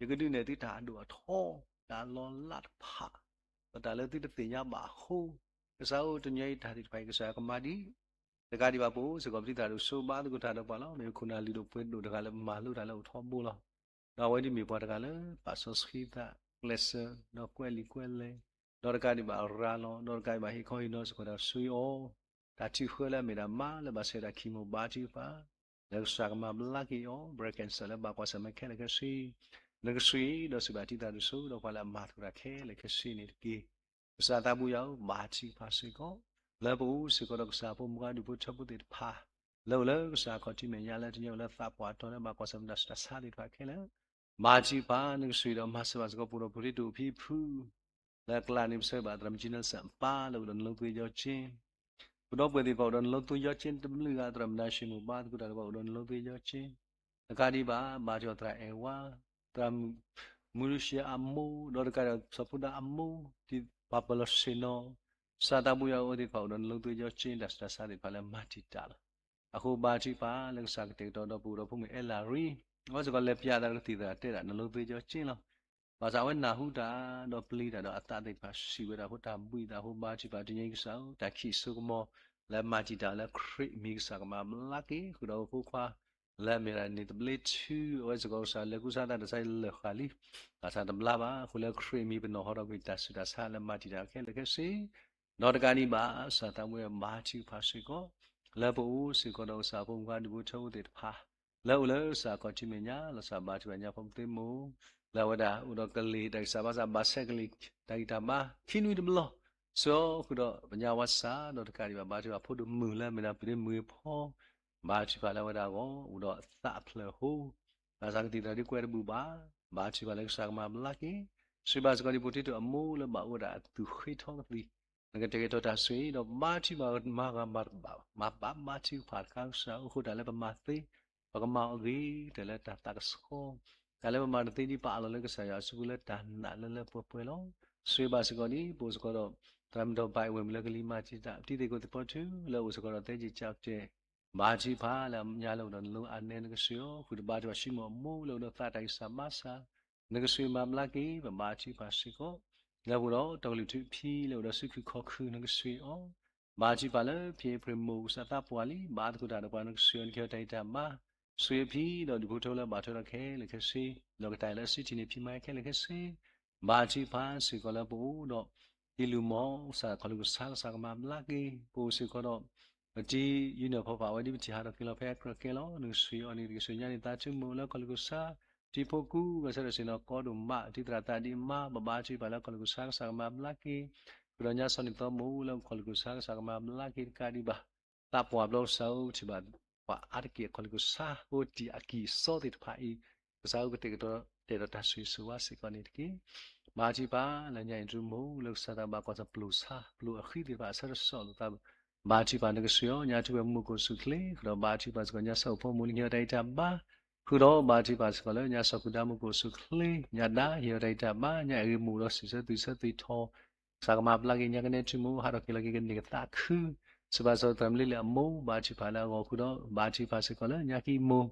ယကဒုးနဲၣ်သုတၢ်အဒိၣ်အထီ, တၢ်လီၤလးတဖၣ်, ဒီးတၢ်လၢသုတသ့ၣ်ညါဘၣ်အဃိ, ကစၢ်ဧၢ တနံၤအံၤတၢ်သ့ၣ်တဖၣ်အံၤ ကစၢ်ယွၤကမၤဒံး, တကးဒံးဘၣ် ပအိၣ်စ့ၢ်ကီးပတံၤသရၣ်ဒိၣ် ဆိဘါသကိးတၢ်ဒီးပှၤလီၤ. မ့ၢ်ခိၣ်နၢ်လုၢ်ဒိၣ်ပှ့ၤဒိၣ်တဂၤလၢမၤလိတၢ်လၢအိၣ်ထီဘိလီၤ. ဒီးအဝဲဒၣ်မ့ၢ်ပှၤတဂၤလၢ ပာ်စီဆှံသး ကျဲးစၢး ဒီးကွဲးလံာ်ကွဲးလဲၢ်, ဒီးတကးဒံးဘၣ်ရၤလီၤ, ဒီးတကးဒံးဘၣ်ဟ့ၣ်ခီဟ့ၣ်နီၤစ့ၢ်ကီးတၢ်ဆူအီၤ, တၢ်ထုးဃၢလၢအမ့ၢ်ဒၣ်မါလၢဘၣ်ဆဲးတၢ်ခံမိၢ် ဘါထုကဖၣ် လၢကစၢ်ကမၤဘျါက့ၤအီၤ, breast cancer လၢဘၣ်ကွၢ်ဆၢၣ်မဲာ်ခဲလၢာ်ခဲဆ့, နကဆှံဒီးစံးဘၣ်တံၤသရၣ်ဒိၣ်ဆိဒီးပှၤလၢအမၤသကိးတၢ်ခဲလၢာ်ခဲဆ့န့ၣ်တက့ၢ်. ကစၢ်သးဘိယွၤဧၢ, ဘါထုကဖၣ်စ့ၢ်ကီး လၢပအိၣ်စ့ၢ်ကီးဒီးကစၢ်ဖိမုၣ်ဖိဒူၣ်ဖိထၢဖိသ့ၣ်တဖၣ်, လၢအိၣ်လၢကစၢ်ခီၣ်ထံးမဲာ်ညါလၢတနံၤအိၣ်လၢသးပှၢ်တီၤလၢဘၣ်ကွၢ်ဆၢၣ်မဲာ်တၢ်ဆူးတၢ်ဆါသ့ၣ်တဖၣ်ခဲလၢာ်, ဘါထုကဖၣ် နကဆှံဒီးမၤစၢၤဘၣ်စ့ၢ်ကီး ပူၤဒီးဖိထံတအိၣ်ဖံဖု လၢအကျါန့ၣ် ပဆၢဘၣ်သရၣ်မုၣ်ကၠံနၢ်စၢ်အပၢ်လၢအိၣ်ဒီးနလိသ့ယီကၠ့, ပဒီပုၢ်ဝဲၢ်သ့ၣ်တဖၣ်အိၣ်ဒီးနလိသ့ယီကၠ့တဘျုးဂၤ, သရၣ်မုၣ်နၤၡ့မိၢ် ဘါသကိးတၢ်ဒီးပှၤအိၣ်ဒီးနလိသ့ယီကၠ့, တကးဒံးဘၣ် ဘါထုကဖၣ်သရၣ်အဲၣ်ဝါ, သရၣ်မုၣ်ရူရှံအမိၢ်, ဒီးတကးဒီးစီၤဖိဒါအမိၢ်, ပှၤပၢၤလီၢ်ဆ့ၣ်နီၤ, ကစၢ်သးဘိယွၤဧၢ, အဝဲသ့ၣ်တဖၣ်အိၣ်ဒီးနလိသ့ယီကၠ့ တၢ်ဆူးတၢ်ဆါသ့ၣ်တဖၣ်လၢမၤတံာ်တာ်လီၤ. အဃိဘါထုကဖၣ်လၢကစၢ်ကတဲာ်ကတီၤဒီးပအိၣ်ဒီးဖိမုၣ်အဲလၣ်ရံ, အဝဲစ့ၢ်ကီးလဲၤပၠးသးဒီးကသံၣ်သရၣ်တဲဒၣ်နလိသ့ယီကၠ့လီၤ. ဘၣ်ဆၣ်အဝဲနၢ်ဟူတၢ်ဒီးပျံၤတၢ်ဒီးအသးသ့ၣ်တဖၣ်စံးဝဲဒၣ်အဃိ တၢ်ဘှံးသးအဃိ ဘါထုကဖၣ်တနံၤအံၤကစၢ်ဧၢ, တၢ်ခံးစိကမီၤလၢမၤတံာ်တာ်လၢခရံာ်အမံၤကစၢ်ကမၤဘျါက့ၤ, ဃုာ်ဒီးပဖိခွါ လၢအမ့ၢ်ဒၣ်န့ၣ်သဘျ့ထု, အဝဲစ့ၢ်ကီးကစၢ်လဲၤကူစါသးဒီးစါလၢာ်ဃၣ်လံ, ဘၣ်ဆၣ်တဘျါဘၣ်, အဃိလၢခရံာ်အမံၤပနီၣ်ဟီထီၣ်ကွံာ်တၢ်ဆူးတၢ်ဆါလၢမၤတံာ်တာ်ခဲလၢာ်ခဲဆ့, ဒီးတကးဒံးဘၣ် ကစၢ်သးဘိယွၤ ဘါထုကဖၣ်စ့ၢ်ကီး လၢပအိၣ်စ့ၢ်ကီးဒီးကစၢ်ဖိမုၣ်ဖိဒူၣ်ဖိထၢဖိသ့ၣ်တဖၣ် လၢအိၣ်လၢကစၢ်ခီၣ်ထံးမဲာ်ညါ လီၤစၢ်ဘါထုကဖၣ်ညါဖိပသ့မိၢ်, လၢအဝဲဒၣ်အိၣ်ဒီးကလံၤတၢ်ဂံၢ်စၢ်ဘါစၢ် ဘၣ်ဆဲးကလံၤတၢ်ဂံၢ်တၢ်ဘါ ခံနွံတဘျီ, ဆှၢဃုာ်ဒီးပညါဝါစၢ် ဒီးတကးဒံးဘၣ် ဘါထုကဖၣ်ဖိဒိၣ်မုၣ်လၢအမ့ၢ်ဒၣ်ပှၤဒ့မုၣ်အဖီ, ဘါထုကဖၣ်လၢအဝဲဒၣ်အဂီၢ် အိၣ်ဒီးသးအဖျၢၣ်အဃိ, ဘၣ်ဆၣ်ကသံၣ်သရၣ်ဒုးကွဲးတဘူၣ်ဘၣ်, ဘါထုကဖၣ်လၢကစၢ်ကမၤဘျါက့ၤ, စံးဘၣ်စ့ၢ်ကီးဒ်ဖိထံတအိၣ်အမိၢ်လၢဘၣ်အိၣ်ဝဲဒၣ်အသူၣ်ဃ့ထီကသံၣ်, နကတဲာ်ကတီၤတၢ်ဆိၣ်ဂ့ၤ ဒီးဘါထုကဖၣ်မၤဂၤမၤတဘၣ်, မၤဘၣ်ဘါထုကဖၣ်တခါကစၢ် အိၣ်ဃိတၢ်လၢပမၤသ့, ပကမၤအီၤဂ့ၤ တၢ်လၢတၢ်သးကဆှီ, တၢ်လၢပမၤတသ့ဒ်ပအးလီၤလၢကစၢ်ယွၤအစုပူၤလၢတၢ်နာ်လၢလၢပှဲၤပှဲၤလီၤ. ဆိၣ်ဂ့ၤဘၣ်စ့ၢ်ကီးဒ် ပအိၣ်စ့ၢ်ကီးဒီး သရၣ်မုၣ်ဒီးဘၣ်အဝဲမုၣ်လၢကလံၤမၤတံာ်တာ် ပတံၤသကိးသ့ၣ်ဖီထူ လၢအိၣ်စ့ၢ်ကီးဒီးသဲက့ၤကၠီတဲာ်, ဘါထုကဖၣ်လၢအညါလၢအိၣ်ဒီးနလိအါနဲ နကဆိၣ်ဂ့ၤအီၤ ဃုာ်ဒီးဘါထုကဖၣ် ၡံမိၣ်အမိၢ်လၢအိၣ်ဒီးသးတၢ်ဂံၢ်စၢ်ဘါစၢ်, နကဆိၣ်ဂ့ၤမၤဘျါက့ၤ ပဘါထုကဖၣ်စ့ၢ်ကီး, လၢပအိၣ်ဒီးတီကလုာ်ထူဖံ လၢအိၣ်ဒီးစုခုၣ်ခီၣ်ခုၣ် နကဆိၣ်ဂ့ၤအီၤ, ဘါထုကဖၣ်လၢဖံအ့ဖြ့ၣ်မိၢ် ကစၢ်သးပှၢ်လံ ဘါသကိးတၢ်ဒီးပှၤ နကဆိၣ်ဂ့ၤအီၤ နကဟ့ၣ်အီၤတၢ်ဂံၢ်တၢ်ဘါ, ဆိၣ်ဂ့ၤအဖံဒီးဒူၣ်ဖိထၢဖိလၢ ဘၣ်ထွဲဒီးခဲလၢာ်ခဲဆ့, ဒီးကတၢၢ်လၢအစုထံၣ်န့ၣ် ဖံမါခဲလၢာ်ခဲဆ့, ဘါထုကဖၣ်စ့ၢ်ကီးလၢပအိၣ်ဒီး တံၤလုၢ်မီၢ် ကစၢ်ခီၣ်လိာ်ကစၢ် ကစၢ်ကမၤဘျါက့ၤ, ပအိၣ်စ့ၢ်ကီးဒီး ပတံၤယုၢ်နီၢ်ဖီဖး အဝဲဒ်ပထံၣ်ဟးထီၣ်က့ၤလီၤဖဲအကြၢးကဲလီၤ, နကဆိၣ်ဂ့ၤအီၤန့ၣ် ကဆိၣ်ဂ့ၤညါန့ၣ် သးဆိကမိၣ်လၢခီၣ်လိာ်ကစၢ်, တံၤဖိကူ ဘၣ်ဆၣ်ဒီးစ့ၢ်နီၤကီဒိၣ်မး တံၤသရၣ်သးဒ့မး ပဘါထုကဖၣ်လၢခီၣ်လိာ်ကစၢ် ကစၢ်ကမၤဘျါက့ၤ, ဃုာ်ဒီးညါစီၤန့ၣ်သီမိၢ်လၢခီၣ်လိာ်ကစၢ် ကစၢ်ကမၤဘျါက့ၤတကးဒံးဘၣ် သးပှၢ်ဘျီကစၢ်ဧၢ ပထံၣ်ဘၣ်ပှၤအါတက့ၢ်အခီၣ်လိာ်ကစၢ် အိၣ်တံၢ်အကံၢ်အစီသ့ၣ်တဖၣ်အံၤ, ကစၢ်ဧၢ ကတဲာ်ကတီၤတဲာ်ဒီးတၢ်ဆိၣ်ဂ့ၤဆိၣ်ဝါစ့ၢ်ကီးန့ၣ်တက့ၢ်. ဘါထုကဖၣ်လၢညါအံၤတရူးမိၢ် လၢကစၢ်သးဘၣ်ကွၢ်ဆၢၣ် ပျိာ်ဆါ ပျိာ်အဃံသ့ၣ်တဖၣ်အဆၢတစီၣ်လိာ်သး, ဘါထုကဖၣ်နကဆိၣ်ဂ့ၤအီၤ ညါထူဝဲၣ်မူခိၣ်ဆူၣ်ချ့, ဃုာ်ဒီးဘါထုကဖၣ်စ့ၢ်ကီး ညါစီၤအိၣ်ဖီမိၢ်လံ ဟ့ၣ်အီၤတၢ်ဂံၢ်တၢ်ဘါ, ဃုာ်ဒီးဘါထုကဖၣ်စ့ၢ်ကီးလၢညါစီၤကူၤဒါမူခိၣ်ဆူၣ်ချ့, ညါဒါ ဟ့ၣ်အီၤတၢ်ဂံၢ်တၢ်ဘါ, ညါအဲၣ်ဂ့ၤမူဒီးစံးဆၢသုးဆၢသုးထီၣ် ကစၢ်ကမၤဘျါက့ၤညါကနဲထူမိၢ် ဟးထီၣ်က့ၤလီၤက့ၤကန့ၢ်ကသးခု, စံးဘၣ်စီၤသရၣ်မုၣ်လ့လၢအမိၢ် ဘါထုကဖၣ်လၢအဂီၢ်ဃုာ်ဒီး ဘါထုကဖၣ်စ့ၢ်ကီးလၢညါကံမိၢ်,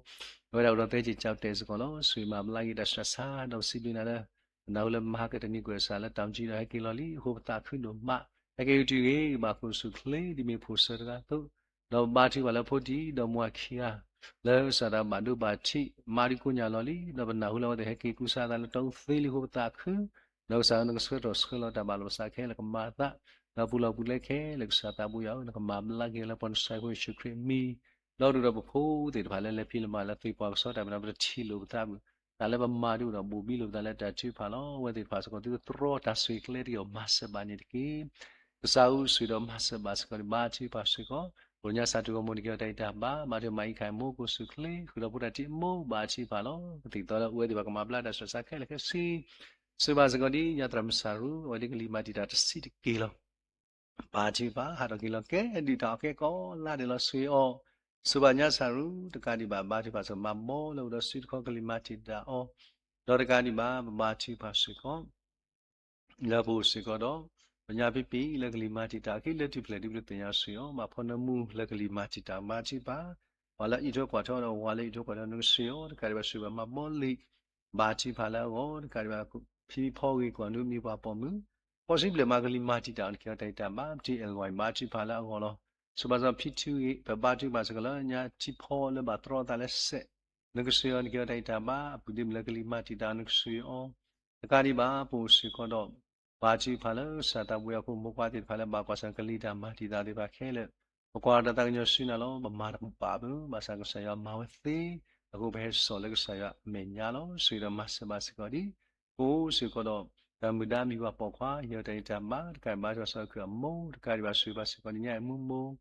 အဝဲဒၣ်အိၣ်ဒီးသဲက့ၤကၠီတဲာ်စ့ၢ်ကီးလီၤ. ဆိၣ်ဂ့ၤမၤဘျါက့ၤတၢ်ဆူးတၢ်ဆါ ဒီးပစံးဘျုးနၤလၢ ပနၢ်ဟူလၢမဟါကတနံၤကွဲးစၢ်လၢတၢ်မၤစၢၤဒီးဟဲက့ၤလီၤလံ အဃိပသးခုဒိၣ်မး, ဟဲက့ၤအုးတံၢ်ဂ့ၤ ဘၣ်ခိၣ်ဆူၣ်ချ့ ဒ်မ့ၢ်ဖိၣ်စၢၤတဂၤအသိး, ဒီးဘါထုကဖၣ်လၢဖိတံၢ်ဒီးမိၢ်အခံဂၤ လၢကစၢ်ဒၣ်ဘၣ်ဒိဘၣ်ထံး မၤဒုးကိညၢ်လီၤလံ, ဒီးပနၢ်ဟူလၢအဝဲသ့ၣ်ဟဲက့ၤကူစါသးလၢတီအူသ့လံအဃိပသးခု, ဒီးကစၢ်ဧၢနကဆှၢထီၣ်ဆှၢလီၤတၢ်ဘၣ်လီၤပသးခဲလၢာ်ကမၤအသး, ဒီးပူၤလီၤပူၤလဲခဲလၢာ်ကစၢ်သးဘိယွၤဧၢ နကမၤဘျါက့ၤလၢပှၤနဆှၢဖိယ့ၣ်ၡူးခရံာ်အမံၤ, ဒီးဒုၣ်ဒီးပဖိသ့ၣ်တဖၣ်လၢလဲၤဖံးလဲၤမၤလၢသ့ၣ်ပှၤကစီတၢ်မနုၤ ပတထံၣ်လိာ်ပသးဘၣ်, တၢ်လၢပမၤဒုးအိၣ်ဒီးဘိးဘံလိာ်ပသးလၢတၢ်ထုကဖၣ်လီၤ. အဝဲသ့ၣ်တဖၣ်စ့ၢ်ကီး သုတတြီတၢ်ဆိၣ်ဂ့ၤကျဲတက့ၢ် မၤစၢၤဘၣ်န့ၣ်တက့ၢ်. ကစၢ်ဧၢ ဆိၣ်ဂ့ၤဒီးမၤစၢၤဘၣ်စ့ၢ်ကီး ဘါထုကဖၣ်စ့ၢ်ကီး, ပညါစၢ်ထူၣ်ဂီၢ်မူနက့ၤအီၤတၢ်ဂံၢ်တၢ်ဘါ, ဘါထုကဖၣ်မၤအံၤခါအံၤမိၢ်ကိၣ်ဆူၣ်ချ့, ဃုာ်ဒီးဖိတၢ်ထံၣ်အမိၢ် ဘါထုကဖၣ်လီၤ. ကသံၣ်သီလၢအဝဲသ့ၣ်တဖၣ်ကမၤဘျါတၢ်ဆူးတၢ်ဆါခဲလၢာ်ခဲဆ့, ဆိၣ်ဂ့ၤဘၣ်စ့ၢ်ကီးဒ်ညါသရၣ်မုၣ်စၤရူ အဝဲဒၣ်ကလံၤမၤတံာ်တာ်တဆံးတက့ၢ်လီၤ. ဘါထုကဖၣ် ဟးထီၣ်က့ၤလီၤကဲဒုၣ်တၢ်အီၣ်ကဲကီးလါဒဲးလီၤ ဆိၣ်ဂ့ၤအီၤ. ဆိၣ်ဂ့ၤဘၣ်ညါစၤရူ တကးဒံးဘၣ် ဘါထုကဖၣ်စ့ၢ်ကီးမၤဘီလၢအိၣ်ဒီးစုတခီကလံၤမၤတံာ်တာ်အီၤ, ဒီးတကးဒံးဘၣ် ပဘါထုကဖၣ်စ့ၢ်ကီး လၢပအိၣ်စ့ၢ်ကီးဒီး ပညါဖံးပ့ၤလၢကလံၤမၤတံာ်တာ်အီၤ က့လၢတုၤဖျဲးဒုးပသ့ၣ်ညါ ဆိၣ်ဂ့ၤအီၤ, မၤဖီနၢမူလၢကလံၤမၤတံာ်တာ် ဘါထုကဖၣ် ပှၤလၢအအံးထွဲကွၢ်ထွဲအီၤဒီး ဝၤလၢအံးထွဲကွၢ်ထွဲ နကဆိၣ်ဂ့ၤအီၤ, တကးဒံးဘၣ် ဆိၣ်ဂ့ၤဘၣ်မၤဘီလံ ဘါထုကဖၣ်လၢအဂီၢ်, တကးဒံးဘၣ် ဖံဖီဂ့ၤကွၢ်နုမံၤပှၤပိာ်မုၣ်, ဃိးဆံဘျဲၣ်မၤကလံၤမၤတံာ်တာ်အီၤ နကဟ့ၣ်အီၤတၢ်အံးတၢ်ဘါ, ပထံၣ်အဲၣ်ဝဲ ဘါထုကဖၣ်လၢအဂီၢ်လီၤ. ဆိၣ်ဂ့ၤဘၣ်စ့ၢ်ကီးဖံထူဂ့ၤ, ပဘါထုကဖၣ်စ့ၢ်ကီးလၢညါ ထံဖီလၢဘၣ်တြီအသးလၢစဲး, နကဆိၣ်ဂ့ၤအီၤ နကဟ့ၣ်အီၤတၢ်အံးတၢ်ဘါ, အပုၢ်ဒ့မုၣ်လၢကလံၤမၤတံာ်တာ် နကဆိၣ်ဂ့ၤအီၤ, တကးဒံးဘၣ် ပအိၣ်စ့ၢ်ကီးဒီး ဘါထုကဖၣ်လၢကစၢ်သးဘိယွၤအဃိ မိၢ်ပၢ်သ့ၣ်တဖၣ်လၢဘၣ်ကွၢ်ဆၢၣ်ကလံၤတၢ်မၤတံာ်တာ်သ့ၣ်တဖၣ်ခဲလၢာ်, ပကွၢ်တၢ်သးကညီၤဆူနၤလီၤ. ပမၤတဘၣ်ဘၣ် ဘၣ်ဆၣ်ကစၢ်ယွၤမၤဝဲသ့, အဃိပဟဲစိာ်လၢကစၢ်ယွၤအမဲာ်ညါလီၤ. ဆိၣ်ဂ့ၤဒီးမၤစၢၤဘၣ်စ့ၢ်ကီးဒ် ပအိၣ်စ့ၢ်ကီးဒီး သရၣ်မုၣ်ဒါမံၤပှၤပိာ်ခွါ ဟ့ၣ်အီၤတၢ်အံးတၢ်ဘါ, တကးဒံးဘၣ် ဆိၣ်ဂ့ၤဘၣ်စ့ၢ်ကီးအမိၢ်, တကးဒံးဘၣ် ဆိၣ်ဂ့ၤဘၣ်စ့ၢ်ကီးဒ်ညါအံၤမူမိၢ်,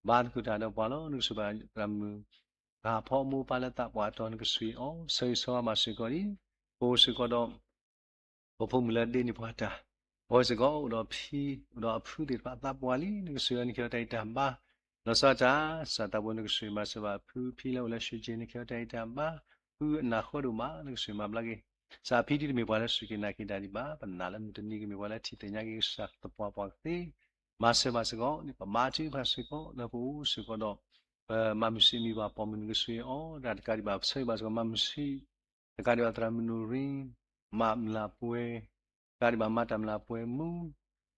ဘါသကိးတၢ်ဒီးပှၤလီၤ. နကဆိၣ်ဂ့ၤဘၣ်သရၣ်မုၣ် ကဟၣ်ဖီအမိၢ်အပၢ်လၢသးပှၢ်တီၤ နကဆိၣ်ဂ့ၤအီၤ, ဆၢဂ့ၤဆၢဝါဘၣ်စ့ၢ်ကီးဒ် ပအိၣ်စ့ၢ်ကီးဒီး ပဖိမုၣ်လၢဒ့န့ၢ်ပှၤတၢ်, အဝဲစ့ၢ်ကီးအိၣ်ဒီးဖံ အိၣ်ဒီးအဖုသ့ၣ်တဖၣ်အသးပှၢ်လံ, နကဆိၣ်ဂ့ၤအီၤ နကဟ့ၣ်အီၤတၢ်အံးတၢ်ဘါ, လီၤဆီဒၣ်တၢ် ကစၢ်သးဘိ နကဆိၣ်ဂ့ၤဘၣ်စ့ၢ်ကီးဘၣ်ဖု ဖံလၢအိၣ်လၢ ရွှေကျင် နကဟ့ၣ်အီၤတၢ်အံးတၢ်ဘါ, ဖုအနၢ်ဃီဒိၣ်မး နကဆိၣ်ဂ့ၤမၤဘျါက့ၤ, ကစၢ်ဖံတံၤတမ့ၢ်ပှၤလၢစူၢ်က့ၤနာ်က့ၤတၢ်ဒံးဘၣ်, ပနာ်လၢမုၢ်တနံၤကမ့ၢ်ပှၤလၢထံၣ်သ့ၣ်ညါက့ၤကစၢ်သပှၢ်ပှၢ်ကသ့, မၤစၢၤဘၣ်စ့ၢ်ကီးန့ၣ် ပဘါထုကဖၣ်စ့ၢ်ကီး လၢပအိၣ်စ့ၢ်ကီးဒီး ပမၤမုၢ်ဆ့ၣ်မံၤပှၤပိာ်မုၣ် နကဆိၣ်ဂ့ၤအီၤ, တကးဒံးဘၣ် ဆိၣ်ဂ့ၤဘၣ်စ့ၢ်ကီး မၤမုၢ်ဆ့ၣ် တကးဒံးဘၣ် သရၣ်မုၣ်နူရံ မၤမုၢ်လၢ်ပှဲၤ, တကးဒံးဘၣ် မၤတၢ်မုၢ်လၢ်ပှဲၤမူ,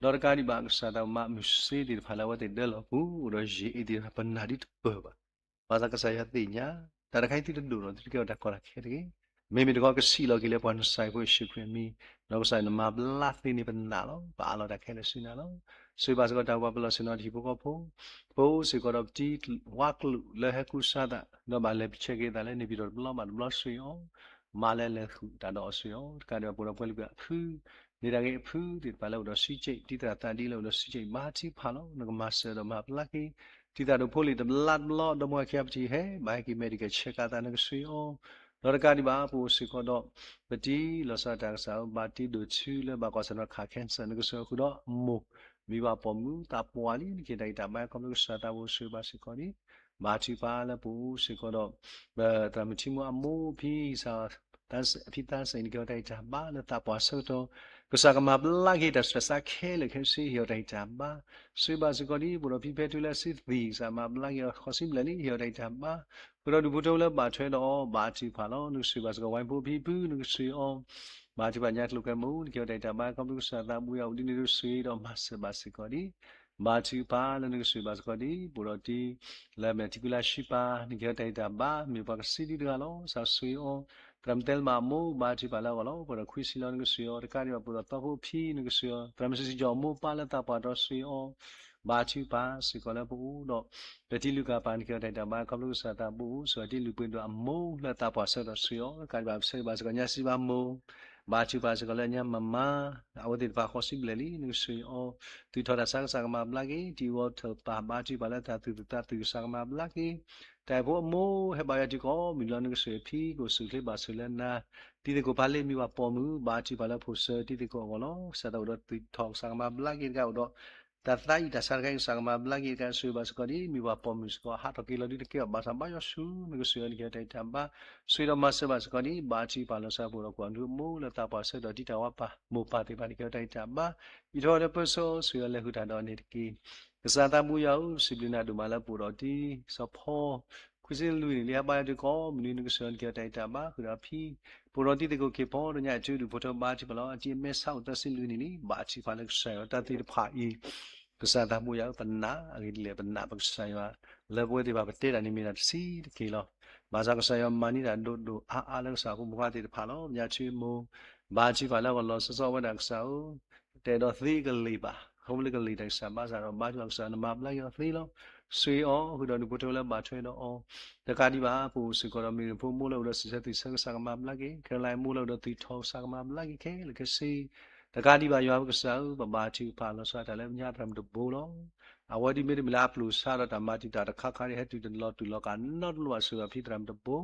ဒီးတကးဒံးဘၣ် ကစၢ်သးဘိမၤမုၢ်ဆ့ၣ်သ့ၣ်တဖၣ်လၢအဝဲသ့ၣ်ဒၢလီၤပူၤ အိၣ်ဒီးယံာ်အ့ၣ်သ့ၣ်တဖၣ် ပနာ်ဒ်တပၢၢ်ဘၣ်. ဘၣ်ဆၣ်ကစၢ်ယွၤသ့ၣ်ညါ တၢ်တခါအံၤသုတဒိၣ်ထီၣ် သုတကဲထီၣ်တၢ်ကီတၢ်ခဲတဂ့ၤ. မ့မ့ၢ်တခီ ကစံးလီၤက့ၤလၢပှၤ နစၤရ့းဖိယ့ၣ်ၡူးခရံာ်အမံၤ, ဒီးကစၢ်ယွၤနမၤဘျါသ့န့ၣ် ပနာ်လီၤ. ပအးလီၤတၢ်ခဲလၢာ်ဆူနၤလီၤ. ဆိၣ်ဂ့ၤဘၣ်စ့ၢ်ကီးတၢ်အိၣ်ဖှိၣ်ပလီၢ်ဆ့ၣ်နီၤ တဟံၣ်ဖိဃီဖိ, ပအိၣ်စ့ၢ်ကီးဒီးပတံၤဝါကျိာ်လၢဟဲကူစါသး ဒီးဘၣ်လဲၤပဆဲးက့ၤသးလၢ န့ၣ်ပၠံၤတီၣ်တဘျီဘၣ်တဘျီ ဆိၣ်ဂ့ၤအီၤ, မၤလၢလဲၤဃုာ်တၢ်ဒီးအီၤ ဆိၣ်ဂ့ၤအီၤ, တကးဒံးဘၣ် ပအိၣ်ဒီးပှၤလၢပှဲၤအဖု န့ၢ်တၢ်ဂ့ၤအဖုသ့ၣ်တဖၣ်လၢအိၣ်ဒီး စံက့ၣ် တံၤသရၣ်သးဒ်လၢအိၣ်ဒီး စံက့ၣ် ဘါထုကဖၣ်လီၤ. နကမၤစၢၤဒီးမၤဘျါက့ၤ တံၤသရၣ်ဒိၣ်ဖိလံၤတဘျီတဘျီ ဒီမါဝၤခံဂၤပထံၣ်ဟဲ ဘၣ်ဟဲက့ၤ medical check up သး နကဆိၣ်ဂ့ၤအီၤ, ဒီးတကးဒံးဘၣ် ပအိၣ်စ့ၢ်ကီးဒီး ပတံၤလီၤဆီဒၣ်တၢ်ကစၢ်ဧၢ ဘၣ်တံၤဒိၣ်ထူလၢဘၣ်ကွၢ်ဆၢၣ်နီၤခး cancer နကဆိၣ်ဂ့ၤအီၤဃုာ်ဒီးမိၢ် မံၤပှၤပိာ်မုၣ်သးပှၢ်လံ နကဟ့ၣ်တၢ်ဂံၢ်တၢ်ဘါ ခီဖျိကစၢ်သးဘိ ဆိၣ်ဂ့ၤဘၣ်စ့ၢ်ကီးန့ၣ် ဘါထုကဖၣ်လၢပအိၣ်စ့ၢ်ကီးဒီး ပသရၣ်မုၣ်ထံမူအမိၢ်ဖံ ဖံသးစဲ နကဟ့ၣ်အီၤတၢ်ဂံၢ်တၢ်ဘါလၢသးပှၢ်ဆၢကတီၢ် ကစၢ်ကမၤဘျါက့ၤတၢ်ဆူးတၢ်ဆါခဲလၢာ်ခဲဆ့ ဟ့ၣ်အီၤတၢ်ဂံၢ်တၢ်ဘါ ဆိၣ်ဂ့ၤဘၣ်စ့ၢ်ကီးဒ် ပအိၣ်ဒီးဖံဖဲထူလၢအစုသံၣ် ကစၢ်မၤဘျါက့ၤအီၤဃိးဆံဘျဲၣ်လံ ဟ့ၣ်အီၤတၢ်ဂံၢ်တၢ်ဘါ ဃုာ်ဒီးဒူၣ်ဖိထၢဖိလၢဘၣ်ထွဲဒီးအီၤ ဘါထုကဖၣ်လီၤ. နကဆိၣ်ဂ့ၤဘၣ်စ့ၢ်ကီး ဝဲဖိဖံဖု နကဆိၣ်ဂ့ၤအီၤ ဘါထုကဖၣ်ညါကျိၤကျဲမုၢ် နကဟ့ၣ်အီၤတၢ်ဂံၢ်တၢ်ဘါ ခီဖျိကစၢ်သးဘိယွၤအိၣ်ဒ်န့ၣ် နကဆိၣ်ဂ့ၤဒီးမၤစၢၤဘၣ်စ့ၢ်ကီးဒ် ဘါထုကဖၣ်လၢနကဆိၣ်ဂ့ၤဘၣ်စ့ၢ်ကီးဒ် ပအိၣ်ဒီးတံၤ လၢမဲာ်ထံကူလါရှုပၤ နကဟ့ၣ်အီၤတၢ်ဂံၢ်တၢ်ဘါ မ့ၢ်ပှၤကစံဒုတဂၤလီၤ ကစၢ်ဆိၣ်ဂ့ၤအီၤ သရၣ်မုၣ်သဲလမၤအမိၢ် ဘါထုကဖၣ်လၢအဂီၢ်လီၤ ပအိၣ်ဒီးခွံဆံလီၤ နကဆိၣ်ဂ့ၤအီၤ တကးဒံးဘၣ် ပအိၣ်ဒီးသီဖိဖံ နကဆိၣ်ဂ့ၤအီၤ သရၣ်မုၣ်စံၣ်စံၣ်ကၠီၣ်အမိၢ်ပၢ်လၢသးပှၢ်တီၤဆိၣ်ဂ့ၤအီၤ ဘါထုကဖၣ်စ့ၢ်ကီးလၢပအိၣ်ဒီး ပတံၤလူၤကၣ်ပၤ နကဟ့ၣ်အီၤတၢ်ဂံၢ်တၢ်ဘါ ခီဖျိကစၢ်သးဘိအိၣ် ဆိၣ်ဂ့ၤအီၤတံၤလူၤပှ့ၤဒိၣ်အမိၢ်လၢသးပှၢ်ဆၢကတီၢ်ဆိၣ်ဂ့ၤအီၤ တကးဒံးဘၣ် ဆိၣ်ဂ့ၤဘၣ်စ့ၢ်ကီးညါစံးဘၣ်မိၢ် ဘါထုကဖၣ်စ့ၢ်ကီးလၢညါမၤမၤ အဝဲသ့ၣ်တဖၣ်ဃိးဆံဘျဲၣ်လံ နကဆိၣ်ဂ့ၤအီၤ သုးထီၣ်တၢ်ဆါကစၢ်ကမၤဘျါက့ၤ တံၤဝီထၢၣ်ပၤ ဘါထုကဖၣ်လၢတၢ်သူၣ်သူၣ်သးသူၣ်ကစၢ်ကမၤဘျါက့ၤ တၢ်အိၣ်ဖှိၣ်အမိၢ်ဟဲဘၣ်ယွၤတုၤကိးမုၢ်လီၤ နကဆိၣ်ဂ့ၤဖံ ကအိၣ်ဆူၣ်ချ့ဘၣ်ဆိၣ်လၢနၤ တံၤသကိးဖးလ့ၢ်မံၤပှၤပိာ်မုၣ် ဘါထုကဖၣ်လၢဖိၣ်စၢၤတံၤသကိးအဂီၢ်လီၤ ကစၢ်သးအိၣ်ဒီးသုးထီၣ်ကစၢ်ကမၤဘျါက့ၤတကးအိၣ်ဒီး တၢ်သးအံၣ်တၢ်ဆါတခါအံၤ ကစၢ်ကမၤဘျါက့ၤတကး ဆိၣ်ဂ့ၤဘၣ်စ့ၢ်ကီးဒ် မံၤပှၤပိာ်မုၣ်စ့ၢ်ကီး ဟးထီၣ်က့ၤလီၤဒ်တကဲဘၣ် ဘၣ်ဆၣ်ဘါယွၤဆူၣ် နကဆိၣ်ဂ့ၤအီၤ နကဟ့ၣ်အီၤတၢ်ဂံၢ်တၢ်ဘါ ဆိၣ်ဂ့ၤဒီးမၤစၢၤဘၣ်စ့ၢ်ကီးဒ် ဘါထုကဖၣ်လီၤဆီဖိဒီးကွၢ်ဒုးအမိၢ်လၢသးပှၢ်ဆၢကတီၢ် တံၤတၢ်ဝါပၢ်မိၢ်ပၢ်သ့ၣ်တဖၣ် နကဟ့ၣ်အီၤတၢ်ဂံၢ်တၢ်ဘါ အံးထွဲအီၤလၢပၢဆှၢ ဆိၣ်ဂ့ၤအီၤလဲၤဃုာ်တၢ်ဒီးအန့ၣ်တက့ၢ်. ကစၢ်သးဘိယွၤဧၢ စံးဘျုးနၤဒိၣ်မးလၢပအိၣ်ဒီးတံၤ စီၤဖီ ခွံဆံလွံၢ်နံၣ်လံ ဟဲဘါယွၤတုၤကိးမုၢ်နံၤ နကဆိၣ်ဂ့ၤအီၤ နကဟ့ၣ်အီၤတၢ်ဂံၢ်တၢ်ဘါ ဃုာ်ဒီးအဖံ ပအိၣ်ဒီးတံၤသကိးခ့ၣ်ဖီ ဒီးညါအံၤ ထူဒူၣ်ဖိထၢဘါထုကဖၣ်လီၤ အတံၤအမဲဆါအိၣ်သၢဆံလွံၢ်နံၣ်လံ ဘါထုကဖၣ်လၢကစၢ်ယွၤတၢ်သ့ၣ်တဖၣ်အံၤ ကစၢ်သးဘိယွၤဧၢ ပနာ်အဂ့ၢ်ဒ်လဲၣ် ပနာ်ပကစၢ်ယွၤ လၢပဝဲသ့ၣ်တဖၣ်ပတဲတၢ်န့ၣ်မ့ၢ်ဒၣ်တဆံးတက့ၢ်လီၤ. ဘၣ်ဆၣ်ကစၢ်ယွၤမၤန့ၢ်တၢ်ဒိၣ်ဒိၣ်အါအါလၢကစၢ်အဖိမုၣ်ခွါသ့ၣ်တဖၣ်လီၤ. ပညါထူမိၢ် ဘါထုကဖၣ်လၢအဂီၢ်လီၤဆီဆီဝဲဒၣ်ကစၢ်ဧၢ တအဲၣ်ဒိးသ့ကလံၤဘၣ် ခီဖျိလၢကလံၤတၢ်ကစၢ်ဘၣ်ဆၣ်ဒီး ဘါထုကဖၣ်ကစၢ်နမၤဘျါက့ၤအီၤသ့လီၤ. ဆိၣ်ဂ့ၤအီၤ ဃုာ်ဒီးဒူၣ်ဖိထၢလၢဘၣ်ထွဲဒီးအီၤ တကးဒံးဘၣ် ပအိၣ်စ့ၢ်ကီးဒီးမ့ၢ်ဖိမိၢ်လၢအိၣ်ဒီးစံးဆၢသုးဆၢကစၢ်ကမၤဘျါက့ၤ ခဲလၢာ်မိၢ်လၢအိၣ်ဒီးသုးထီၣ်ကစၢ်ကမၤဘျါက့ၤခဲလၢာ်ခဲဆ့ တကးဒံးဘၣ်ယွၤပကစၢ်ဧၢ ပဘါထုကဖၣ်လီၤဆီတၢ်လၢပညါသရၣ်မုၣ်တဘိလီၤ. အဝဲဒ်မ့တမ့ၢ်လၢအပျိာ်ဆါဒီးတၢ်မၤတံာ်တာ်တခါခါန့ၣ် ဟဲတုၤတလီၤတူာ်လီၤကးနီတဘျီဘၣ် ဆိၣ်ဂ့ၤဖံသရၣ်မုၣ်တဘိ,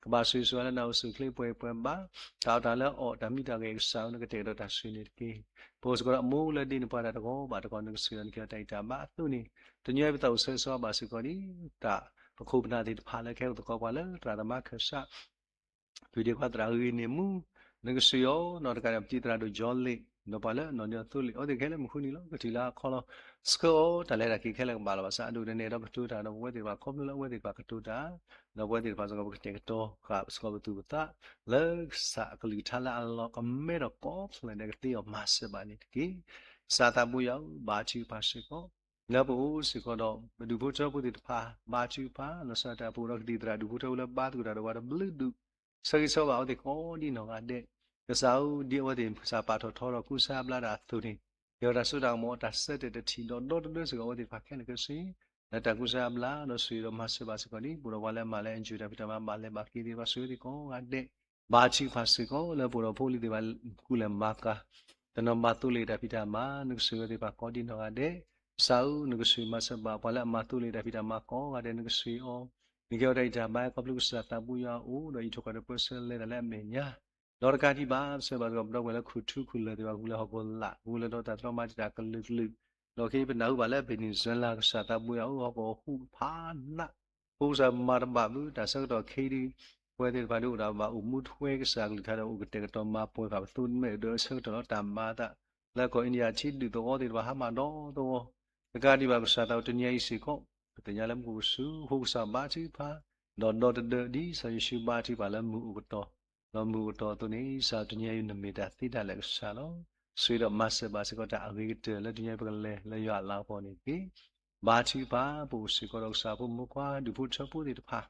ကဘၣ်ဆိၣ်ဂ့ၤဆိၣ်ဝါလၢနၢ်အိၣ်ဆူၣ်ချ့ပှဲၤပှဲၤဘၣ်, တၢ်အီၣ်တၢ်လၢအီၣ် တၢ်မံတၢ်ဂဲၤကစၢ်ဧၢ နကတဲာ်ကတီၤတၢ်ဆိၣ်ဂ့ၤန့ၣ်တက့ၢ်. ပအိၣ်စ့ၢ်ကီးဒီးအမိၢ်လၢဒ့န့ၣ်ပှၤတၢ်တဂီၤဘၣ်တဂီၤ နကဆိၣ်ဂ့ၤဒီးနကဲထီၣ်တၢ်အံးတၢ်ဘါအသိးန့ၣ် တညီပသးအိၣ်ဆၢဂ့ၤဆၢဝါဘၣ်စ့ၢ်ကီးဒ် တၢ်ပခိၣ်ပနၢ်သ့ၣ်တဖၣ်လၢကဟဲအိၣ်သကိးပှၤလၢသရၣ်သမါခၢၣ်စး ဖုဒ့ခွါသရၣ်ဂ့ၤန့ၣ်မူ, နကဆိၣ်ဂ့ၤအီၤ နီၢ်တကးဒီးပတံၤသရၣ်ဒိၣ်ကၠီလ့ၣ် ဒီးပှၤလၢအနီၢ်ဒ့အသိလ့ၣ် အဝဲသ့ၣ်ခဲလၢာ်မုၢ်ဃုနံၤလီၤ ကထံၣ်လၢအခီလီၤ. ဆှၢအီၤ တၢ်လဲၤတၢ်က့ၤခဲလၢာ်ကဘၣ်လီၤဘၣ်ဆၣ် အဒိၣ်တနဲၣ်ဒီးကတိၤတၢ်ဒီးပဝဲသ့ၣ်တဖၣ် ခီဖျိလၢအဝဲသ့ၣ်တဖၣ်ကတိၤတၢ် ဒီးပဝဲသ့ၣ်တဖၣ်စ့ၢ်ကီး ပကတဲာ်ကတီၤဃာ်စ့ၢ်ကီးပသူၣ်ပသး လၢကစၢ်အကလုၢ်ကထါလၢအလီၤ ကမဲဒီးကိးဖျၢၣ်ဒီးကသ့အီၤမၤစၢၤဘၣ်န့ၣ်တက့ၢ်. ကစၢ်သးဘိယွၤဧၢ ဘါထုကဖၣ်စ့ၢ်ကီး လၢပအိၣ်စ့ၢ်ကီးဒီး ပဒူၣ်ဖိထၢဖိသ့ၣ်တဖၣ် ဘါထုကဖၣ် လီၤဆီဒၣ်တၢ် ပအိၣ်ဒီးကသံၣ်သရၣ်ဒူၣ်ဖိထၢဖိလၢဘါသကိးတၢ်ဒီးပှၤတဘျုးဒူၣ် ဆၢဂ့ၤဆၢဝါဘၣ်အဝဲသ့ၣ်ကိးဒ်နီၢ်ဂၤဒဲး, ကစၢ်ဧၢ ဒ်အဝဲသ့ၣ်ကစၢ်ပာ်ထီၣ်ထီဒီးကူစါဘျါတၢ်အသိးန့ၣ် ကဲထီၣ်တၢ်စိတၢ်ကမီၤ တၢ်ဆၢတဲာ်တထံၣ်ဒီး ဒီတဒၢစ့ၢ်ကီးအဝဲသ့ၣ်တဖၣ်ခဲလၢာ်ခဲဆ့ လၢတၢ်ကူစါဘျါ ဒီးဆိၣ်ဂ့ၤဒီးမၤစၢၤဘၣ်စ့ၢ်ကီးဒ် ပအိၣ်ဒီးပှၤလၢအမၤလၢ NGO တၢ်ဖံးတၢ်မၤ ဘၣ်လဲၤဘၣ်က့ၤသ့ၣ်တဖၣ် ဆိၣ်ဂ့ၤသ့ၣ်ကိးဂၤဒဲး ဘါထုကဖၣ်စ့ၢ်ကီး လၢပအိၣ်ဒီးဖိလံၤသ့ၣ်တဖၣ် ကူၣ်လဲၤမၤကၤ တနီၤမၤသိလ့ၣ်တၢ်ဖံးတၢ်မၤ နကဆိၣ်ဂ့ၤသ့ၣ်တဖၣ်ကိးဒ်နီၢ်ဂၤဒဲး, ကစၢ်ဧၢ နကဆိၣ်ဂ့ၤမၤစၢၤဘၣ် ပှၤလၢအမၤသိလ့ၣ်တၢ်ဖံးတၢ်မၤကိးဂၤဒဲး နကဆိၣ်ဂ့ၤအီၤ, နကဲထီၣ်တၢ်အံးတၢ်ဘါခီဖျိကစၢ်သးဘိယွၤအအိၣ် ဒီးအံးထွဲကွၢ်ထွဲပၢဆှၢလဲၤတၢ်လၢအမဲာ်ညါ ဒီးတကးဒံးဘၣ် ပဆၢဘၣ်စ့ၢ်ကီးပဒီပုၢ်ဝဲၢ်လၢခူၣ်ထူခူၣ်လၢၢ်သ့ၣ်တဖၣ် ဂုာ်ကျဲးဟီၣ်ခိၣ်လာ် ဂုာ်ကျဲးဒီးတၢ်တြီမၤတံာ်တာ်ကလုာ်ကလုာ်, ဒီးခဲအံၤပနၢ်ဟူဘၣ်လၢ Venezuela ကစၢ်သးဘိယွၤဧၢ ဟီၣ်ခိၣ်ဟူးဖးနး ဖိကစၢ်မၤတဘၣ်ဘၣ် တၢ်ဆၢကတီၢ်ခဲအံၤဒ် ပဝဲသ့ၣ်တဖၣ်ဒ်အိၣ်ဒၣ်ဘၣ်အိၣ်မူထွဲကစၢ်ကလုၢ်ကထါဒီး အိၣ်ကတဲာ်ကတီၤမၤပှဲၤဃာ်ပသိးနမဲာ်ဒီးဆၢကတီၢ်လီၤ တၢ်မၤအသး လၢကီၢ် India ထံဒုၣ်သဝီသ့ၣ်တဖၣ် ဟါမၢ်ဒီသဝီ, တကးဒံးဘၣ် ကစၢ်သးဘိတနံၤအံၤစ့ၢ်ကီး ပသ့ၣ်ညါလၢမူခိၣ်ပူၤဆူ ဃိကစၢ်ဘါထုကဖၣ် ဒီးဒီတဒၢ ဒ်ကစၢ်ယ့ၣ်ၡူးဘါထုကဖၣ်လၢမုၢ်အိၣ်ကတီၢ်, ဒီးမုၢ်အိၣ်ကတီၢ်အသိးန့ၣ် ကစၢ်တနံၤအံၤနမ့ၢ်တၢ်သ့တၢ်လၢာ်ကစၢ်လီၤ. ဆိၣ်ဂ့ၤဒီးမၤစၢၤဘၣ်စ့ၢ်ကီးတၢ်အဂ့ၤကတၢၢ်လၢဒုးညါပကလဲၤလၢယွၤအလၤကပီၤန့ၣ်တက့ၢ်. ဘါထုကဖၣ် ပအိၣ်စ့ၢ်ကီးဒီးကစၢ်ဖိမုၣ်ဖိခွါ ဒူၣ်ဖိထၢဖိသ့ၣ်တဖၣ်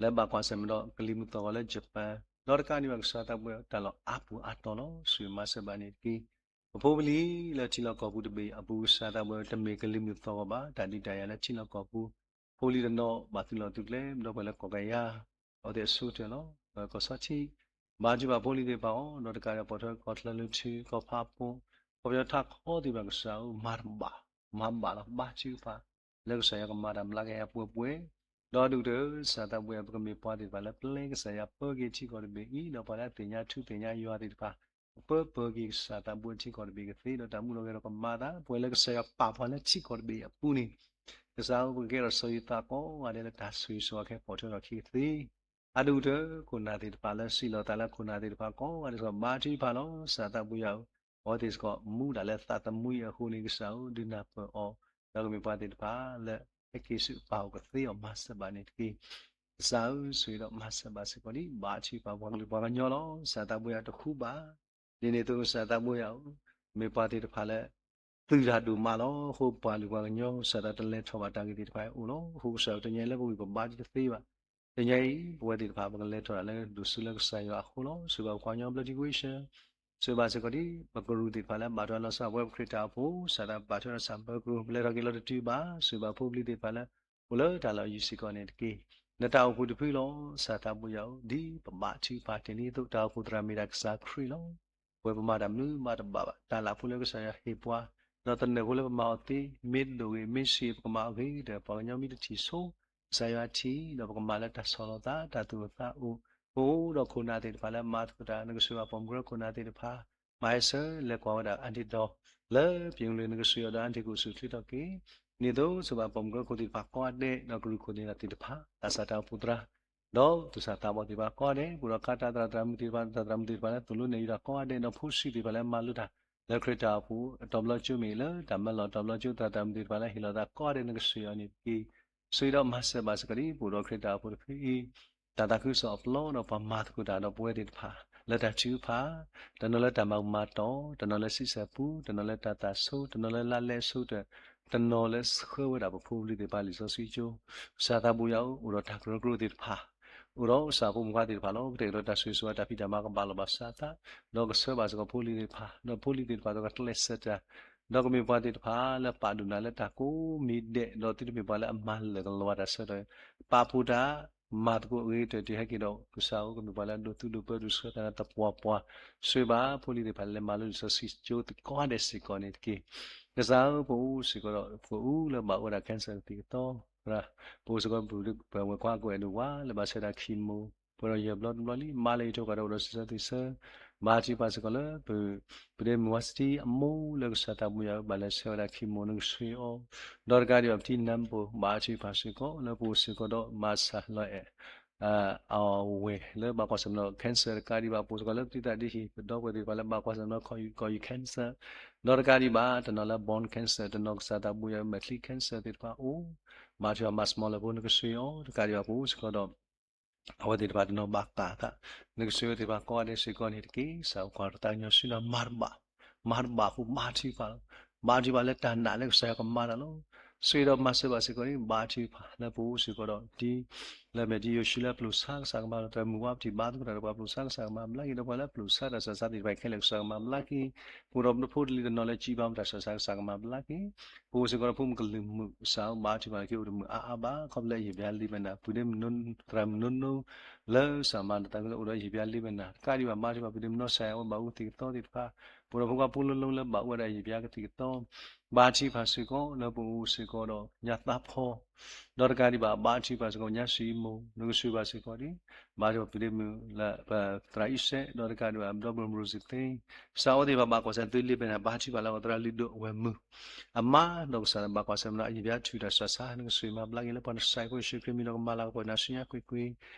လၢဘၣ်ကွၢ်ဆၢၣ်မဲာ်ဒီးကလံၤမုၢ်သီၣ်ဂီၤလၢ Japan ဒီးတကးဒံးဘၣ်ကစၢ်သးဘိယွၤတၢ်လီၢ်အါပူၤအါတီၤလီၤ. ဆိၣ်ဂ့ၤမၤစၢၤဘၣ်န့ၣ်တက့ၢ်. ပဖိပလံၤလၢထံလီၢ်ကီၢ်ပူၤတဘ့ၣ်အပူၤ ကစၢ်သးဘိယွၤတမ့ၢ်ကလံၤမုၢ်သီၣ်ဂီၤဘၣ် တၢ်ဒုးတၢ်ယၤလၢထံလီၢ်ကီၢ်ပူၤ, ဖိလံၤတနီၤဘၣ်သုးလီၢ်သုးကျဲ ဒီးပှၤလၢကီၢ်ကယၤ အဝဲသ့ၣ်အဆိကတၢၢ်လီၤ. ကီၢ်စီထံ ဘါထုကဖၣ်ဖိလံၤသ့ၣ်တဖၣ်အီၤ ဒီးတကးဒံးပှၤထၢကီၢ်ချၢလၢထံကီၢ်ဖးပိ ကီၢ်ပယီၤထးခီသ့ၣ်တဖၣ် ကစၢ်ဧၢ မၤတဘၣ် မၤဘၣ်လီၤ ဘါထုကဖၣ် လၢကစၢ်ယွၤကမၤတၢ်မျးကယၤပှဲၤပှဲၤ, ဒီးဒုၣ်ကတၢၢ် ကစၢ်သးဘိယွၤ ပကမ့ၢ်ပှၤသ့ၣ်တဖၣ်လၢပျဲကစၢ်ယွၤပၢက့ၤထံကီၢ်တဘ့ၣ်အံၤ ဒီးပှၤလၢအသ့ၣ်ညါထူသ့ၣ်ညါယွၤသ့ၣ်တဖၣ် ပၢပၢက့ၤကစၢ်သးဘိထံကီၢ်တဘ့ၣ်ကသ့ ဒီးတၢ်မူလီၤဂဲၤဒီးကမၤသး ပှဲၤလၢကစၢ်ယွၤပာ်ပှၤလၢထံကီၢ်တဘ့ၣ်အံၤအပူၤန့ၣ် ကစၢ်ဧၢ ပကကဲထီၣ်စီၤယိၤသးကိးဂၤဒဲးလၢတၢ်ဆိၣ်ဂ့ၤဆိၣ်ဝါ ကဟဲပိာ်ထွဲထီၣ်ခံကသ့ အဒုၣ်ကတၢၢ် ခိၣ်နၢ်သ့ၣ်တဖၣ်လၢစံးလီၤသးလၢခိၣ်နၢ်သ့ၣ်တဖၣ်ကိးဂၤဒဲးစ့ၢ်ကီး ဘါထုကဖၣ်လီၤ. ကစၢ်သးဘိယွၤဧၢ, အဝဲသ့ၣ်စ့ၢ်ကီးမူဒၣ်လၢသးသမူအံၤအဃိန့ၣ် ကစၢ်ဧၢ ဒုးနၢ်ပၢၢ်အီၤ, ဒီးကမ့ၢ်ပှၤသ့ၣ်တဖၣ်လၢ ဟဲက့ၤဆူအပာ်အီၤကသ့အီၤ မၤစၢၤဘၣ်န့ၣ်တက့ၢ်. ကစၢ်ဧၢ ဆိၣ်ဂ့ၤဒီးမၤစၢၤဘၣ်စ့ၢ်ကီးဒ် ဘါထုကဖၣ်ပှၤကလုာ်ပှၤကညီလီၤ. ကစၢ်သးဘိယွၤတဃူဘၣ် ဒ်န့ၣ်အသိးကစၢ်သးဘိယွၤဧၢ, မ့ၢ်ပှၤသ့ၣ်တဖၣ်လၢ သုးတၢ်ဒိၣ်မးလီၤ. အဃိပှၤလုၢ်ပှၤကညီ ကစၢ်သးတလဲၤထီၣ်ဘၣ်တၢ်ဂ့ၢ်သ့ၣ်တဖၣ်အံၤအိၣ်လီၤ. အဃိကစၢ်ဧၢ တနံၤအံၤလၢပဂံၢ်ပဘါတသ့ဘၣ် တနံၤအံၤ ပဝဲသ့ၣ်တဖၣ် ပကလဲၤထီၣ်ဒၣ်လၢဒိၣ်စုလၢကစၢ်ယွၤအဃိလီၤ. ဆိၣ်ဂ့ၤဘၣ်ပှၤကညီဘျၢထံခဝ့ၡၢၣ်, ဆိၣ်ဂ့ၤဘၣ်စ့ၢ်ကီးဒ် ပကရူၢ်သ့ၣ်တဖၣ်လၢဘၣ်ထွဲလီၤဆီ ပဝဲပခရံာ်တၢ်အိၣ်ဖှိၣ် ကစၢ်သးဘၣ်ထွဲဒီးဆၣ်ဘၢကရူၢ် ပလဲၤထီၣ်က့ၤလီၤတတုၤဘၣ်. ဆိၣ်ဂ့ၤဘၣ်ဖိပလံၤသ့ၣ်တဖၣ်လၢ အိၣ်လၢတၢ်လီၢ်ယံၤစ့ၢ်ကီးန့ၣ်တက့ၢ်. နတၢ်အိၣ်ဖှိၣ်တဖုလီၤ. ကစၢ်သးဘိယွၤဧၢ, ဒ်ပဘါထုကဖၣ်တ့ၢ်လံအသိး တၢ်အိၣ်ဖှိၣ်သရၣ်မ့ၢ်ဒၣ်ကစၢ်ခရံာ်လီၤ. ပဝဲပမၤတၢ်မနုၤမၤတဘၣ်ဘၣ်. တၢ်လၢ်ဖိလၢကစၢ်ယွၤဟ့ၣ်ပှၤ, ဒီးသနၢၣ်ဖိလၢပမၤအီၤသ့, မ့ၢ်တဒိၣ်ဂ့ၤ မ့ၢ်ဆံး ပကမၤအီၤဂ့ၤကတၢၢ် ပှၤကညီမ့ၢ်တထံၣ်ဆိ ကစၢ်ယွၤထံၣ် ဒီးပကမၤလၢတၢ်ဆီၣ်လီၤသး တၢ်သူၣ်အိၣ်သးအိၣ်, ပအိၣ်ဒီးခိၣ်နၢ်သ့ၣ်တဖၣ်လၢမၤသကိးတၢ် နကဆိၣ်ဂ့ၤဘၣ်ပိာ်မုၣ်ကရၢခိၣ်နၢ်သ့ၣ်တဖၣ်, မၤဟဲဆၢလဲၤကွၢ်ဝဲဒၣ်အါန့ၢ်ဒီး လၢပှၤကလုာ် နကဆိၣ်ဂ့ၤအီၤဒီးအါန့ၢ် ကအိၣ်ဆူၣ်ချ့ထီၣ်က့ၤ, ဒ်သိးဆိၣ်ဂ့ၤဘၣ်ပိာ်မုၣ်ကရၢခိၣ်သ့ၣ်တဖၣ်ကိးဂၤဒဲး ဒီးကရူၢ်ခိၣ်သ့ၣ်တဖၣ် သးစၢ်တၢ်အိၣ်ဖှိၣ်သရၣ် ဒီးသူၣ်စၢ်သးဘီၣ်သ့ၣ်တဖၣ်ကိးဂၤဒဲး, ပအိၣ်ဒီးခါတၢ်သရၣ်သရၣ်မုၣ်သ့ၣ်တဖၣ် သရၣ်သရၣ်မုၣ်သ့ၣ်တဖၣ်လၢသိၣ်လိနဲၣ်ယုၤတၢ်ကိးဂၤဒဲး ဒီးဖိဆံးသ့ၣ်တဖၣ်လၢမၤလိတၢ် လၢခရံာ်တၢ်အိၣ်ဖှိၣ်အတီၤဘျီကၠိမ့ၢ်ဂ့ၤ လၢတၢ်မၢလီၤတီၤဘျီကၠိ သရၣ်သရၣ်မုၣ်သ့ၣ်တဖၣ်လၢဟ့ၣ်လီၤသးကိးဂၤဒဲး နကဆိၣ်ဂ့ၤအီၤန့ၣ်တက့ၢ်. ဆိၣ်ဂ့ၤဒီးမၤစၢၤဘၣ်စ့ၢ်ကီးဒ် ပအိၣ်ဒီးခရံာ်တၢ်အိၣ်ဖှိၣ်တဖုအံၤ တၢ်သးခုကစီၣ်အပျီဒီးပှၤမၤသကိးတၢ်ဒီးပဝဲသ့ၣ်တဖၣ် လၢတၢ်ထုကဖၣ်, တနီၤလၢတၢ်မၤကမၤတီၢ်, တနီၤလၢဆံးစၢၤပူ, တနီၤလၢတၢ်သးဆိ, တနီၤလၢလါလဲအဆိကတၢၢ်, တနီၤလၢဆှၢဝဲဒၣ်ပဖိပလံၤသ့ၣ်တဖၣ်လံာ်စီဆှံကၠိ, ကစၢ်သးဘိယွၤဧၢ, အိၣ်ဒီးတၢ်ကရၢကရိသ့ၣ်တဖၣ်, အိၣ်ဒီးကစၢ်ဖိမုၣ်ခွါသ့ၣ်တဖၣ်လီၤ. ကတဲာ်ကတီၤတၢ်ဆိၣ်ဂ့ၤဆိၣ်ဝါ တၢ်ဖံးတၢ်မၤကဘၣ်လီၤဘၣ်စးသး, ဒီးကဆှၢဘၣ်စ့ၢ်ကီးဖိလံၤသ့ၣ်တဖၣ်, ဒီးဖိလံၤသ့ၣ်တဖၣ်ဒီးကကျဲးစၢးတၢ်, ဒီးကမ့ၢ်ပှၤသ့ၣ်တဖၣ်လၢပာ်ဒိၣ်နၤလၢတၢ်ကိးမံၤဒဲး, ဒီးသုတမ့ၢ်ပှၤလၢအမၤလၢာ်ကလီၤဝါတၢ်ဆၢကတီၢ်, ပာ်ဖှိၣ်တၢ်, မၤသကိးအဂ့ၤကတၢၢ်တုၤဟဲက့ၤဒီး ကစၢ်ဧၢ ကမ့ၢ်ပှၤလၢအဒိးသူဒိးပၢဒိးဆှၢတၢ်လၢသပှၢ်ပှၢ်, ဆိၣ်ဂ့ၤဘၣ်ဖိလံၤသ့ၣ်တဖၣ်လၢလဲၤမၤလိလံာ်စီဆှံကၠိကိးဂၤဒဲးစ့ၢ်ကီးန့ၣ်တက့ၢ်. ကစၢ်ဧၢ, ပအိၣ်စ့ၢ်ကီးဒီး ပအိၣ်လၢဘၣ်အိၣ်ဝဲဒၣ် cancer ကသံၣ်ကသီ, ပအိၣ်စ့ၢ်ကီး ပဝဲၢ်ခွါကိးဂၤဒဲးဝဲ လၢဘၣ်ဆၢဒၣ် chemo, ပှဲၤဒီးယဲၢ်ဘျီတဘျီလံ, မါလၢယထိၣ်ဃာ်ဒီး အိၣ်ဒီးစံးဆၢသ့ၣ်ဆၢ, ဘါထုကဖၣ်စ့ၢ်ကီးလၢ ပဒ့မုၣ်ဝါစတံအမိၢ်လၢကစၢ်သးဘိယွၤဧၢ ဘၣ်လဲၤဆှၢဝဲဒၣ် chemo နကဆှၢအီၤ, ဒီးတကးဒံးဘၣ် ပထံၣ်နၢ်ပၢၢ် ဘါထုကဖၣ်စ့ၢ်ကီးလၢပအိၣ်စ့ၢ်ကီးဒီး မၤစၢၤလီၤအဲၣ် အဝဲၢ်လၢဘၣ်ကွၢ်ဆၢၣ်မဲာ်ဒီး cancer တကးဒံးဘၣ် ပအိၣ်စ့ၢ်ကီးလၢပတံၤသကိးတဟံၣ် ပဒီပုၢ်ဝဲၢ်သ့ၣ်တဖၣ်လၢဘၣ်ကွၢ်ဆၢၣ်မဲာ်ဒီး ကီၢ်ယူၢ် cancer, ဒီးတကးဒံးဘၣ် တနီၤလၢ bone cancer တနီၤကစၢ်သးဘိယွၤဧၢ မဲာ်ချံ cancer သ့ၣ်တဖၣ်အိၣ်, ဘါထုကဖၣ်မၤစၢၤလီၤဖိ နကဆှၢအီၤ, တကးဒံးဘၣ်ပအိၣ်စ့ၢ်ကီးဒီး အဝဲသ့ၣ်တဖၣ်တနီၤဘၣ်ဃးသး, နကဆှၢဝဲသ့ၣ်တဖၣ်ကိးဂၤဒဲးစ့ၢ်ကီးန့ၣ်တက့ၢ်. ကစၢ်ဧၢ ကွၢ်တၢ်သးကညီၤဆူနၤ မၤတဘၣ်, မၤတဘၣ်အဃိ ဘါထုကဖၣ်လီၤ. ဘါထုကဖၣ်လၢတၢ်နာ်လၢကစၢ်ယွၤကမၤတၢ်လီၤ. ဆိၣ်ဂ့ၤဒီးမၤစၢၤဘၣ်စ့ၢ်ကီးန့ၣ် ဘါထုကဖၣ်လၢပအိၣ်စ့ၢ်ကီးဒီး ဒ် လၢမဲာ်ဒ်ယိၤၡူလၢအပျိာ်ဆါ ကစၢ်ကမၤလီၤ. သရၣ်မုၣ်ဝါ ပထံၣ်ဘါသကိးတၢ်ဒီးပှၤ ပျိာ်ဆါ ကစၢ်ကမၤဘျါက့ၤ, ဒီးပှၤလၢအပျိာ်ဆါတၢ်ဆူးတၢ်ဆါသ့ၣ်တဖၣ်ခဲလၢာ် ကစၢ်ကမၤဘျါက့ၤ, ပအိၣ်ဒီးဖိတလံၤတနီၤလၢစံးဘၣ်မတၤဆူးတၢ်ဆါ ကစၢ်ကမၤဘျါက့ၤ, ပအိၣ်စ့ၢ်ကီးဒီးဖိမုၣ်ကလုာ်မုာ် ကစၢ်ဧၢ ဘါထုကဖၣ်လၢကအိၣ်တမုာ်အါအါဘၣ်, ခီဖျိလၢယဟ့ၣ်ပျးလံပနာ် ပှၤဒ့မုၣ် သရၣ်မုၣ်နိနိ လၢကစၢ်မၤတၢ်သးခုလၢအိၣ်ဒီးယဟ့ၣ်ပျးလံပနာ်, တကးဒံးဘၣ် ဘါထုကဖၣ် ပှၤဒ့မုၣ်နီၢ်စဲး အဝဲဘၣ်အူသံၣ်ကသီသ့ၣ်တဖၣ်, ပအိၣ်ဒီးဖိခွါဖိလၢလၢလၢဘၣ်အိၣ်ဝဲဒၣ်ယဟ့ၣ်ပျးကသံၣ်ကသီ ဘါထုကဖၣ်စ့ၢ်ကီးလၢပအိၣ်စ့ၢ်ကီးဒီးညါသးဖီ, ဒီးတကးဒံးဘၣ် ဘါထုကဖၣ်စ့ၢ်ကီးညါစံမိၢ် နကဆှၢဘၣ်စ့ၢ်ကီးဒံး, ဘါထုကဖၣ်ပဒ့မုၣ်လၢပသရၣ်အံၣ်စဲး ဒီးတကးဒံးဘၣ် ဒီပုၢ်ဝဲၢ်မုၢ်ရိစံသ့, ကစၢ်ဧၢ အဝဲသ့ၣ်တဖၣ်ဘၣ်ကွၢ်ဆၢၣ်မဲာ်လံပနာ် ဘါထုကဖၣ်လၢပသရၣ်လုၢ်ဒိၣ်အဝဲၢ်မုၣ် အမါ ဒီးကစၢ်လၢဘၣ်ကွၢ်ဆၢၣ်မဲာ်ဒီးအဟ့ၣ်ပျးထုးတၢ်ဆူးတၢ်ဆါ နကဆှၢမၤဘျါက့ၤလၢပှၤနစဲးဖိယ့ၣ်ၡူးခရံာ်မံၤဒီးကမၤလၤကပီၤနၤဆူညါကွ့ၢ်ကွ့ၢ်,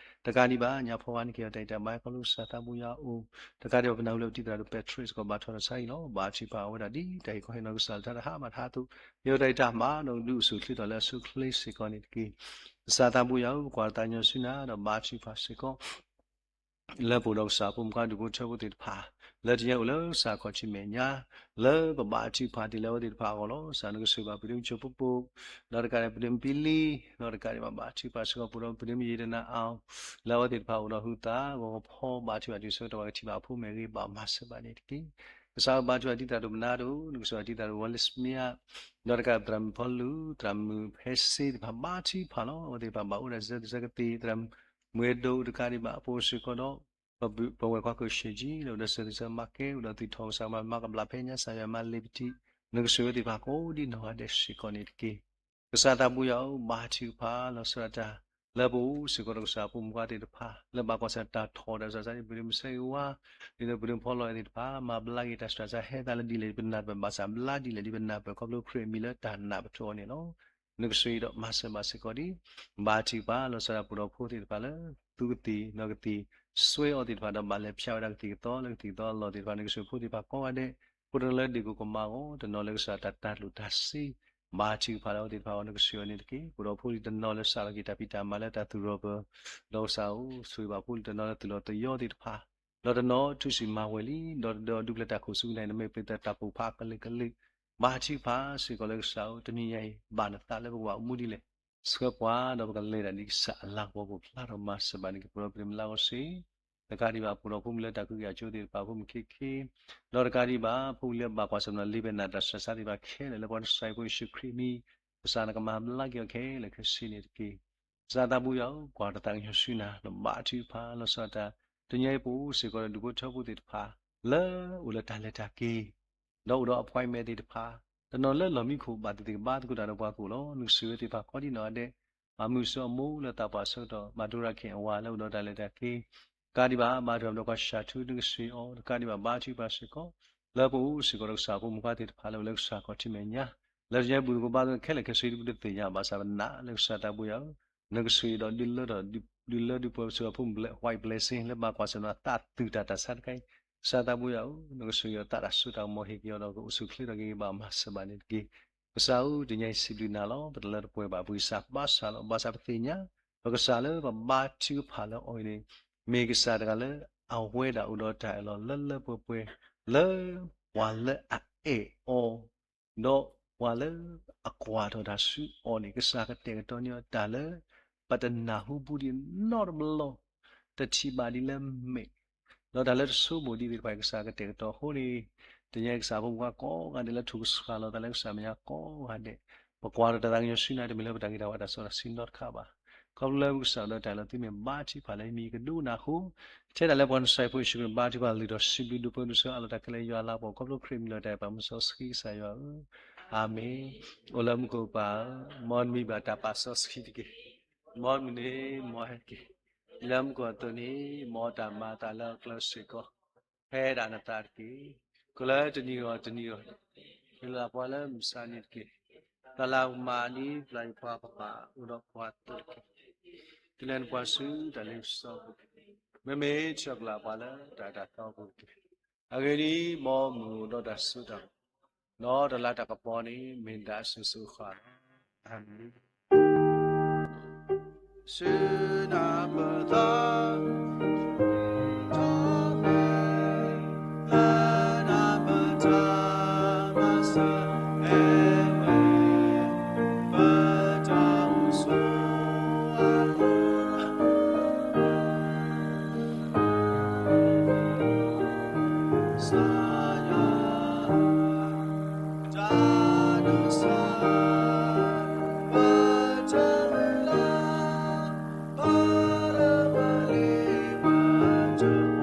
တကးဒံးဘၣ် ညါဖီဝါန့ၣ်က့ၤအီၤတၢ်အံၣ်တၢ်ဘါ ခီဖျိကစၢ်သးဘိယွၤအိၣ်, တကးဒံးဘၣ် ပနၢ်ဟူလၢပတံၤသရၣ်ဒိၣ်ပဲာ်ထရံးစ့ၢ်ကီး ဘါထုကဖၣ်တၢ်ဆါဟံၣ်လီၤ. ဘါထုကဖၣ်အဝဲဒၣ်ဒ်တၢ်ဟ့ၣ်ခီဟ့ၣ်နီၤကစၢ်လၢတၢ်တဟါမးတဟါအသိး, ဟ့ၣ်အီၤတၢ်အံၣ်တၢ်မၤဒီးဒုးအိၣ်ဆူၣ်အိၣ်ချ့ထီၣ်လၢအဆိအချ့စ့ၢ်ကီးန့ၣ်တက့ၢ်. ကစၢ်သးဘိယွၤဧၢ ပကွၢ်တၢ်သးကညီၤဆူနၤဒီးဘါထုကဖၣ်စ့ၢ်ကီး လၢပအိၣ်ဒီးကစၢ်ဖိမုၣ်ခွါဒူၣ်ဖိထၢဖိသ့ၣ်တဖၣ် လၢတယဲအိၣ်လၢကစၢ်ခီၣ်ထံးမဲာ်ညါ, လၢပဘါထုကဖၣ်ဒ်လဲၣ်အဝဲသ့ၣ်တဖၣ်အဂီၢ်လီၤ. ကစၢ်နကဆှၢဘၣ်ပဒ့မုၣ်ဆိဖိပိ, ဒီးတကးဒံးပဒ့မုၣ်ပံလံ, ဒီးတကးဒံးဘၣ်ဘါထုကဖၣ်စ့ၢ်ကီးပအိၣ်ဒီးပဒ့မုၣ်ယံာ်တနၤအါ, လၢအဝဲသ့ၣ်တဖၣ်အိၣ်ဒီးဟုသးဂီၤဖီ ဘါထုကဖၣ်တုၤဆၢကတီၢ်ဘၣ်ကထံၣ်ဘၣ်အဖိမဲာ်ဂ့ၤ ဘၣ်မၤစၢၤဘၣ်န့ၣ်တက့ၢ်. ကစၢ်ဧၢ ဘါထုကဖၣ်တံၤသရၣ်ဒိၣ်မနၤဒိၣ်, နကဆှၢဘၣ်တံၤသရၣ်ဒိၣ်ဝီလ့စမံယါ, ဒီးတကးဒံးသရၣ်မုၣ်ဖီလူၤ, သရၣ်မုၣ်ဖဲစ့တဖၣ် ဘါထုကဖၣ်လီၤ. အဝဲသ့ၣ်တဖၣ်ဘၣ်အိၣ်ဒီးစံးဆၢသ့ၣ်ဆၢကသ့ၣ်, သရၣ်မုၣ်အဲၣ်ဒိးတကးဒံးဘၣ် ပအိၣ်စ့ၢ်ကီးဒီး ပဝဲၢ်ခွါကၢၢ်ရှ့ၣ်ကၠံ လၢအိၣ်ဒီးစံးဆၢသ့ၣ်ဆၢမၤကဲ အိၣ်ဒီးသူၣ်ထီၣ်ကစၢ်ကမၤမၤကဘျးဖဲညါ ကစၢ်ယွၤမၤလ့ၤပထံး, နကဆှၢဝဲသ့ၣ်တဖၣ်ကိးဒ်နီၢ်ဂၤဒဲးစ့ၢ်ကီးန့ၣ်တက့ၢ်. ကစၢ်သးဘိယွၤဧၢ ဘါထုကဖၣ်လီၤဆီဒၣ်တၢ် လၢပအိၣ်စ့ၢ်ကီးဒီးကစၢ်ဖိမုၣ်ခွါသ့ၣ်တဖၣ် လၢဘၣ်ကွၢ်ဆၢၣ်တၢ်ထီၣ်တၢ်စၢ်စၢ်န့ၣ် ပဒ့မုၣ်စဲဂ့ၤဝါ, ဒ်သိးပဒ့မုၣ်ဖီလီၤသ့ၣ်တဖၣ် မၤဘျါက့ၤတၢ်ဆူးတၢ်ဆါ ဟဲသးလၢဒ်လဲၣ်ဒ်ပနၢ်ပၢၢ် ဘၣ်ဆၣ်ဘျါဒ်လဲၣ်ဒ်ပနၢ်ပၢၢ် ခီဖျိခရံာ်အမံၤလၢတၢ်နာ်ပတြၢၤအီၤန့ၣ်လီၤ. နကဆှၢအံၤဒီးမၤစၢၤဘၣ်စ့ၢ်ကီးဒံး, ဘါထုကဖၣ်လီၤဆီဒၣ်တၢ် ပအိၣ်ဒီးဖိသ့ၣ်တဖၣ်လၢ သူကသံၣ်နီၢ်ကသံၣ် စွဲအီၤသ့ၣ်တဖၣ်ဒီးဘၣ်လဲၤဖၠါဝဲဒၣ်ကသံၣ်ကသီလၢကသံၣ်ကသီအလီၢ်သ့ၣ်တဖၣ် နကဆှၢဖိသ့ၣ်တဖၣ်ကိးဂၤဒဲး, ဖိတနီၤလၢဒ့ၣ်ကိၣ်ကမါအဂီၢ် တနီၤလၢကစၢ်တၢ်တၢ်လိာ်တၢ်စ့ ဘါထုကဖၣ်လၢအဝဲသ့ၣ်တဖၣ်အဂီၢ် နကဆှၢအီၤန့ၣ်တက့ၢ်. ပအိၣ်ဒီးဖိလံၤတနီၤလၢစးထီၣ်က့ၤတၢ်ဖံးတၢ်မၤလၢတၢ်သူၣ်ရီၣ်ပၢၤ, ဒီးကစၢ်ဧၢ ဆိၣ်ဂ့ၤဘၣ်ဖိလံၤတနီၤလၢသူၣ်လီၤသယီသ့ၣ်တဖၣ်, ဒီးတနီၤထူစံၣ်မၤဝဲၤလံ, ဒီးတဒီးဒုးပျဲၢ်တၢ်ခိၣ်ဆူနၤအံၤ နမ့ၢ်ပျဲၢ်တၢ်ပိာ်ဖးကလုာ်ကလုာ်, ဘါထုကဖၣ်စ့ၢ်ကီးလၢကစၢ်ဧၢ တနံၤညါအံၤ ဘၣ်နသးလၢပကဘၣ်အိၣ်မူဒ်လဲၣ်, ဆှၢပှၤဒီးပကလဲၤဒၣ်ဒ်ကစၢ်အလၤကပီၤကဖျါထီၣ်မၤစၢၤဘၣ်န့ၣ်က့ၤ ပအိၣ်ဒီးပဒ့မုၣ်လၢအဂီၢ်စ့ၢ်, တကးဒံးဘၣ် ပအိၣ်ဒီးဖိမုၣ်လၢတၢ်ကွၢ်က့ၤအကၠိသ့ၣ်တဖၣ် ဖိမုၣ်ခံခံ, ဒီးတကးဒံးဘၣ် ဖိလံၤလၢဘၣ်ကွၢ်ဆၢၣ်မဲာ်လံပနာ်တၢ်ဆူးတၢ်ဆါသ့ၣ်တဖၣ်ခဲလၢာ်လၢပှၤနဆှၢဖိယ့ၣ်ၡူးခရံာ်အမံၤ, ကစၢ်နကမၤဘျါက့ၤအီၤခဲလၢာ်ခဲဆ့န့ၣ်တက့ၢ်. ကစၢ်သးဘိယွၤဧၢ ကွၢ်တၢ်သးကညီၤဆူနၤ နဘါထုကဖၣ်လီၤဆီဒၣ်တၢ်, တနံၤအံၤပအိၣ်စ့ၢ်ကီးဒီးဒူၣ်ဖိထၢဖိသ့ၣ်တဖၣ် လၢအိၣ်လၢတၢ်လဲၤတၢ်က့ၤ ဒီးအိၣ်ဒီး appointment သ့ၣ်တဖၣ်, တနီၤလၢလီၢ်မံခိၣ်ဘၣ်သ့ၣ်သ့ၣ်ကဘါသကိးတၢ်ဒီးပှၤကိၣ်လီၤ. နကဆှၢဝဲသ့ၣ်တဖၣ်ကိးဒ်နီၢ်ဂၤဒဲး, မၤမုာ်ဆူအမိၢ်လၢသးပှၢ်ဆၢကတီၢ် မၤဒိရၤခဲၣ်အဝၤလၢအိၣ်ဒီးတၢ်လဲၤတၢ်က့ၤ, တကးဒံးဘၣ် ဘါထုကဖၣ်ဒီးကွၢ်ဆၢၣ်ထူ နကဆှၢအီၤ, တကးဒံးဘၣ် ဘါထုကဖၣ်စ့ၢ်ကီး လၢပအိၣ်စ့ၢ်ကီးဒီးကစၢ်ဖိမုၣ်ခွါသ့ၣ်တဖၣ်လၢအိၣ်လၢကစၢ်ခီၣ်ထံးမဲာ်ညါ, လၢတယဲပူၤသကိးဘါသကိးခဲလၢာ်ခဲဆ့ဒ်ပတသ့ၣ်ညါဘၣ်ဆၣ်ပနာ်လၢကစၢ်သးဘိယွၤဧၢ, နကဆှၢအံၤဒီးဒုးလၢထီၣ် ဒုးလၢဒုးပှဲၤပှဲၤစ့ၢ်ကီးဖိမုၣ်ဘျဲး white blessing လၢဘၣ်ကွၢ်ဆၢၣ်မဲာ်အသးသုးတၢ်တၢ်ဆါတခါအံၤ, ကစၢ်သးဘိယွၤဧၢ, နကဆှၢအံၤဒီးသးတၢ်စိတၢ်ကမီၤဟ့ၣ်က့ၤအီၤဒီးကအိၣ်ဆူၣ်အိၣ်ချ့ထီၣ်က့ၤဘၣ်မၤစၢၤဘၣ်န့ၣ်တက့ၢ်. ကစၢ်ဧၢ, တနံၤညါအံၤစံးဘျုးနၤလီၤ. ပတလၢတပှဲၤဘၣ် ပဂံၢ်စၢ်ဘါစၢ်လီၤ. ဘၣ်ဆၣ်ပသ့ၣ်ညါ ပကစၢ်လၢပဘါထုကဖၣ်လၢအီၤအံၤန့ၣ် မ့ၢ်ကစၢ်တဂၤလၢအဝဲဒၣ်အိၣ်ဒီးတၢ်အၢၣ်လီၤလၢလၢပှဲၤပှဲၤ လၢပှၤလၢအအဲၣ်အီၤ ဒီးပှၤလၢအကွၢ်ထီၣ်တၢ်ဆူအီၤန့ၣ် ကစၢ်ကတဲာ်ကတီၤန့ၢ်အီၤတၢ်လၢ ပတနၢ်ဟူဘူးဒံးနီတဘျီ, တထံၣ်ဘၣ်ဒ်လၢမဲာ်, ဒီးတၢ်လၢတဆိကမိၣ်ဒံးသ့ၣ်တဖၣ် ကစၢ်ကတဲာ်ကတီၤအဃိန့ၣ်, တနံၤညါအံၤကစၢ်ဖိမုၣ်ခွါကိးဂၤဒဲးလၢထူၣ်ကဆှီလီၤသးလၢကစၢ်မဲာ်ညါကိးဂၤဒဲး, ပကွၢ်ထီၣ်တၢ်သးကညီၤဆူနၤ တမ့ၢ်လၢပတၢ်ဂ့ၤတၢ်ဝါတၢ်စီတၢ်ဆှံနီတခါဘၣ်. ခီဖျိလၢပကစၢ်ဒီးတၢ်အၢၣ်လီၤသုမ့ၢ်ဘါထုကဖၣ်လၢမံၤကဒိကနၣ်အဃိ, ထဲဒၣ်လၢပှၤနဆှၢဖိယ့ၣ်ၡူးခရံာ်ဘါထုကဖၣ်လုၢ်ထီၣ်စံးဘျုးဒိၣ်ပှဲၤဒိၣ်ဆၢအလီၢ်တၢ်ခဲလၢာ်ယွၤလၤကပီၤ ခီဖျိခရံာ်မံၤလီၤတၢ်အံၤပာ်မူစီဆှံကစၢ်ယွၤဧၢ အၤမ့ၣ်. အိၣ်လၢမူခိၣ်ပၢ်ဧၢ, မ်နမံၤဘၣ်တၢ်ပာ်စီဆှံတက့ၢ်. မ်နမုၢ်န့ၣ်မ်ဟဲတက့ၢ်. လၢမူခိၣ်အသိးန့ၣ် မ်တၢ်မၤအသးလၢအကျဲစ့ၢ်ကီး ဖဲဒၣ်နသးတက့ၢ်. ကလၢတနံၤဂီၢ်တနံၤဂီၢ် ဟ့ၣ်လီၤပှၤလၢမုၢ်ဆါနံၤတက့ၢ်. တၢ်လၢအကမၣ်ဒ်ပျၢ်ယပှၤကမၣ်အိၣ်ဒီးပှၤအသိးတက့ၢ်. ကလဲၤနပှၤဆူတၢ်လ့ပစီပူၤတက့ၢ်. မ့မ့ၢ်ဆှၢကလီၤပှၤလၢတၢ်အၢတၢ်သီပူၤတက့ၢ်. အဂ့ၢ်ဒ်အံၤ, မ်မုၢ်အိၣ်ဒီးတၢ်စိတၢ်ကမီၤ, ဒီးတၢ်လၤတၢ်ကပီၤန့ၣ် မ့ၢ်ဒၣ်အစိၤစိၤအဃၣ်လီၤ. အၤမ့ၣ်. ဆူနၢ်ပၢၢ်သး ထီၣ်မ့ၢ် လၢနၢ်ပၢၢ်တၢ်မၤစၢၤ ဟဲဝဲ ပတၢ်အိၣ်ဆိးအလီၢ် ကစၢ်ယွၤ တၢ်ဒိးစၢ် ပတၢ်မုၢ်လၢ် ပလၢပလ့ပတၢ်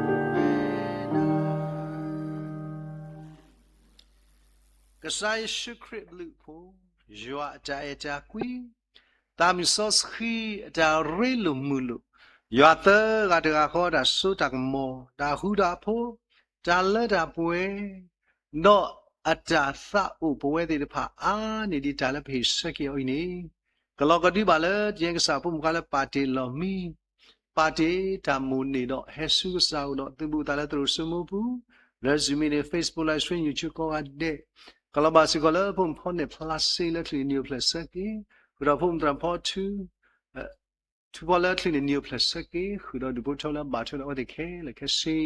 ကစၢ်ယ့ၣ်ၡူးခရံာ်အဘျုးအဖှိၣ်, ယွၤအတၢ်အဲၣ်တၢ်ကွံ, သးမုၢ်စီဆှံအတၢ်ရ့လိာ်မုာ်လိာ်, ယွၤသၢဂၤတဂၤဃီတၢ်စိတၢ်ကမီၤ, တၢ်ဃူတၢ်ဖိး, တၢ်လၢတၢ်ပှဲၤ, ဒီးအတၢ်သးအိၣ်ပဝဲသ့ၣ်တဖၣ်အါန့ၢ်ဒံးတၢ်လၢပဟ့ၣ်ဆၢက့ၤအီၤအံၤန့ၣ်, ကလီၤကဒုဘၣ်လၢတနံၤအံၤကစၢ်ဖိမုၣ်ဖိခွါလၢပာ်တ့ၢ်လီၢ်မံ ပာ်တ့ၢ်တၢ်မိၣ်န့ၢ်ဒီး ဟဲဆူကစၢ်အိၣ်ဒီးသုးဘူးသးလၢသရိာ်စိမိပူၤ, လၢ Zoom မ့ၢ်ဂ့ၤ Facebook Live Stream YouTube ကိးဂၤဒဲး, ကလီၤဘၣ်စ့ၢ်ကီးလၢဖိမုၣ်ဖိန့ၣ်ဖျါစ့လၢချံၣ်န့ၣ်နံၤအိၣ်ဖျဲၣ်ဆၢက့ၤ, ဃုာ်ဒီးဖိမုၣ်သရၣ်ဖိထူ ထူဖီလၢချံၣ်န့ၣ်နံၤအိၣ်ဖျဲၣ်ဆၢက့ၤ, ဃုာ်ဒီးဒူၣ်ဖိထၢလၢဘၣ်ထွဲဒီးအဝဲသ့ၣ်ခဲလၢာ်ခဲဆ့,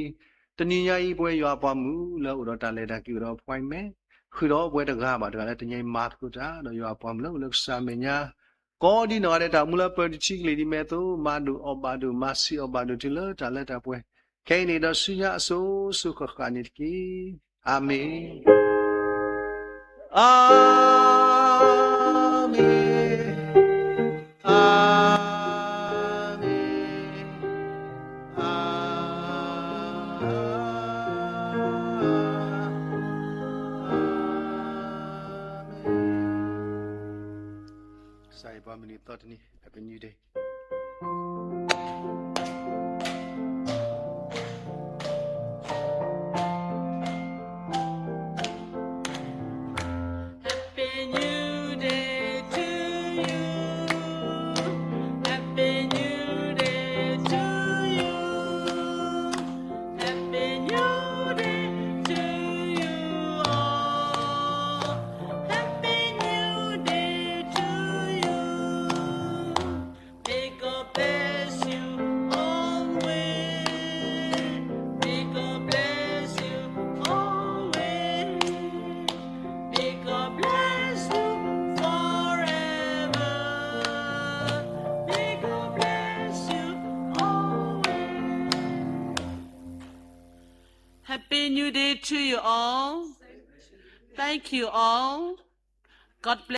တနံၤညါအံၤပဝဲယွၤအပှၤမုၣ်လၢအိၣ်ဒီးတၢ်လဲၤတၢ်က့ၤအိၣ်ဒီး appointment, ဃုာ်ဒီးပဝဲတဂၤဘၣ်တဂၤလၢတနံၤညါအံၤမၤသကိးတၢ် ဒီးယွၤအပှၤမုၣ်လၢအိၣ်လၢကစၢ်အမဲာ်ညါ ကိးဒ်နီၢ်ဂၤဒဲး တၢ်အိၣ်မူလၢပၢၤတဆံကလံၤဒ်မဲာ်အသိး မၤဒိၣ်အီၣ်ဘၣ်ဒိၣ် မၤဆံးအီၣ်ဘၣ်ဒိၣ်တုၤလၢတၢ်လၢတၢ်ပှဲၤ, ခဲအံၤန့ၣ်ဒီးဆူညါအစိၤစိၤဃၣ်ဃၣ်န့ၣ်တက့ၢ်. အၤမ့ၣ်, အၤမ့ၣ်, အၤမ့ၣ်, အၤမ့ၣ်. ကစၢ်ယွၤပှၤမုၢ်နံၤသီတနံၤ Happy New Day. Happy New Day to you. Happy New Day to you. Happy New Day to you all. Happy New Day to you. May God bless you always. May God bless you always. May God bless you forever. May God bless you always. Happy New Day to you all. Thank you all. God bless.